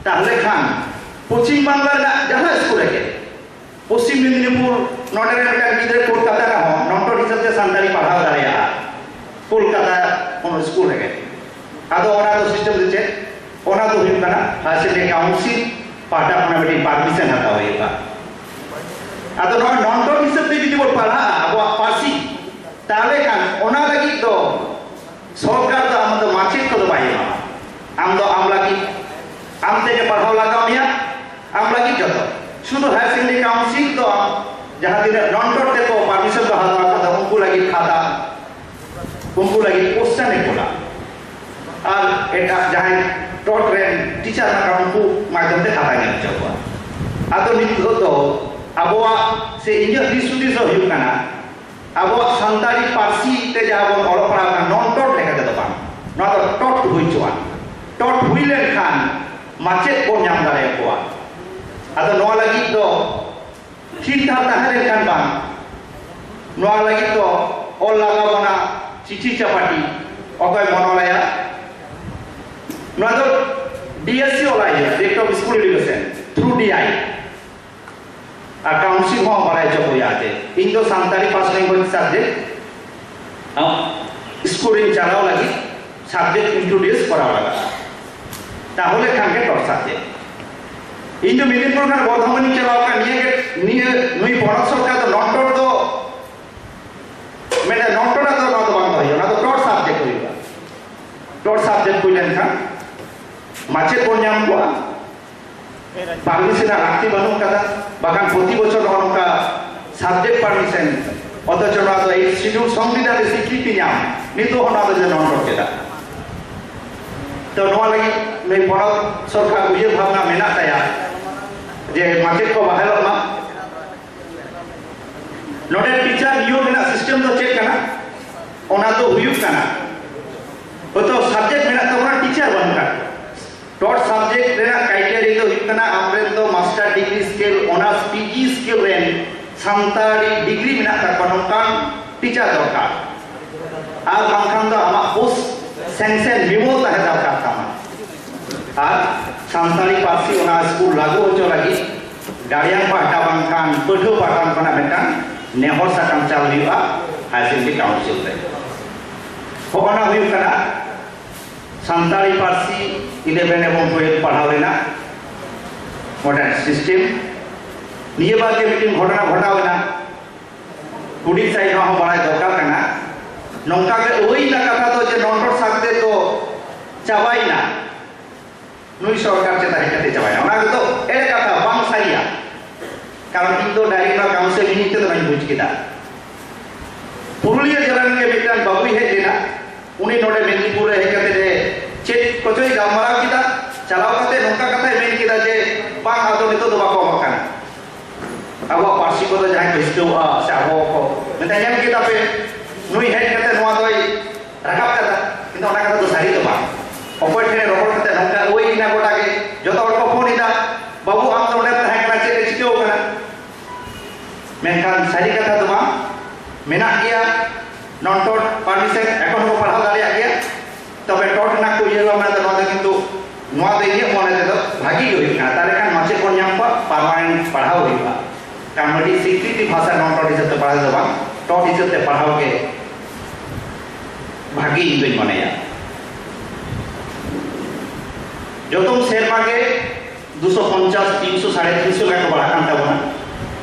ᱛᱟᱦᱞᱮ ᱠᱷᱟᱱ ᱯᱚᱪᱷᱤᱢ ᱵᱟᱝᱞᱟ ᱨᱮᱱᱟᱜ ᱡᱟᱦᱟᱸ ᱥᱠᱩᱞ ᱨᱮᱜᱮ, ᱯᱚᱪᱷᱤᱢ ᱢᱮᱫᱽᱱᱤᱯᱩᱨ, ᱱᱚᱰᱮ ᱨᱮᱱ ᱢᱤᱫᱴᱟᱝ ᱜᱤᱫᱽᱨᱟᱹ ᱠᱳᱞᱠᱟᱛᱟ ᱨᱮᱦᱚᱸ ᱱᱚᱱ ᱴᱚᱴ ᱦᱤᱥᱟᱹᱵ ᱛᱮ ᱥᱟᱱᱛᱟᱲᱤ ᱯᱟᱲᱦᱟᱣ ᱫᱟᱲᱮᱭᱟᱜᱼᱟ, ᱠᱳᱞᱠᱟᱛᱟ ᱠᱳᱱᱳ ᱥᱠᱩᱞ ᱨᱮᱜᱮ᱾ ᱟᱫᱚ ᱚᱱᱟ ᱫᱚ system ᱫᱚ ᱪᱮᱫ? ᱚᱱᱟ ᱫᱚ ᱦᱩᱭᱩᱜ ᱠᱟᱱᱟ Higher Secondary Council ᱯᱟᱦᱴᱟ ᱠᱷᱚᱱᱟᱜ ᱢᱤᱫᱴᱤᱡ permission ᱦᱟᱛᱟᱣ ᱦᱩᱭᱩᱜᱼᱟ᱾ ᱟᱫᱚ ᱱᱚᱣᱟ ᱱᱚᱱ ᱴᱚᱴ ᱦᱤᱥᱟᱹᱵ ᱛᱮ ᱡᱩᱫᱤ ᱵᱚᱱ ᱯᱟᱲᱦᱟᱜᱼᱟ ᱟᱵᱚᱣᱟᱜ ᱯᱟᱹᱨᱥᱤ, ᱛᱟᱦᱞᱮ ᱠᱷᱟᱱ ᱚᱱᱟ ᱞᱟᱹᱜᱤᱫ ᱫᱚ ᱥᱚᱨᱠᱟᱨ ᱫᱚ ᱟᱢ ᱫᱚ ᱢᱟᱪᱮᱫ ᱠᱚᱫᱚ ᱵᱟᱭ ᱮᱢᱟᱢᱟ᱾ ᱟᱢ ᱫᱚ ᱟᱢ ᱞᱟᱹᱜᱤᱫ ᱟᱢ ᱛᱮᱜᱮ ᱯᱟᱲᱦᱟᱣ ᱞᱟᱜᱟᱣ ᱢᱮᱭᱟ, ᱟᱢ ᱞᱟᱹᱜᱤᱫ ᱡᱚᱛᱚ᱾ ᱥᱩᱫᱷᱩ Higher Secondary Council ᱫᱚ ᱟᱢ ᱡᱟᱦᱟᱸ ᱛᱤᱱᱟᱹᱜ ᱱᱚᱱ ᱴᱚᱴ ᱛᱮᱠᱚ permission ᱠᱚ ᱦᱟᱛᱟᱣ ᱠᱟᱫᱟ, ᱩᱱᱠᱩ ᱞᱟᱹᱜᱤᱫ ᱠᱷᱟᱛᱟ, ᱩᱱᱠᱩ ᱞᱟᱹᱜᱤᱫ question ᱮ ᱠᱳᱞᱟ, ᱟᱨ ᱮᱴᱟᱜ ᱡᱟᱦᱟᱸᱭ ᱴᱚᱴ ᱨᱮᱱ ᱴᱤᱪᱟᱨ ᱢᱮᱱᱟᱜ ᱠᱚᱣᱟ, ᱩᱱᱠᱩ ᱢᱟᱫᱽᱫᱷᱚᱢ ᱛᱮ ᱠᱷᱟᱛᱟ ᱧᱮᱞ ᱦᱚᱪᱚ ᱠᱚᱣᱟ᱾ ᱟᱫᱚ ᱱᱤᱛᱚᱜ ᱫᱚ ᱟᱵᱚᱣᱟᱜ ᱥᱮ ᱤᱧᱟᱹᱜ ᱫᱤᱥ ᱦᱩᱫᱤᱥ ᱫᱚ ᱦᱩᱭᱩᱜ ᱠᱟᱱᱟ, ᱟᱵᱚᱣᱟᱜ ᱥᱟᱱᱛᱟᱲᱤ ᱯᱟᱹᱨᱥᱤ ᱛᱮ ᱡᱟᱦᱟᱸ ᱵᱚᱱ ᱚᱞᱚᱜ ᱯᱟᱲᱦᱟᱣ ᱠᱟᱱᱟ, ᱱᱚᱱ ᱴᱚᱴ ᱞᱮᱠᱟ ᱛᱮᱫᱚ ᱵᱟᱝ, ᱱᱚᱣᱟ ᱫᱚ ᱴᱚᱴ ᱦᱩᱭ ᱦᱚᱪᱚᱣᱟᱱ᱾ ᱴᱚᱴ ᱦᱩᱭ ᱞᱮᱱᱠᱷᱟᱱ ᱢᱟᱪᱮᱫ ᱵᱚᱱ ᱧᱟᱢ ᱫᱟᱲᱮᱭᱟᱠᱚᱣᱟ᱾ ᱟᱫᱚ ᱱᱚᱣᱟ ᱞᱟᱹᱜᱤᱫ ᱫᱚ ᱛᱷᱤᱨ ᱛᱷᱟᱨ ᱛᱟᱦᱮᱸ ᱞᱮᱱᱠᱷᱟᱱ ᱵᱟᱝ, ᱱᱚᱣᱟ ᱞᱟᱹᱜᱤᱫ ᱫᱚ ᱚᱞ ᱞᱟᱜᱟᱣ ᱵᱚᱱᱟ, ᱪᱤᱴᱷᱤ ᱪᱟᱯᱟᱴᱤ᱾ ᱚᱠᱚᱭ ᱵᱚᱱ ᱚᱞᱟᱭᱟ? ᱱᱚᱣᱟ ᱫᱚ ᱰᱤ ᱮᱥ ᱥᱤ ᱚᱞᱟᱭ ᱦᱩᱭᱩᱜᱼᱟ, Director of School Education, through D I. R council ᱦᱚᱸ ᱵᱟᱲᱟᱭ ᱦᱚᱪᱚ ᱠᱚ ᱦᱩᱭᱩᱜᱼᱟ ᱡᱮ ᱤᱧ ᱫᱚ Santali first language subject school ᱨᱤᱧ ᱪᱟᱞᱟᱣ ᱞᱟᱹᱜᱤᱫ subject introduce ᱠᱚᱨᱟᱣ ᱞᱟᱜᱟᱜᱼᱟ᱾ ᱛᱟᱦᱚᱞᱮ ᱠᱷᱟᱱ ᱜᱮ ᱴᱚᱴ subject᱾ ᱤᱧ ᱫᱚ ᱢᱮᱫᱤᱱᱯᱩᱨ ᱠᱷᱚᱱ ᱵᱚᱨᱫᱷᱚᱢᱟᱱᱤᱧ ᱪᱟᱞᱟᱣ ᱠᱟᱱᱟ, ᱱᱤᱭᱟᱹ ᱜᱮ, ᱱᱤᱭᱟᱹ, ᱱᱩᱭ ᱯᱚᱱᱚᱛ ᱥᱚᱨᱠᱟᱨ ᱫᱚ ᱱᱚᱱ ᱴᱚᱴ ᱫᱚ, ᱢᱮᱱᱟ ᱱᱚᱱ ᱴᱚᱴ ᱫᱚ ᱱᱚᱣᱟ ᱫᱚ ᱵᱟᱝ ᱦᱩᱭᱩᱜᱼᱟ, ᱚᱱᱟ ᱫᱚ ᱴᱚᱴ subject ᱦᱩᱭᱩᱜᱼᱟ᱾ ᱴᱚᱴ subject ᱦᱩᱭ ᱞᱮᱱᱠᱷᱟᱱ ᱢᱟᱪᱮᱫ ᱵᱚᱱ ᱧᱟᱢ ᱠᱚᱣᱟ, permission ᱨᱮᱱᱟᱜ ᱞᱟᱹᱠᱛᱤ ᱵᱟᱹᱱᱩᱜ ᱠᱟᱫᱟ, ᱵᱟᱠᱷᱟᱱ ᱯᱨᱚᱛᱤ ᱵᱚᱪᱷᱚᱨ ᱱᱚᱜᱼᱚ ᱱᱚᱝᱠᱟ subject permission, ᱚᱛᱷᱚᱪᱚ ᱱᱚᱣᱟ ᱫᱚ Eighth Schedule ᱥᱚᱝᱵᱤᱫᱷᱟᱱ ᱨᱮ ᱥᱤᱠᱨᱤᱛᱤ ᱧᱟᱢ, ᱱᱤᱛᱚᱜ ᱦᱚᱸ ᱱᱚᱣᱟ ᱫᱚ ᱡᱮ ᱱᱚᱱ ᱴᱚᱴ ᱪᱮᱫᱟᱜ? ᱛᱚ ᱱᱚᱣᱟ ᱞᱟᱹᱜᱤᱫ ᱱᱩᱭ ᱯᱚᱱᱚᱛ ᱥᱚᱨᱠᱟᱨ ᱩᱭᱦᱟᱹᱨ ᱵᱷᱟᱵᱽᱱᱟ ᱢᱮᱱᱟᱜ ᱛᱟᱭᱟ ᱡᱮ ᱢᱟᱪᱮᱫ ᱠᱚ ᱵᱟᱦᱟᱞᱚᱜ ᱢᱟ᱾ ᱱᱚᱰᱮ ᱴᱤᱪᱟᱨ ᱱᱤᱭᱳᱜ ᱨᱮᱱᱟᱜ system ᱫᱚ ᱪᱮᱫ ᱠᱟᱱᱟ? ᱚᱱᱟ ᱫᱚ ᱦᱩᱭᱩᱜ ᱠᱟᱱᱟ, ᱦᱚᱭᱛᱚ subject ᱢᱮᱱᱟᱜ ᱛᱟᱵᱚᱱᱟ, ᱴᱤᱪᱟᱨ ᱵᱟᱹᱱᱩᱜ ᱠᱟᱜ ᱠᱚᱣᱟ᱾ ᱴᱚᱴ subject ᱨᱮᱱᱟᱜ criteria ᱫᱚ ᱦᱩᱭᱩᱜ ᱠᱟᱱᱟ, ᱟᱢᱨᱮᱱ ᱫᱚ master degree skill, honours P G skill ᱨᱮᱱ ᱥᱟᱱᱛᱟᱲᱤ degree ᱢᱮᱱᱟᱜ ᱛᱟᱠᱚᱣᱟ, ᱱᱚᱝᱠᱟᱱ ᱴᱤᱪᱟᱨ ᱫᱚᱨᱠᱟᱨ᱾ ᱟᱨ ᱵᱟᱝᱠᱷᱟᱱ ᱫᱚ ᱟᱢᱟᱜ post sanction memo ᱛᱟᱦᱮᱸ ᱫᱚᱨᱠᱟᱨ ᱛᱟᱢᱟ᱾ ᱟᱨ ᱥᱟᱱᱛᱟᱲᱤ ᱯᱟᱹᱨᱥᱤ ᱚᱱᱟ ᱥᱠᱩᱞ ᱞᱟᱹᱜᱩ ᱦᱚᱪᱚ ᱞᱟᱹᱜᱤᱫ guardian ᱯᱟᱦᱴᱟ ᱵᱟᱝᱠᱷᱟᱱ ᱯᱟᱹᱴᱷᱩᱣᱟᱹ ᱯᱟᱦᱴᱟ ᱠᱷᱚᱱᱟᱜ ᱢᱤᱫᱴᱟᱝ ᱱᱮᱦᱚᱨ ᱥᱟᱠᱟᱢ ᱪᱟᱞ ᱦᱩᱭᱩᱜᱼᱟ Higher Secondary Council ᱨᱮ᱾ ᱦᱚᱸᱜᱼᱚ ᱱᱟ ᱦᱩᱭᱩᱜ ᱠᱟᱱᱟ ᱥᱟᱱᱛᱟᱲᱤ ᱯᱟᱹᱨᱥᱤ eleven ᱮᱵᱚᱝ twelve ᱯᱟᱲᱦᱟᱣ ᱨᱮᱱᱟᱜ modern system᱾ ᱱᱤᱭᱟᱹ ᱵᱟᱨ ᱜᱮ ᱢᱤᱫᱴᱮᱱ ᱜᱷᱚᱴᱚᱱᱟ ᱜᱷᱚᱴᱟᱣ ᱮᱱᱟ, ᱦᱩᱰᱤᱧ ᱥᱟᱺᱦᱤᱡ ᱱᱚᱣᱟ ᱦᱚᱸ ᱵᱟᱲᱟᱭ ᱫᱚᱨᱠᱟᱨ ᱠᱟᱱᱟ᱾ ᱱᱚᱝᱠᱟ ᱜᱮ ᱟᱹᱣᱟᱹᱭ ᱨᱮᱱᱟᱜ ᱠᱟᱛᱷᱟ ᱫᱚ ᱡᱮ ᱱᱚᱱ ᱴᱚᱴ subject ᱫᱚ ᱪᱟᱵᱟᱭᱮᱱᱟ, ᱱᱩᱭ ᱥᱚᱨᱠᱟᱨ ᱪᱮᱛᱟᱱ ᱦᱮᱡ ᱠᱟᱛᱮ ᱪᱟᱵᱟᱭᱮᱱᱟ, ᱚᱱᱟ ᱜᱮᱛᱚ ᱮᱲᱮ ᱠᱟᱛᱷᱟ, ᱵᱟᱝ ᱥᱟᱹᱨᱤᱭᱟ᱾ ᱠᱟᱨᱚᱱ ᱤᱧ ᱫᱚ direct ᱱᱚᱣᱟ ᱠᱟᱣᱩᱱᱥᱤᱞ ᱢᱤᱱᱤᱴ ᱛᱮᱫᱚ ᱵᱟᱹᱧ ᱵᱩᱡᱽ ᱠᱮᱫᱟ᱾ ᱯᱩᱨᱩᱞᱤᱭᱟᱹ ᱡᱮᱞᱟ ᱨᱮᱱ ᱜᱮ ᱢᱤᱫᱴᱟᱝ ᱵᱟᱹᱵᱩᱭ ᱦᱮᱡ ᱞᱮᱱᱟ, ᱩᱱᱤ ᱱᱚᱰᱮ ᱢᱮᱫᱤᱱᱯᱩᱨ ᱨᱮ ᱦᱮᱡ ᱠᱟᱛᱮ ᱮ ᱪᱮᱫ ᱠᱚᱪᱚᱭ ᱜᱟᱞᱢᱟᱨᱟᱣ ᱠᱮᱫᱟ, ᱪᱟᱞᱟᱣ ᱠᱟᱛᱮ ᱱᱚᱝᱠᱟ ᱠᱟᱛᱷᱟᱭ ᱢᱮᱱ ᱠᱮᱫᱟ ᱡᱮ, "ᱵᱟᱝ, ᱟᱫᱚ ᱱᱤᱛᱚᱜ ᱫᱚ ᱵᱟᱠᱚ ᱮᱢᱚᱜ ᱟᱵᱚᱣᱟᱜ ᱯᱟᱹᱨᱥᱤ ᱠᱚᱫᱚ ᱡᱟᱦᱟᱸᱭ ᱠᱚ ᱦᱤᱥᱠᱟᱹᱣᱟᱜᱼᱟ ᱥᱮ ᱟᱵᱚ ᱠᱚ ᱢᱮᱱᱫᱟ, "ᱧᱮᱞ ᱠᱮᱫᱟ ᱯᱮ, ᱱᱩᱭ ᱦᱮᱡ ᱠᱟᱛᱮ ᱱᱚᱣᱟ ᱫᱚᱭ ᱨᱟᱠᱟᱵ ᱠᱟᱫᱟ", ᱠᱤᱱᱛᱩ ᱚᱱᱟ ᱠᱟᱛᱷᱟ ᱫᱚ ᱥᱟᱹᱨᱤ ᱫᱚ ᱵᱟᱝ᱾ ᱚᱠᱚᱭ ᱴᱷᱮᱱ ᱨᱚᱯᱚᱲ ᱠᱟᱛᱮ ᱱᱚᱝᱠᱟ ᱦᱩᱭ ᱮᱱᱟ ᱜᱚᱴᱟ ᱜᱮ, ᱡᱚᱛᱚ ᱦᱚᱲ ᱠᱚ ᱯᱷᱳᱱ ᱮᱫᱟ, "ᱵᱟᱹᱵᱩ, ᱟᱢ ᱫᱚ ᱚᱸᱰᱮᱢ ᱛᱟᱦᱮᱸ ᱠᱟᱱᱟ, ᱪᱮᱫ ᱨᱮ ᱪᱤᱠᱟᱹᱣ ᱠᱟᱱᱟ?" ᱢᱮᱱᱠᱷᱟᱱ ᱥᱟᱹᱨᱤ ᱠᱟᱛᱷᱟ ᱫᱚ ᱵᱟᱝ, ᱢᱮᱱᱟᱜ ᱜᱮᱭᱟ ᱱᱚᱱ ᱴᱚᱴ ᱯᱟᱨᱢᱤᱥᱚᱱ, ᱮᱠᱷᱚᱱ ᱦᱚᱸᱠᱚ ᱯᱟᱲᱦᱟᱣ ᱫᱟᱲᱮᱭᱟᱜ ᱜᱮᱭᱟ᱾ ᱛᱚᱵᱮ ᱴᱚᱴ ᱨᱮᱱᱟᱜ ᱠᱚ ᱩᱭᱦᱟᱹᱨ ᱵᱷᱟᱵᱽᱱᱟ ᱫᱚ ᱱᱚᱣᱟ ᱫᱚ ᱠᱤᱱᱛᱩ, ᱱᱚᱣᱟ ᱫᱚ ᱤᱧᱟᱹᱜ ᱢᱚᱱᱮ ᱛᱮᱫᱚ ᱵᱷᱟᱹᱜᱤ ᱜᱮ ᱦᱩᱭᱩᱜ ᱠᱟᱱᱟ᱾ ᱛᱟᱦᱞᱮ ᱠᱷᱟᱱ ᱢᱟᱪᱮᱫ ᱵᱚᱱ ᱧᱟᱢ ᱠᱚᱣᱟ, ᱯᱟᱨᱢᱟᱱᱮᱱᱴ ᱯᱟᱲᱦᱟᱣ ᱦᱩᱭᱩᱜᱼᱟ᱾ ᱠᱟᱨᱚᱱ ᱢᱤᱫᱴᱤᱡ ᱥᱤᱠᱨᱤᱛᱤ ᱵᱷᱟᱥᱟ ᱱᱚᱱ ᱴᱚᱴ ᱦᱤᱥᱟᱹᱵ ᱛᱮ ᱯᱟᱲᱦᱟᱣ ᱫᱚ ᱵᱟᱝ, ᱴᱚᱴ ᱦᱤᱥᱟᱹᱵ ᱛᱮ ᱯᱟᱲᱦᱟᱣ ᱜᱮ ᱵᱷᱟᱹᱜᱤ ᱤᱧ ᱫᱩᱧ ᱢᱚᱱᱮᱭᱟ᱾ ᱡᱚᱛᱚᱢ ᱥᱮᱨᱢᱟ ᱜᱮ ᱫᱩᱥᱚ ᱯᱚᱧᱪᱟᱥ, ᱛᱤᱱᱥᱚ, ᱥᱟᱲᱮ ᱛᱤᱱᱥᱚ ᱜᱟᱱ ᱠᱚ ᱵᱟᱲᱦᱟᱜ ᱠᱟᱱ ᱛᱟᱵᱚᱱᱟ᱾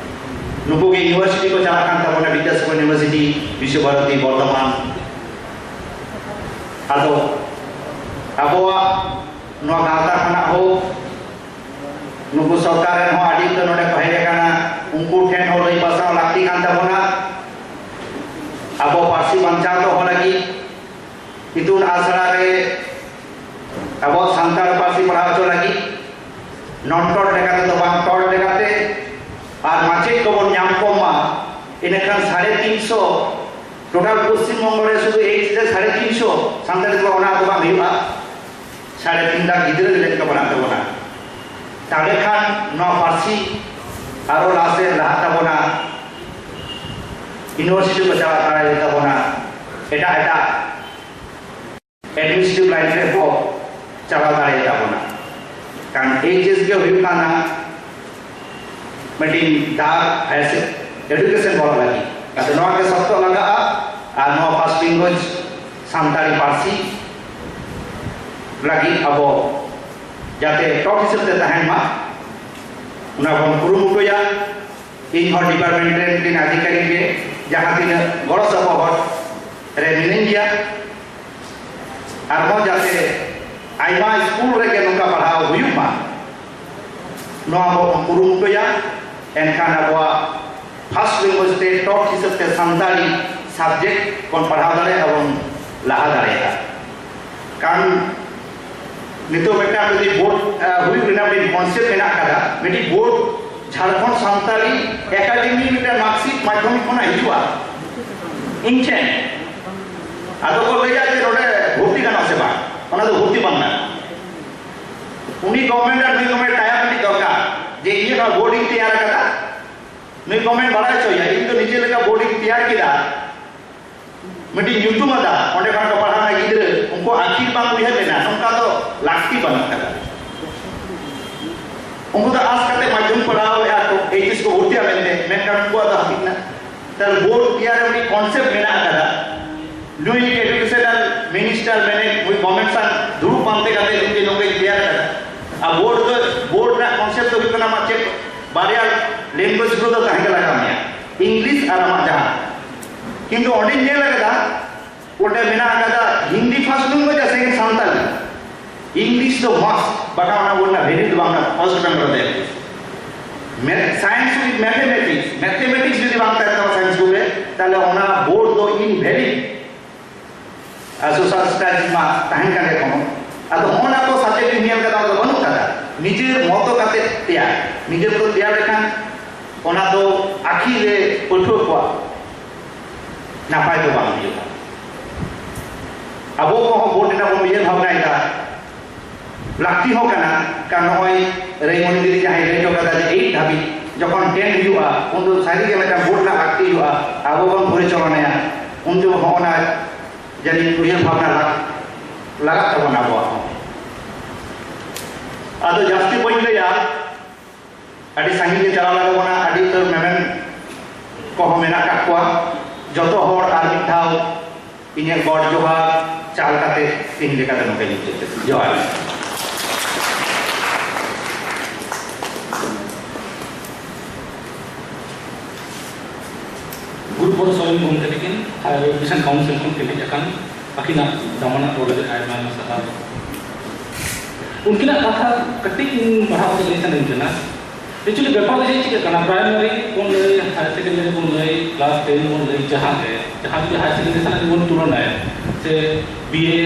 ᱱᱩᱠᱩ ᱜᱮ ᱤᱭᱩᱱᱤᱵᱷᱟᱨᱥᱤᱴᱤ ᱠᱚ ᱪᱟᱞᱟᱜ ᱠᱟᱱ ᱛᱟᱵᱚᱱᱟ, ᱵᱤᱫᱽᱫᱟᱥᱟᱜᱚᱨ ᱤᱭᱩᱱᱤᱵᱷᱟᱨᱥᱤᱴᱤ, ᱵᱤᱥᱥᱚ ᱵᱷᱟᱨᱚᱛᱤ, ᱵᱚᱨᱫᱷᱚᱢᱟᱱ᱾ ᱟᱫᱚ ᱟᱵᱚᱣᱟᱜ ᱱᱚᱣᱟ ᱜᱟᱶᱛᱟ ᱠᱷᱚᱱᱟᱜ ᱦᱳᱠ, ᱱᱩᱠᱩ ᱥᱚᱨᱠᱟᱨ ᱨᱮᱱ ᱦᱚᱸ ᱟᱹᱰᱤ ᱩᱛᱟᱹᱨ ᱱᱚᱰᱮ ᱠᱚ ᱦᱮᱡ ᱟᱠᱟᱱᱟ, ᱩᱱᱠᱩ ᱴᱷᱮᱱ ᱦᱚᱸ ᱞᱟᱹᱭ ᱯᱟᱥᱱᱟᱣ ᱞᱟᱹᱠᱛᱤ ᱠᱟᱱ ᱛᱟᱵᱚᱱᱟ᱾ ᱟᱵᱚ ᱯᱟᱹᱨᱥᱤ ᱵᱟᱧᱪᱟᱣ ᱫᱚᱦᱚ ᱞᱟᱹᱜᱤᱫ ᱤᱛᱩᱱ ᱟᱥᱲᱟ ᱨᱮ ᱟᱵᱚ ᱥᱟᱱᱛᱟᱲ ᱯᱟᱹᱨᱥᱤ ᱯᱟᱲᱦᱟᱣ ᱦᱚᱪᱚ ᱞᱟᱹᱜᱤᱫ ᱱᱚᱱ ᱴᱚᱴ ᱞᱮᱠᱟᱛᱮ ᱫᱚ ᱵᱟᱝ, ᱴᱚᱴ ᱞᱮᱠᱟᱛᱮ, ᱟᱨ ᱢᱟᱪᱮᱫ ᱠᱚᱵᱚᱱ ᱧᱟᱢ ᱠᱚᱢ ᱢᱟ, ᱤᱱᱟᱹᱠᱷᱟᱱ ᱥᱟᱲᱮ ᱛᱤᱱᱥᱚ, ᱴᱳᱴᱟᱞ ᱯᱚᱥᱪᱤᱢ ᱵᱚᱝᱜᱚ ᱨᱮ ᱥᱩᱫᱷᱩ ᱮᱭᱤᱪ ᱨᱮ ᱥᱟᱲᱮ ᱛᱤᱱᱥᱚ ᱥᱟᱱᱛᱟᱲᱤ ᱛᱮ ᱚᱱᱟ ᱫᱚ ᱵᱟᱝ ᱦᱩᱭᱩᱜᱼᱟ᱾ ᱥᱟᱲᱮ ᱛᱤᱱ ᱞᱟᱠᱷ ᱜᱤᱫᱽᱨᱟᱹ ᱜᱮ ᱞᱮᱠᱷᱟ ᱯᱟᱲᱦᱟᱜ ᱛᱟᱵᱚᱱᱟ᱾ ᱛᱟᱦᱞᱮ ᱠᱷᱟᱱ ᱱᱚᱣᱟ ᱯᱟᱹᱨᱥᱤ ᱟᱨᱚ ᱞᱟᱦᱟ ᱥᱮᱫ ᱞᱟᱦᱟᱜ ᱛᱟᱵᱚᱱᱟ, ᱤᱭᱩᱱᱤᱵᱷᱟᱨᱥᱤᱴᱤ ᱠᱚ ᱪᱟᱞᱟᱣ ᱫᱟᱲᱮᱭᱟᱜ ᱛᱟᱵᱚᱱᱟ, ᱮᱴᱟᱜ ᱮᱴᱟᱜ ᱮᱰᱢᱤᱱᱤᱥᱴᱨᱮᱴᱤᱵᱷ ᱞᱟᱭᱤᱱ ᱨᱮ ᱠᱚ ᱪᱟᱞᱟᱣ ᱫᱟᱲᱮᱭᱟᱜ ᱛᱟᱵᱚᱱᱟ᱾ ᱠᱟᱨᱚᱱ ᱮᱭᱤᱪ ᱮᱥ ᱜᱮ ᱦᱩᱭᱩᱜ ᱠᱟᱱᱟ ᱢᱤᱫᱴᱤᱱ ᱰᱟᱦᱟᱨ ᱦᱟᱭᱟᱨ ᱮᱰᱩᱠᱮᱥᱚᱱ ᱵᱚᱞᱚ ᱞᱟᱹᱜᱤᱫ᱾ ᱟᱫᱚ ᱱᱚᱣᱟ ᱜᱮ ᱥᱚᱠᱛᱚ ᱞᱟᱜᱟᱜᱼᱟ᱾ ᱟᱨ ᱱᱚᱣᱟ ᱯᱷᱟᱥᱴ ᱞᱮᱝᱜᱩᱭᱮᱡᱽ ᱥᱟᱱᱛᱟᱲᱤ ᱯᱟᱹᱨᱥᱤ ᱞᱟᱹᱜᱤᱫ ᱟᱵᱚ ᱡᱟᱛᱮ ᱴᱚᱴ ᱦᱤᱥᱟᱹᱵ ᱛᱮ ᱛᱟᱦᱮᱱ ᱢᱟ, ᱚᱱᱟ ᱵᱚᱱ ᱠᱩᱨᱩᱢᱩᱴᱩᱭᱟ᱾ ᱤᱧ ᱦᱚᱸ ᱰᱤᱯᱟᱨᱴᱢᱮᱱᱴ ᱨᱮᱱ ᱢᱤᱫᱴᱤᱱ ᱟᱫᱷᱤᱠᱟᱨᱤᱠ ᱜᱮ ᱡᱟᱦᱟᱸ ᱛᱤᱱᱟᱹᱜ ᱜᱚᱲᱚ ᱥᱚᱯᱚᱦᱚᱫ ᱨᱮ ᱢᱤᱱᱟᱹᱧ ᱜᱮᱭᱟ᱾ ᱟᱨᱦᱚᱸ ᱡᱟᱛᱮ ᱟᱭᱢᱟ ᱥᱠᱩᱞ ᱨᱮᱜᱮ ᱱᱚᱝᱠᱟ ᱯᱟᱲᱦᱟᱣ ᱦᱩᱭᱩᱜ ᱢᱟ, ᱱᱚᱣᱟ ᱵᱚᱱ ᱠᱩᱨᱩᱢᱩᱴᱩᱭᱟ᱾ ᱮᱱᱠᱷᱟᱱ ᱟᱵᱚᱣᱟᱜ ᱯᱷᱟᱥᱴ ᱞᱮᱝᱜᱩᱭᱮᱡᱽ ᱛᱮ ᱴᱚᱴ ᱦᱤᱥᱟᱹᱵ ᱛᱮ ᱥᱟᱱᱛᱟᱲᱤ ᱥᱟᱵᱡᱮᱠᱴ ᱵᱚᱱ ᱯᱟᱲᱦᱟᱣ ᱫᱟᱲᱮᱭᱟᱜᱼᱟ, ᱵᱚᱱ ᱞᱟᱦᱟ ᱫᱟᱲᱮᱭᱟᱜᱼᱟ᱾ ᱠᱟᱨᱚᱱ ᱱᱤᱛᱚᱜ ᱢᱤᱫᱴᱟᱝ ᱡᱩᱫᱤ ᱵᱳᱨᱰ ᱦᱩᱭᱩᱜ ᱨᱮᱱᱟᱜ ᱢᱤᱫᱴᱤᱡ ᱠᱚᱱᱥᱮᱯᱴ ᱢᱮᱱᱟᱜ ᱟᱠᱟᱫᱟ, ᱢᱤᱫᱴᱤᱡ ᱵᱳᱨᱰ ᱡᱷᱟᱲᱠᱷᱚᱸᱰ ᱥᱟᱱᱛᱟᱲᱤ ᱮᱠᱟᱰᱮᱢᱤ ᱢᱤᱫᱴᱟᱝ ᱢᱟᱨᱠᱥᱤᱴ ᱢᱟᱫᱽᱫᱷᱚᱢᱤᱠ ᱠᱷᱚᱱᱟᱜ ᱦᱤᱡᱩᱜᱼᱟ ᱤᱧ ᱴᱷᱮᱱ, ᱟᱫᱚ ᱠᱚ ᱞᱟᱹᱭᱟ ᱡᱮ ᱱᱚᱰᱮ ᱵᱷᱚᱨᱛᱤ ᱜᱟᱱᱚᱜᱼᱟ ᱥᱮ ᱵᱟᱝ? ᱚᱱᱟ ᱫᱚ ᱵᱷᱚᱨᱛᱤ ᱵᱟᱝ ᱜᱟᱱᱚᱜᱼᱟ᱾ ᱩᱱᱤ ᱜᱚᱵᱷᱚᱨᱱᱢᱮᱱᱴ ᱟᱨ ᱱᱩᱭ ᱜᱚᱵᱷᱚᱨᱱᱢᱮᱱᱴ ᱴᱟᱭᱟᱯ ᱢᱤᱫᱴᱤᱡ ᱫᱚᱨᱠᱟᱨ, ᱡᱮ ᱤᱧᱟᱹᱜ ᱱᱚᱣᱟ ᱵᱳᱨᱰ ᱤᱧ ᱛᱮᱭᱟᱨ ᱟᱠᱟᱫᱟ, ᱱᱩᱭ ᱜᱚᱵᱷᱚᱨᱱᱢᱮᱱᱴ ᱵᱟᱲᱟᱭ ᱦᱚᱪᱚᱭᱟ ᱤᱧ ᱫᱚ ᱱᱤᱡᱮ ᱞᱮᱠᱟ ᱵᱳᱨᱰ ᱤᱧ ᱛᱮᱭᱟᱨ ᱠᱮᱫᱟ, ᱢᱤᱫᱴᱤᱡ ᱧᱩᱛᱩᱢ ᱟᱫᱟ, ᱚᱸᱰᱮ ᱠᱷᱚᱱ ᱠᱚ ᱯᱟᱲᱦᱟᱣ ᱮᱱᱟ ᱜᱤᱫᱽᱨᱟᱹ, ᱩᱱᱠᱩ ᱟᱹᱠᱤᱞ ᱵᱟᱝ ᱩᱭᱦᱟᱹᱨ ᱞᱮᱱᱟ, ᱱᱚᱝᱠᱟ ᱫᱚ ᱞᱟᱹᱠᱛᱤ ᱵᱟᱹᱱᱩᱜ ᱠᱟᱫᱟ᱾ ᱩᱱᱠᱩ ᱫᱚ ᱟᱥ ᱠᱟᱛᱮ ᱢᱟᱫᱽᱫᱷᱚᱢᱤᱠ ᱯᱟᱲᱦᱟᱣ ᱮᱫᱟ ᱠᱚ, ᱮᱭᱤᱪ ᱮᱥ ᱠᱚ ᱵᱷᱚᱨᱛᱤᱜᱼᱟ ᱢᱮᱱᱛᱮ, ᱢᱮᱱᱠᱷᱟᱱ ᱩᱱᱠᱩᱣᱟᱜ ᱫᱚ ᱦᱟᱹᱯᱤᱫ ᱮᱱᱟ᱾ ᱛᱟᱦᱞᱮ ᱵᱳᱨᱰ ᱛᱮᱭᱟᱨ ᱨᱮ ᱢᱤᱫᱴᱤᱡ ᱠᱚᱱᱥᱮᱯᱴ ᱢᱮᱱᱟᱜ ᱟᱠᱟᱫᱟ, ᱱᱩᱭ educational minister ᱢᱮᱱᱮᱫ ᱱᱩᱭ ᱜᱚᱵᱷᱚᱨᱱᱢᱮᱱᱴ ᱥᱟᱶ ᱫᱩᱲᱩᱵ ᱯᱟᱱᱛᱮ ᱠᱟᱛᱮ ᱡᱩᱫᱤ ᱱᱚᱝᱠᱟᱭ ᱛᱮᱭᱟᱨ ᱟᱠᱟᱫᱟ᱾ ᱟᱨ ᱵᱳᱨᱰ ᱫᱚ, ᱵᱳᱨᱰ ᱨᱮᱱᱟᱜ ᱠᱚᱱᱥᱮᱯᱴ ᱫᱚ ᱦᱩᱭᱩᱜ ᱠᱟᱱᱟ ᱟᱢᱟᱜ ᱪᱮᱫ, ᱵᱟᱨᱭᱟ ᱞᱮᱝᱜᱩᱭᱮᱡᱽ ᱜᱩᱨᱩ ᱫᱚ ᱛᱟᱦᱮᱸ ᱜᱮ ᱞᱟᱜᱟᱣ ᱢᱮᱭᱟ, ᱤᱝᱞᱤᱥ ᱟᱨ ᱟᱢᱟᱜ ᱡᱟᱦᱟᱸ᱾ ᱠᱤᱱᱛᱩ ᱚᱸᱰᱮᱧ ᱧᱮᱞ ᱟᱠᱟᱫᱟ, ᱚᱸᱰᱮ ᱢᱮᱱᱟᱜ ᱟᱠᱟᱫᱟ ᱦᱤᱱᱫᱤ ᱯᱷᱟᱥᱴ ᱞᱮᱝᱜᱩᱭᱮᱡᱽ ᱟᱨ ᱥᱮᱠᱮᱱᱰ ᱥᱟᱱᱛᱟᱲᱤ᱾ ᱤᱝᱞᱤᱥ ᱫᱚ ᱢᱟᱥᱴ, ᱵᱟᱠᱷᱟᱱ ᱚᱱᱟ ᱵᱳᱨᱰ ᱨᱮᱱᱟᱜ ᱵᱷᱮᱞᱤᱰ ᱫᱚ ᱵᱟᱝ ᱠᱟᱱᱟ, ᱯᱷᱟᱥᱴ ᱵᱮᱝᱜᱚᱞ ᱨᱮ᱾ Science with mathematics, ᱢᱮᱛᱷᱮᱢᱮᱴᱤᱠᱥ ᱡᱩᱫᱤ ᱵᱟᱝ ᱛᱟᱦᱮᱱ ᱛᱟᱢᱟ ᱥᱟᱭᱮᱱᱥ ᱵᱩᱠ ᱨᱮ, ᱛᱟᱦᱞᱮ ᱚᱱᱟ ᱵᱳᱨᱰ ᱫᱚ ᱤᱱᱵᱷᱮᱞᱤᱰ᱾ ᱟᱨ ᱥᱳᱥᱟᱞ ᱥᱴᱟᱰᱤᱡᱽ ᱢᱟ ᱛᱟᱦᱮᱱ ᱠᱟᱱ ᱜᱮ ᱠᱚᱢᱚᱱ᱾ ᱟᱫᱚ ᱦᱚᱸᱜᱼᱚ ᱱᱟ ᱠᱚ ᱥᱟᱵᱡᱮᱠᱴ ᱤᱧ ᱧᱮᱞ ᱠᱟᱫᱟ, ᱚᱱᱟ ᱫᱚ ᱵᱟᱹᱱᱩᱜ ᱠᱟᱫᱟ᱾ ᱱᱤᱡᱮᱨ ᱢᱚᱛᱚ ᱠᱟᱛᱮ ᱛᱮᱭᱟᱨ, ᱱᱤᱡᱮᱨ ᱢᱚᱛᱚ ᱛᱮᱭᱟᱨ ᱞᱮᱠᱷᱟᱱ ᱚᱱᱟ ᱫᱚ ᱟᱹᱠᱷᱤᱞ ᱨᱮ ᱯᱟᱹᱴᱷᱩᱣᱟᱹ ᱠᱚᱣᱟᱜ ᱱᱟᱯᱟᱭ ᱫᱚ ᱵᱟᱝ ᱦᱩᱭᱩᱜᱼᱟ᱾ ᱟᱵᱚ ᱠᱚᱦᱚᱸ ᱵᱳᱨᱰ ᱨᱮᱱᱟᱜ ᱵᱚᱱ ᱩᱭᱦᱟᱹᱨ ᱵᱷᱟᱵᱽᱱᱟᱭᱮᱫᱟ, ᱞᱟᱹᱠᱛᱤ ᱦᱚᱸ ᱠᱟᱱᱟ᱾ ᱠᱟᱨᱚᱱ ᱱᱚᱜᱼᱚᱭ ᱨᱟᱭᱢᱚᱱᱤ ᱫᱤᱫᱤ ᱡᱟᱦᱟᱸᱭ ᱞᱟᱹᱭ ᱦᱚᱴᱚ ᱠᱟᱫᱟ ᱡᱮ ᱮᱭᱤᱴ ᱫᱷᱟᱹᱵᱤᱡ ᱡᱚᱠᱷᱚᱱ ᱴᱮᱱ ᱦᱩᱭᱩᱜᱼᱟ, ᱩᱱ ᱫᱚ ᱥᱟᱹᱨᱤ ᱜᱮ ᱢᱤᱫᱴᱟᱝ ᱵᱳᱨᱰ ᱨᱮᱱᱟᱜ ᱞᱟᱹᱠᱛᱤ ᱦᱩᱭᱩᱜᱼᱟ᱾ ᱟᱵᱚ ᱵᱚᱱ ᱯᱚᱨᱤᱪᱟᱞᱚᱱᱟᱭᱟ, ᱩᱱ ᱡᱚᱠᱷᱚᱱ ᱦᱚᱸᱜᱼᱚ ᱱᱟ ᱡᱟᱹᱱᱤᱡ ᱩᱭᱦᱟᱹᱨ ᱵᱷᱟᱵᱽᱱᱟ ᱞᱟᱜ-, ᱞᱟᱜᱟᱜ ᱛᱟᱵᱚᱱᱟ ᱟᱵᱚᱣᱟᱜ ᱦᱚᱸ᱾ ᱟᱫᱚ ᱡᱟᱹᱥᱛᱤ ᱵᱟᱹᱧ ᱞᱟᱹᱭᱟ, ᱟᱹᱰᱤ ᱥᱟᱺᱜᱤᱧ ᱜᱮ ᱪᱟᱞᱟᱣ ᱞᱟᱜᱟᱣ ᱵᱚᱱᱟ, ᱟᱹᱰᱤ ᱩᱛᱟᱹᱨ ᱢᱮᱢᱮᱱ ᱠᱚᱦᱚᱸ ᱢᱮᱱᱟᱜ ᱠᱟᱜ ᱠᱚᱣᱟ᱾ ᱡᱚᱛᱚ ᱦᱚᱲ ᱟᱨ ᱢᱤᱫ ᱫᱷᱟᱣ ᱤᱧᱟᱹᱜ ᱜᱚᱰ ᱡᱚᱦᱟᱨ ᱪᱟᱞ ᱠᱟᱛᱮ ᱛᱮᱦᱮᱧ ᱞᱮᱠᱟ ᱫᱚ ᱱᱚᱰᱮ ᱜᱤᱧ ᱢᱩᱪᱟᱹᱫ ᱮᱫᱟ᱾ ᱡᱚᱦᱟᱨ᱾ ᱜᱩᱨᱩ ᱯᱚᱫ ᱥᱚᱨᱮᱱ ᱜᱚᱢᱠᱮ ᱛᱟᱹᱠᱤᱱ Higher Education Council ᱠᱷᱚᱱ ᱠᱤᱱ ᱦᱮᱡ ᱟᱠᱟᱱ, ᱟᱹᱠᱤᱱᱟᱜ ᱫᱟᱢᱟᱱᱟᱜ ᱨᱚᱲ ᱞᱟᱹᱜᱤᱫ ᱟᱭᱢᱟ ᱟᱭᱢᱟ ᱥᱟᱨᱦᱟᱣ᱾ ᱩᱱᱠᱤᱱᱟᱜ ᱠᱟᱛᱷᱟ ᱠᱟᱹᱴᱤᱡ ᱤᱧ ᱯᱟᱲᱦᱟᱣ ᱠᱟᱛᱮ ᱞᱟᱹᱭ ᱥᱟᱱᱟᱧ ᱠᱟᱱᱟ᱾ Actually ᱵᱮᱯᱟᱨ ᱫᱚ ᱪᱮᱫ ᱪᱤᱠᱟᱹᱜ ᱠᱟᱱᱟ, ᱯᱨᱟᱭᱢᱟᱨᱤ ᱵᱚᱱ ᱞᱟᱹᱭ, ᱦᱟᱭᱟᱨ ᱥᱮᱠᱮᱱᱰᱟᱨᱤ ᱵᱚᱱ ᱞᱟᱹᱭ, ᱠᱞᱟᱥ ᱴᱮᱱ ᱵᱚᱱ ᱞᱟᱹᱭ, ᱡᱟᱦᱟᱸ ᱜᱮ, ᱡᱟᱦᱟᱸ ᱡᱩᱫᱤ ᱦᱟᱭᱟᱨ ᱥᱮᱠᱮᱱᱰᱟᱨᱤ ᱥᱟᱞᱟᱜ ᱵᱚᱱ ᱛᱩᱞᱚᱱᱟᱭᱟ, ᱥᱮ ᱵᱤ ᱮ,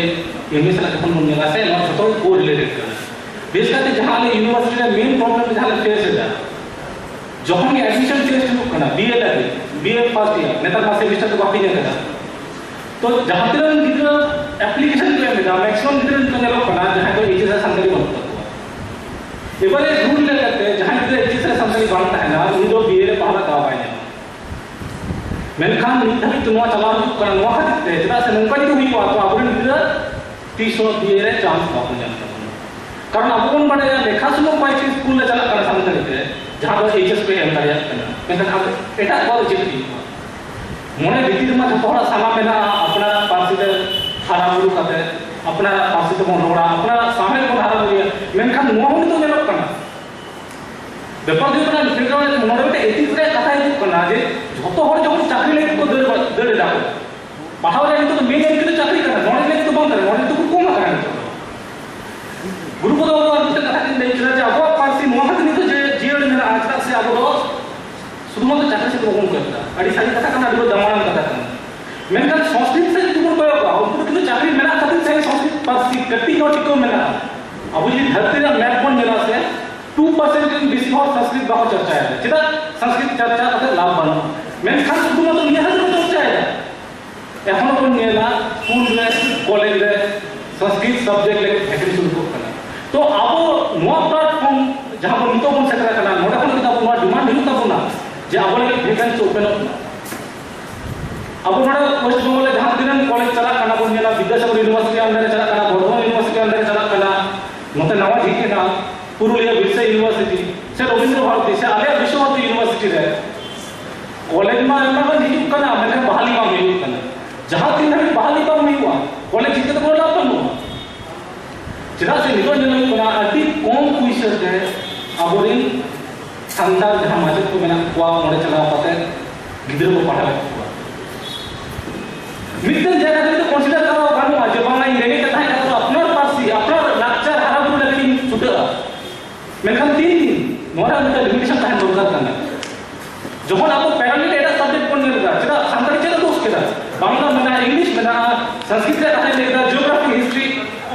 ᱮᱢ ᱮ ᱥᱟᱞᱟᱜ ᱡᱚᱠᱷᱚᱱ ᱵᱚᱱ ᱧᱮᱞᱟ, ᱥᱮ ᱱᱚᱣᱟ ᱡᱷᱚᱛᱚ ᱜᱮ ᱠᱳ ᱨᱤᱞᱮᱴᱮᱰ ᱠᱟᱱᱟ᱾ ᱵᱮᱥ ᱠᱟᱛᱮ ᱡᱟᱦᱟᱸ ᱟᱞᱮ ᱤᱭᱩᱱᱤᱵᱷᱟᱨᱥᱤᱴᱤ ᱨᱮ ᱢᱮᱱ ᱯᱨᱚᱵᱞᱮᱢ ᱡᱟᱦᱟᱸ ᱞᱮ ᱯᱷᱮᱥ ᱮᱫᱟ, ᱡᱚᱠᱷᱚᱱ ᱜᱮ admission test ᱦᱩᱭᱩᱜ ᱠᱟᱱᱟ, B A ᱞᱟᱹᱜᱤᱫ, B A first year, ᱱᱮᱛᱟᱨ ᱢᱟ semester ᱫᱚ ᱵᱟᱯᱮ ᱧᱮᱞ ᱠᱟᱫᱟ᱾ ᱛᱚ ᱡᱟᱦᱟᱸ ᱛᱤᱱᱟᱹᱜ ᱜᱤᱫᱽᱨᱟᱹ application ᱠᱚ ᱮᱢ ᱮᱫᱟ, maximum ᱜᱤᱫᱽᱨᱟᱹ ᱱᱤᱛᱚᱜ ᱧᱮᱞᱚᱜ ᱠᱟᱱᱟ ᱡᱟᱦᱟᱸᱭ ᱫᱚ H S ᱨᱮ ᱥᱟᱱᱛᱟᱲᱤ ᱵᱟᱹᱱᱩᱜ ᱛᱟᱠᱚᱣᱟ᱾ ᱮᱵᱟᱨᱮ rule ᱞᱮᱠᱟᱛᱮ ᱡᱟᱦᱟᱸᱭ ᱜᱤᱫᱽᱨᱟᱹ H S ᱨᱮ ᱥᱟᱱᱛᱟᱲᱤ ᱵᱟᱝ ᱛᱟᱦᱮᱱᱟ, ᱩᱱᱤ ᱫᱚ B A ᱨᱮ ᱯᱟᱲᱦᱟᱜ ᱫᱟᱣ ᱵᱟᱭ ᱧᱟᱢᱟ᱾ ᱢᱮᱱᱠᱷᱟᱱ ᱱᱤᱛ ᱫᱷᱟᱹᱵᱤᱡ ᱛᱮ ᱱᱚᱣᱟ ᱪᱟᱞᱟᱣ ᱦᱤᱡᱩᱜ ᱠᱟᱱᱟ᱾ ᱱᱚᱣᱟ ᱠᱷᱟᱹᱛᱤᱨ ᱛᱮ, ᱪᱮᱫᱟᱜ ᱥᱮ ᱱᱚᱝᱠᱟ ᱡᱩᱫᱤ ᱦᱩᱭᱩᱜᱼᱟ, ᱛᱚ ᱟᱵᱚᱨᱮᱱ ᱜᱤᱫᱽᱨᱟᱹ ᱛᱤᱥ ᱦᱚᱸ B A ᱨᱮ chance ᱵᱟᱠᱚ ᱧᱟᱢ ᱛᱟᱵᱚᱱᱟ᱾ ᱠᱟᱨᱚᱱ ᱟᱵᱚ ᱵᱚᱱ ᱵᱟᱰᱟᱭᱟ, ᱞᱮᱠᱷᱟ ᱥᱩᱢᱩᱝ ᱠᱚᱭᱮᱠᱴᱤ ᱥᱠᱩᱞ ᱨᱮ ᱪᱟᱞᱟᱜ ᱠᱟᱱᱟ ᱥᱟᱱᱛᱟᱲᱤ ᱛᱮ, ᱡᱟᱦᱟᱸ ᱫᱚ H S ᱠᱚ ᱮᱢ ᱫᱟᱲᱮᱭᱟᱜ ᱠᱟᱱᱟ, ᱢᱮᱱᱠᱷᱟᱱ ᱟᱵᱚ ᱮᱴᱟᱜ ᱠᱚᱣᱟᱜ ᱫᱚ ᱪᱮᱫ ᱦᱩᱭᱩᱜᱼᱟ? ᱢᱚᱱᱮ ᱵᱷᱤᱛᱤᱨ ᱨᱮᱢᱟ ᱡᱚᱛᱚ ᱦᱚᱲᱟᱜ ᱥᱟᱱᱟ ᱢᱮᱱᱟᱜᱼᱟ, ᱟᱯᱱᱟᱨᱟᱜ ᱯᱟᱹᱨᱥᱤ ᱛᱮ ᱦᱟᱨᱟ ᱵᱩᱨᱩ ᱠᱟᱛᱮ, ᱟᱯᱱᱟᱨᱟᱜ ᱯᱟᱹᱨᱥᱤ ᱛᱮᱵᱚᱱ ᱨᱚᱲᱟ, ᱟᱯᱱᱟᱨᱟᱜ ᱥᱟᱶᱦᱮᱫ ᱵᱚᱱ ᱦᱟᱨᱟ ᱵᱩᱨᱩᱭᱟ, ᱢᱮᱱᱠᱷᱟᱱ ᱱᱚᱣᱟ ᱦᱚᱸ ᱱᱤᱛᱚᱜ ᱧᱮᱞᱚᱜ ᱠᱟᱱᱟ᱾ ᱵᱮᱯᱟᱨ ᱫᱚ ᱦᱩᱭᱩᱜ ᱠᱟᱱᱟ, ᱱᱤᱛᱚᱜ ᱱᱚᱰᱮ ᱢᱤᱫᱴᱮᱱ ethics ᱨᱮᱭᱟᱜ ᱠᱟᱛᱷᱟ ᱦᱤᱡᱩᱜ ᱠᱟᱱᱟ ᱡᱮ ᱡᱷᱚᱛᱚ ᱦᱚᱲ ᱡᱚᱠᱷᱚᱱ ᱪᱟᱹᱠᱨᱤ ᱞᱟᱹᱜᱤᱫ ᱠᱚ ᱫᱟᱹᱲ, ᱫᱟᱹᱲ ᱮᱫᱟ ᱠᱚ, ᱯᱟᱲᱦᱟᱣ ᱨᱮ ᱱᱤᱛᱚᱜ ᱫᱚ main aim ᱫᱚ ᱪᱟᱹᱠᱨᱤ ᱠᱟᱱᱟ, knowledge ᱞᱟᱹᱜᱤᱫ ᱫᱚ ᱵᱟᱝ ᱠᱟᱱᱟ, knowledge ᱫᱚᱠᱚ ᱠᱚᱢ ᱟᱠᱟᱱᱟ ᱱᱤᱛᱚᱜ ᱫᱚ᱾ ᱜᱩᱨᱩ ᱯᱚᱫᱚ ᱵᱟᱵᱩ ᱟᱨ ᱢᱤᱫᱴᱮᱱ ᱠᱟᱛᱷᱟ ᱠᱤᱱ ᱞᱟᱹᱭ ᱠᱮᱫᱟ ᱡᱮ ᱟᱵᱚᱣᱟᱜ ᱯᱟᱹᱨᱥᱤ ᱱᱚᱣᱟ ᱠᱷᱟᱹᱛᱤᱨ ᱱᱤᱛᱚᱜ ᱡᱮ ᱡᱤᱭᱟᱹᱲ ᱢᱮᱱᱟᱜᱼᱟ, ᱪᱮᱫᱟᱜ ᱥᱮ ᱟᱵᱚ ᱫᱚ ᱥᱩᱫᱷᱩᱢᱟᱛᱨᱚ ᱪᱟᱹᱠᱨᱤ ᱥᱮᱫ ᱵᱟᱵᱚᱱ ᱠᱚᱭᱚᱜ ᱮᱫᱟ᱾ ᱟᱹᱰᱤ ᱥᱟᱹᱨᱤ ᱠᱟᱛᱷᱟ ᱠᱟᱱᱟ, ᱟᱹᱰᱤ ᱫᱟᱢᱟᱱᱟᱱ ᱠᱟᱛᱷᱟ ᱠᱟᱱᱟ᱾ ᱢᱮᱱᱠᱷᱟᱱ ᱥᱚᱝᱥᱠᱨᱤᱛ ᱥᱮᱫ ᱡᱩᱫᱤ ᱵᱚᱱ ᱠᱚᱭᱚᱜᱟ, ᱩᱱᱠᱩ ᱫᱚ ᱠᱤᱱᱛᱩ ᱪᱟᱹᱠᱨᱤ ᱢᱮᱱᱟᱜ ᱠᱷᱟᱹᱛᱤᱨ ᱛᱮ ᱥᱚᱝᱥᱠᱨᱤᱛ ᱯᱟᱹᱨᱥᱤ ᱠᱟᱹᱴᱤᱡ ᱦᱚᱸ ᱴᱤᱠᱟᱹᱣ ᱢᱮᱱᱟᱜᱼᱟ᱾ ᱟᱵᱚ ᱡᱩᱫᱤ ᱫᱷᱟᱹᱨᱛᱤ ᱨᱮᱱᱟᱜ map ᱵᱚᱱ ᱧᱮᱞᱟ ᱥᱮ, two percent ᱨᱮᱱ ᱵᱮᱥᱤ ᱦᱚᱲ ᱥᱚᱝᱥᱠᱨᱤᱛ ᱵᱟᱠᱚ ᱪᱚᱨᱪᱟᱭᱮᱫᱟ᱾ ᱪᱮᱫᱟᱜ? ᱥᱚᱝᱥᱠᱨᱤᱛ ᱪᱚᱨᱪᱟ ᱠᱟᱛᱮ ᱞᱟᱵᱷ ᱵᱟᱹᱱᱩᱜᱼᱟ᱾ ᱢᱮᱱᱠᱷᱟᱱ ᱥᱩᱫᱷᱩᱢᱟᱛᱨᱚ ᱱᱤᱭᱟᱹ ᱠᱷᱟᱹᱛᱤᱨ ᱠᱚ ᱪᱚᱨᱪᱟᱭᱮᱫᱟ, ᱮᱠᱷᱚᱱ ᱵᱚᱱ ᱧᱮᱞᱟ ᱥᱠᱩᱞ ᱨᱮ, ᱠᱚᱞᱮᱡᱽ ᱨᱮ ᱥᱚᱝᱥᱠᱨᱤᱛ subject ᱞᱟᱹᱜᱤᱫ vacancy ᱩᱰᱩᱠᱚᱜ ᱠᱟᱱᱟ᱾ ᱛᱚ ᱟᱵᱚ ᱱᱚᱣᱟ platform ᱡᱟᱦᱟᱸ ᱵᱚᱱ ᱱᱤᱛᱚᱜ ᱵᱚᱱ ᱥᱮᱴᱮᱨ ᱟᱠᱟᱱᱟ, ᱱᱚᱰᱮ ᱠᱷᱚᱱ ᱠᱤᱱᱛᱩ ᱟᱵᱚ ᱱᱚᱣᱟ demand ᱦᱩᱭᱩᱜ ᱛᱟᱵᱚᱱᱟ ᱡᱮ ᱟᱵᱚ ᱞᱟᱹᱜᱤᱫ vacancy open ᱚᱜ ᱢᱟ᱾ ᱟᱵᱚ ᱱᱚᱰᱮ West Bengal ᱨᱮ ᱡᱟᱦᱟᱸ ᱛᱤᱱᱟᱹᱜ ᱠᱚᱞᱮᱡᱽ ᱪᱟᱞᱟᱜ ᱠᱟᱱᱟ ᱵᱚᱱ ᱧᱮᱞᱟ, ᱵᱤᱫᱽᱫᱟᱥᱟᱜᱚᱨ University under ᱨᱮ ᱪᱟᱞᱟᱜ ᱠᱟᱱᱟ, ᱵᱚᱨᱫᱷᱚᱢᱟᱱ University under ᱨᱮ ᱪᱟᱞᱟᱜ ᱠᱟᱱᱟ, ᱱᱚᱛᱮ ᱱᱟᱣᱟ ᱡᱷᱤᱡ ᱮᱱᱟ ᱯᱩᱨᱩᱞᱤᱭᱟᱹ ᱵᱤᱨᱥᱟ University ᱥᱮ ᱨᱚᱵᱤᱱᱫᱨᱚ ᱵᱷᱟᱨᱚᱛᱤ ᱥᱮ ᱟᱞᱮᱭᱟᱜ ᱵᱤᱥᱥᱚ ᱵᱷᱟᱨᱚᱛᱤ University ᱨᱮ ᱠᱚᱞᱮᱡᱽ ᱢᱟ ᱟᱭᱢᱟ ᱜᱟᱱ ᱦᱤᱡᱩᱜ ᱠᱟᱱᱟ, ᱢᱮᱱᱠᱷᱟᱱ ᱵᱟᱦᱟᱞᱤ ᱵᱟᱝ ᱦᱩᱭᱩᱜ ᱠᱟᱱᱟ᱾ ᱡᱟᱦᱟᱸ ᱛᱤᱱ ᱫᱷᱟᱹᱵᱤᱡ ᱵᱟᱦᱟᱞᱤ ᱵᱟᱝ ᱦᱩᱭᱩᱜᱼᱟ, ᱠᱚᱞᱮᱡᱽ ᱡᱷᱤᱡ ᱠᱟᱛᱮ ᱠᱳᱱᱳ ᱞᱟᱵᱷ ᱵᱟᱹᱱᱩᱜᱼᱟ᱾ ᱪᱮᱫᱟᱜ ᱥᱮ ᱱᱤᱛᱚᱜ ᱧᱮᱞ ᱦᱩᱭᱩᱜ ᱠᱟᱱᱟ, ᱟᱹᱰᱤ ᱠᱚᱢ ᱯᱩᱭᱥᱟᱹ ᱛᱮ ᱟᱵᱚᱨᱮᱱ ᱥᱟᱱᱛᱟᱲ ᱡᱟᱦᱟᱸ ᱢᱟᱪᱮᱫ ᱠᱚ ᱢᱮᱱᱟᱜ ᱠᱚᱣᱟ, ᱚᱸᱰᱮ ᱪᱟᱞᱟᱣ ᱠᱟᱛᱮ ᱜᱤᱫᱽᱨᱟᱹ ᱠᱚ ᱯᱟᱲᱦᱟᱣᱮᱫ ᱠᱚᱣᱟ᱾ ᱢᱤᱫᱴᱮᱱ ᱡᱟᱭᱜᱟ ᱨᱮ ᱡᱩᱫᱤ consider ᱠᱚᱨᱟᱣ ᱜᱟᱱᱚᱜᱼᱟ ᱡᱮ ᱵᱟᱝᱟ, ᱤᱧ ᱨᱮᱸᱜᱮᱡ ᱛᱮ ᱛᱟᱦᱮᱸ ᱠᱟᱛᱮ ᱟᱯᱱᱟᱨ ᱯᱟᱹᱨᱥᱤ, ᱟᱯᱱᱟᱨ ᱞᱟᱠᱪᱟᱨ ᱦᱟᱨᱟ ᱵᱩᱨᱩ ᱞᱟᱹᱜᱤᱫ ᱤᱧ ᱪᱷᱩᱴᱟᱹᱜᱼᱟ, ᱢᱮᱱᱠᱷᱟᱱ ᱛᱤᱱ ᱫᱤᱱ? ᱱᱚᱣᱟ ᱨᱮ ᱢᱤᱫᱴᱟᱝ limitation ᱛᱟᱦᱮᱸ ᱫᱚᱨᱠᱟᱨ ᱠᱟᱱᱟ᱾ ᱡᱚᱠᱷᱚᱱ ᱟᱵᱚ parallel ᱮᱴᱟᱜ subject ᱵᱚᱱ ᱧᱮᱞ ᱮᱫᱟ, ᱪᱮᱫᱟᱜ ᱥᱟᱱᱛᱟᱲᱤ ᱪᱮᱫᱟᱜ ᱫᱳᱥ ᱠᱮᱫᱟ? ᱵᱟᱝᱞᱟ ᱢᱮᱱᱟᱜᱼᱟ, English ᱢᱮᱱᱟᱜᱼᱟ, ᱥᱚᱝᱥᱠᱨᱤᱛ ᱨᱮᱭᱟᱜ ᱠᱟᱛᱷᱟᱧ ᱞᱟᱹᱭ ᱠᱮᱫᱟ, geography, history,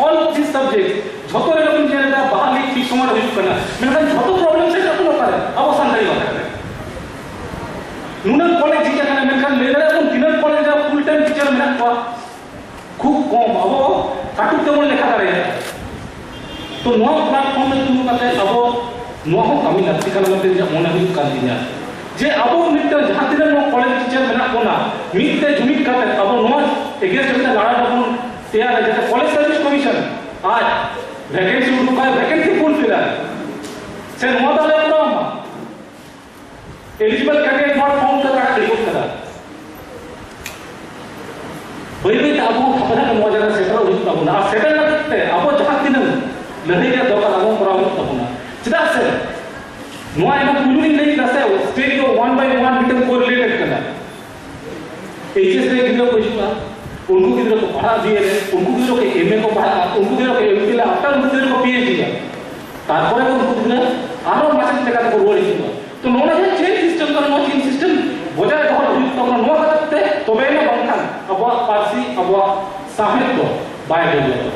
all these subjects, ᱡᱷᱚᱛᱚ ᱨᱮᱜᱮ ᱵᱚᱱ ᱧᱮᱞ ᱮᱫᱟ ᱵᱟᱦᱟᱞᱤ ᱴᱷᱤᱠ ᱥᱚᱢᱚᱭ ᱨᱮ ᱦᱩᱭᱩᱜ ᱠᱟᱱᱟ, ᱢᱮᱱᱠᱷᱟᱱ ᱡᱷᱚᱛᱚ problem ᱥᱮᱴᱮᱨᱚᱜ ᱠᱟᱱᱟ ᱚᱠᱟᱨᱮ? ᱟᱵᱚ ᱥᱟᱱᱛᱟᱲᱤ ᱵᱟᱠᱷᱨᱟ ᱨᱮ᱾ ᱱᱩᱱᱟᱹᱜ ᱠᱚᱞᱮᱡᱽ ᱡᱷᱤᱡ ᱟᱠᱟᱱᱟ, ᱢᱮᱱᱠᱷᱟᱱ ᱞᱟᱹᱭ ᱫᱟᱲᱮᱭᱟᱜ ᱵᱚᱱ ᱛᱤᱱᱟᱹᱜ ᱠᱚᱞᱮᱡᱽ ᱨᱮ ᱯᱷᱩᱞ ᱴᱟᱭᱤᱢ ᱴᱤᱪᱟᱨ ᱢᱮᱱᱟᱜ ᱠᱚᱣᱟ? ᱠᱷᱩᱵ ᱠᱚᱢ, ᱟᱵᱚ ᱠᱟᱹᱴᱩᱵ ᱛᱮᱵᱚᱱ ᱞᱮᱠᱷᱟ ᱫᱟᱲᱮᱭᱟᱜᱼᱟ᱾ ᱛᱚ ᱱᱚᱣᱟ ᱯᱞᱟᱴᱯᱷᱚᱨᱢ ᱨᱮ ᱛᱤᱸᱜᱩ ᱠᱟᱛᱮ ᱟᱵᱚ ᱱᱚᱣᱟ ᱦᱚᱸ ᱠᱟᱹᱢᱤ ᱞᱟᱹᱠᱛᱤ ᱠᱟᱱᱟ ᱢᱮᱱᱛᱮ ᱤᱧᱟᱹᱜ ᱢᱚᱱᱮ ᱦᱩᱭᱩᱜ ᱠᱟᱱ ᱛᱤᱧᱟ, ᱡᱮ ᱟᱵᱚ ᱢᱤᱫᱴᱟᱝ ᱡᱟᱦᱟᱸ ᱛᱤᱱᱟᱹᱜ ᱱᱚᱣᱟ ᱠᱚᱞᱮᱡᱽ ᱴᱤᱪᱟᱨ ᱢᱮᱱᱟᱜ ᱵᱚᱱᱟ, ᱢᱤᱫ ᱛᱮ ᱡᱩᱢᱤᱫ ᱠᱟᱛᱮ ᱟᱵᱚ ᱱᱚᱣᱟ ᱮᱜᱮᱱᱥᱴ ᱨᱮ ᱢᱤᱫᱴᱟᱝ ᱞᱟᱲᱟ ᱵᱚᱱ ᱛᱮᱭᱟᱨᱟ, ᱡᱟᱛᱮ ᱠᱚᱞᱮᱡᱽ ᱥᱟᱨᱵᱷᱤᱥ ᱠᱚᱢᱤᱥᱚᱱ ᱟᱡ ᱵᱷᱮᱠᱮᱱᱥᱤ ᱩᱰᱩᱠᱟᱭ, ᱵᱷᱮᱠᱮᱱᱥᱤ ᱯᱷᱩᱞᱯᱷᱤᱞᱟᱭ, ᱥᱮ ᱱᱚᱣᱟ ᱫᱚ ᱟᱞᱮ ᱠᱚᱨᱟᱣ ᱢᱟ᱾ Eligible candidate not found ᱠᱟᱛᱮ ᱟᱲᱟᱜ ᱜᱤᱰᱤ ᱜᱚᱫ ᱠᱟᱫᱟ᱾ ᱵᱟᱹᱭ ᱵᱟᱹᱭ ᱛᱮ ᱟᱵᱚ ᱦᱚᱸ ᱦᱟᱯᱮ ᱱᱟᱦᱟᱜ ᱱᱚᱣᱟ ᱡᱟᱭᱜᱟ ᱨᱮ ᱥᱮᱴᱮᱨᱚᱜ ᱦᱩᱭᱩᱜ ᱛᱟᱵᱚᱱᱟ᱾ ᱟᱨ ᱥᱮᱴᱮᱨ ᱞᱟᱹᱜᱤᱫ ᱛᱮ ᱟᱵᱚ ᱡᱟᱦᱟᱸ ᱛᱤᱱᱟᱹᱜ ᱞᱟᱹᱲᱦᱟᱹᱭ ᱨᱮᱭᱟᱜ ᱫᱚᱨᱠᱟᱨ, ᱟᱵᱚ ᱠᱚᱨᱟᱣ ᱦᱩᱭᱩᱜ ᱛᱟᱵᱚᱱᱟ᱾ ᱪᱮᱫᱟᱜ ᱥᱮ ᱱᱚᱣᱟ ᱮᱱᱟᱝ ᱯᱩᱭᱞᱩ ᱨᱤᱧ ᱞᱟᱹᱭ ᱠᱮᱫᱟ ᱥᱮ, ᱥᱴᱮᱴ ᱫᱚ ᱚᱣᱟᱱ ᱵᱟᱭ ᱚᱣᱟᱱ ᱢᱤᱫᱴᱟᱝ ᱠᱳᱨᱤᱞᱮᱴᱮᱰ ᱠᱟᱱᱟ᱾ ᱮᱭᱤᱪ ᱮᱥ ᱨᱮ ᱜᱤᱫᱽᱨᱟᱹ ᱠᱚ ᱦᱤᱡᱩᱜᱼᱟ, ᱩᱱᱠᱩ ᱜᱤᱫᱽᱨᱟᱹ ᱠᱚ ᱯᱟᱲᱦᱟᱜ ᱵᱤᱭᱮ ᱨᱮ, ᱩᱱᱠᱩ ᱜᱤᱫᱽᱨᱟᱹ ᱠᱚ ᱮᱢ ᱮ ᱠᱚ ᱯᱟᱲᱦᱟᱜᱼᱟ, ᱩᱱᱠᱩ ᱜᱤᱫᱽᱨᱟᱹ ᱠᱚ ᱮᱢ ᱯᱷᱤᱞ ᱟ, ᱟᱯᱱᱟᱨ ᱩᱱᱠᱩ ᱜᱤᱫᱽᱨᱟᱹ ᱠᱚ ᱯᱤ ᱮᱭᱤᱪ ᱰᱤ ᱟ, ᱛᱟᱨᱯᱚᱨᱮ ᱩᱱᱠᱩ ᱜᱤᱫᱽᱨᱟᱹ ᱟᱨᱦᱚᱸ ᱢᱟᱪᱮᱫ ᱞᱮᱠᱟ ᱛᱮᱠᱚ ᱨᱩᱣᱟᱹᱲ ᱦᱤᱡᱩᱜᱼᱟ᱾ ᱛᱚ ᱱᱚᱰᱮ ᱡᱟᱦᱟᱸ ᱪᱮᱧᱡᱽ ᱥᱤᱥᱴᱮᱢ ᱠᱟᱱᱟ, ᱱᱚᱣᱟ ᱪᱮᱧᱡᱽ ᱥᱤᱥᱴᱮᱢ ᱵᱚᱡᱟᱭ ᱫᱚᱦᱚ ᱦᱩᱭᱩᱜ ᱛᱟᱵᱚᱱᱟ᱾ ᱱᱚᱣᱟ ᱠᱷᱟᱹᱛᱤᱨ ᱛᱮ ᱛᱚᱵᱮ ᱮᱱᱟ ᱵᱟᱝᱠᱷᱟᱱ ᱟᱵᱚᱣᱟᱜ ᱯᱟᱹᱨᱥᱤ, ᱟᱵᱚᱣᱟᱜ ᱥᱟᱶᱦᱮᱫ ᱫᱚ ᱵᱟᱭ ᱰᱮᱵᱷᱞᱚᱯᱚᱜᱼᱟ᱾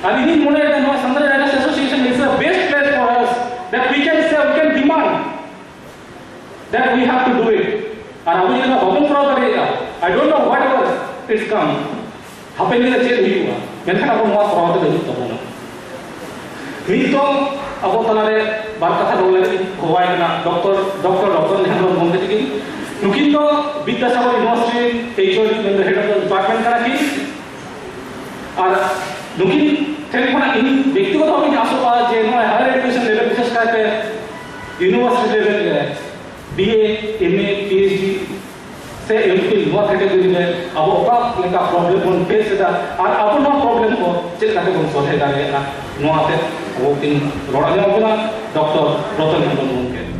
ᱟᱨ ᱤᱧᱤᱧ ᱢᱚᱱᱮᱭᱮᱫᱟ ᱱᱚᱣᱟ Sandhya Writers Association is the best place for us that we can say, we can demand that we have to do it. ᱟᱨ ᱟᱵᱚ ᱡᱩᱫᱤ ᱱᱚᱣᱟ ᱵᱟᱵᱚᱱ ᱠᱚᱨᱟᱣ ᱫᱟᱲᱮᱭᱟᱜᱼᱟ, I don't know whatever is come, ᱦᱟᱯᱮᱱ ᱫᱤᱱ ᱨᱮ ᱪᱮᱫ ᱦᱩᱭᱩᱜᱼᱟ, ᱢᱮᱱᱠᱷᱟᱱ ᱟᱵᱚ ᱱᱚᱣᱟ ᱠᱚᱨᱟᱣ ᱠᱟᱛᱮ ᱦᱩᱭᱩᱜ ᱛᱟᱵᱚᱱᱟ᱾ ᱱᱤᱛᱚᱜ ᱟᱵᱚ ᱛᱟᱞᱟᱨᱮ ᱵᱟᱨ ᱠᱟᱛᱷᱟ ᱨᱚᱲ ᱞᱟᱹᱜᱤᱫ ᱤᱧ ᱦᱚᱦᱚᱣᱟᱭ ᱠᱟᱱᱟ ᱰᱚᱠᱴᱚᱨ, ᱰᱚᱠᱴᱚᱨ ᱨᱚᱛᱚᱱ ᱦᱮᱢᱵᱨᱚᱢ ᱜᱚᱢᱠᱮ ᱛᱟᱹᱠᱤᱱ᱾ ᱱᱩᱠᱤᱱ ᱫᱚ ᱵᱤᱫᱽᱫᱟᱥᱟᱜᱚᱨ ᱤᱭᱩᱱᱤᱵᱷᱟᱨᱥᱤᱴᱤ ᱨᱤᱱ ᱮᱭᱤᱪ ᱳ ᱰᱤ ᱢᱮᱱᱫᱚ head of the department ᱠᱟᱱᱟ ᱠᱤᱱ᱾ ᱟᱨ ᱱᱩᱠᱤᱱ ᱴᱷᱮᱱ ᱠᱷᱚᱱᱟᱜ ᱤᱧ ᱵᱮᱠᱛᱤᱜᱚᱛᱚ ᱵᱷᱟᱵᱮᱧ ᱟᱥᱚᱜᱼᱟ ᱡᱮ ᱱᱚᱣᱟ higher education level, ᱵᱤᱥᱮᱥ ᱠᱟᱭᱛᱮ university level ᱨᱮ ᱵᱤ ᱮ, ᱮᱢ ᱮ, ᱯᱤ ᱮᱭᱤᱪ ᱰᱤ ᱥᱮ ᱮᱢ ᱯᱷᱤᱞ, ᱱᱚᱣᱟ category ᱨᱮ ᱟᱵᱚ ᱚᱠᱟ ᱞᱮᱠᱟ problem ᱵᱚᱱ face ᱮᱫᱟ ᱟᱨ ᱟᱵᱚ ᱱᱚᱣᱟ problem ᱠᱚ ᱪᱮᱫ ᱞᱮᱠᱟᱛᱮ ᱵᱚᱱ ᱥᱚᱞᱦᱮ ᱫᱟᱲᱮᱭᱟᱜᱼᱟ, ᱱᱚᱣᱟ ᱛᱮ ᱟᱵᱚ ᱠᱤᱱ ᱨᱚᱲ ᱟᱸᱡᱚᱢ ᱟᱵᱚᱱᱟ ᱰᱚᱠᱴᱚᱨ ᱨᱚᱛᱚᱱ ᱦᱮᱢᱵᱨᱚᱢ ᱜᱚᱢᱠᱮ᱾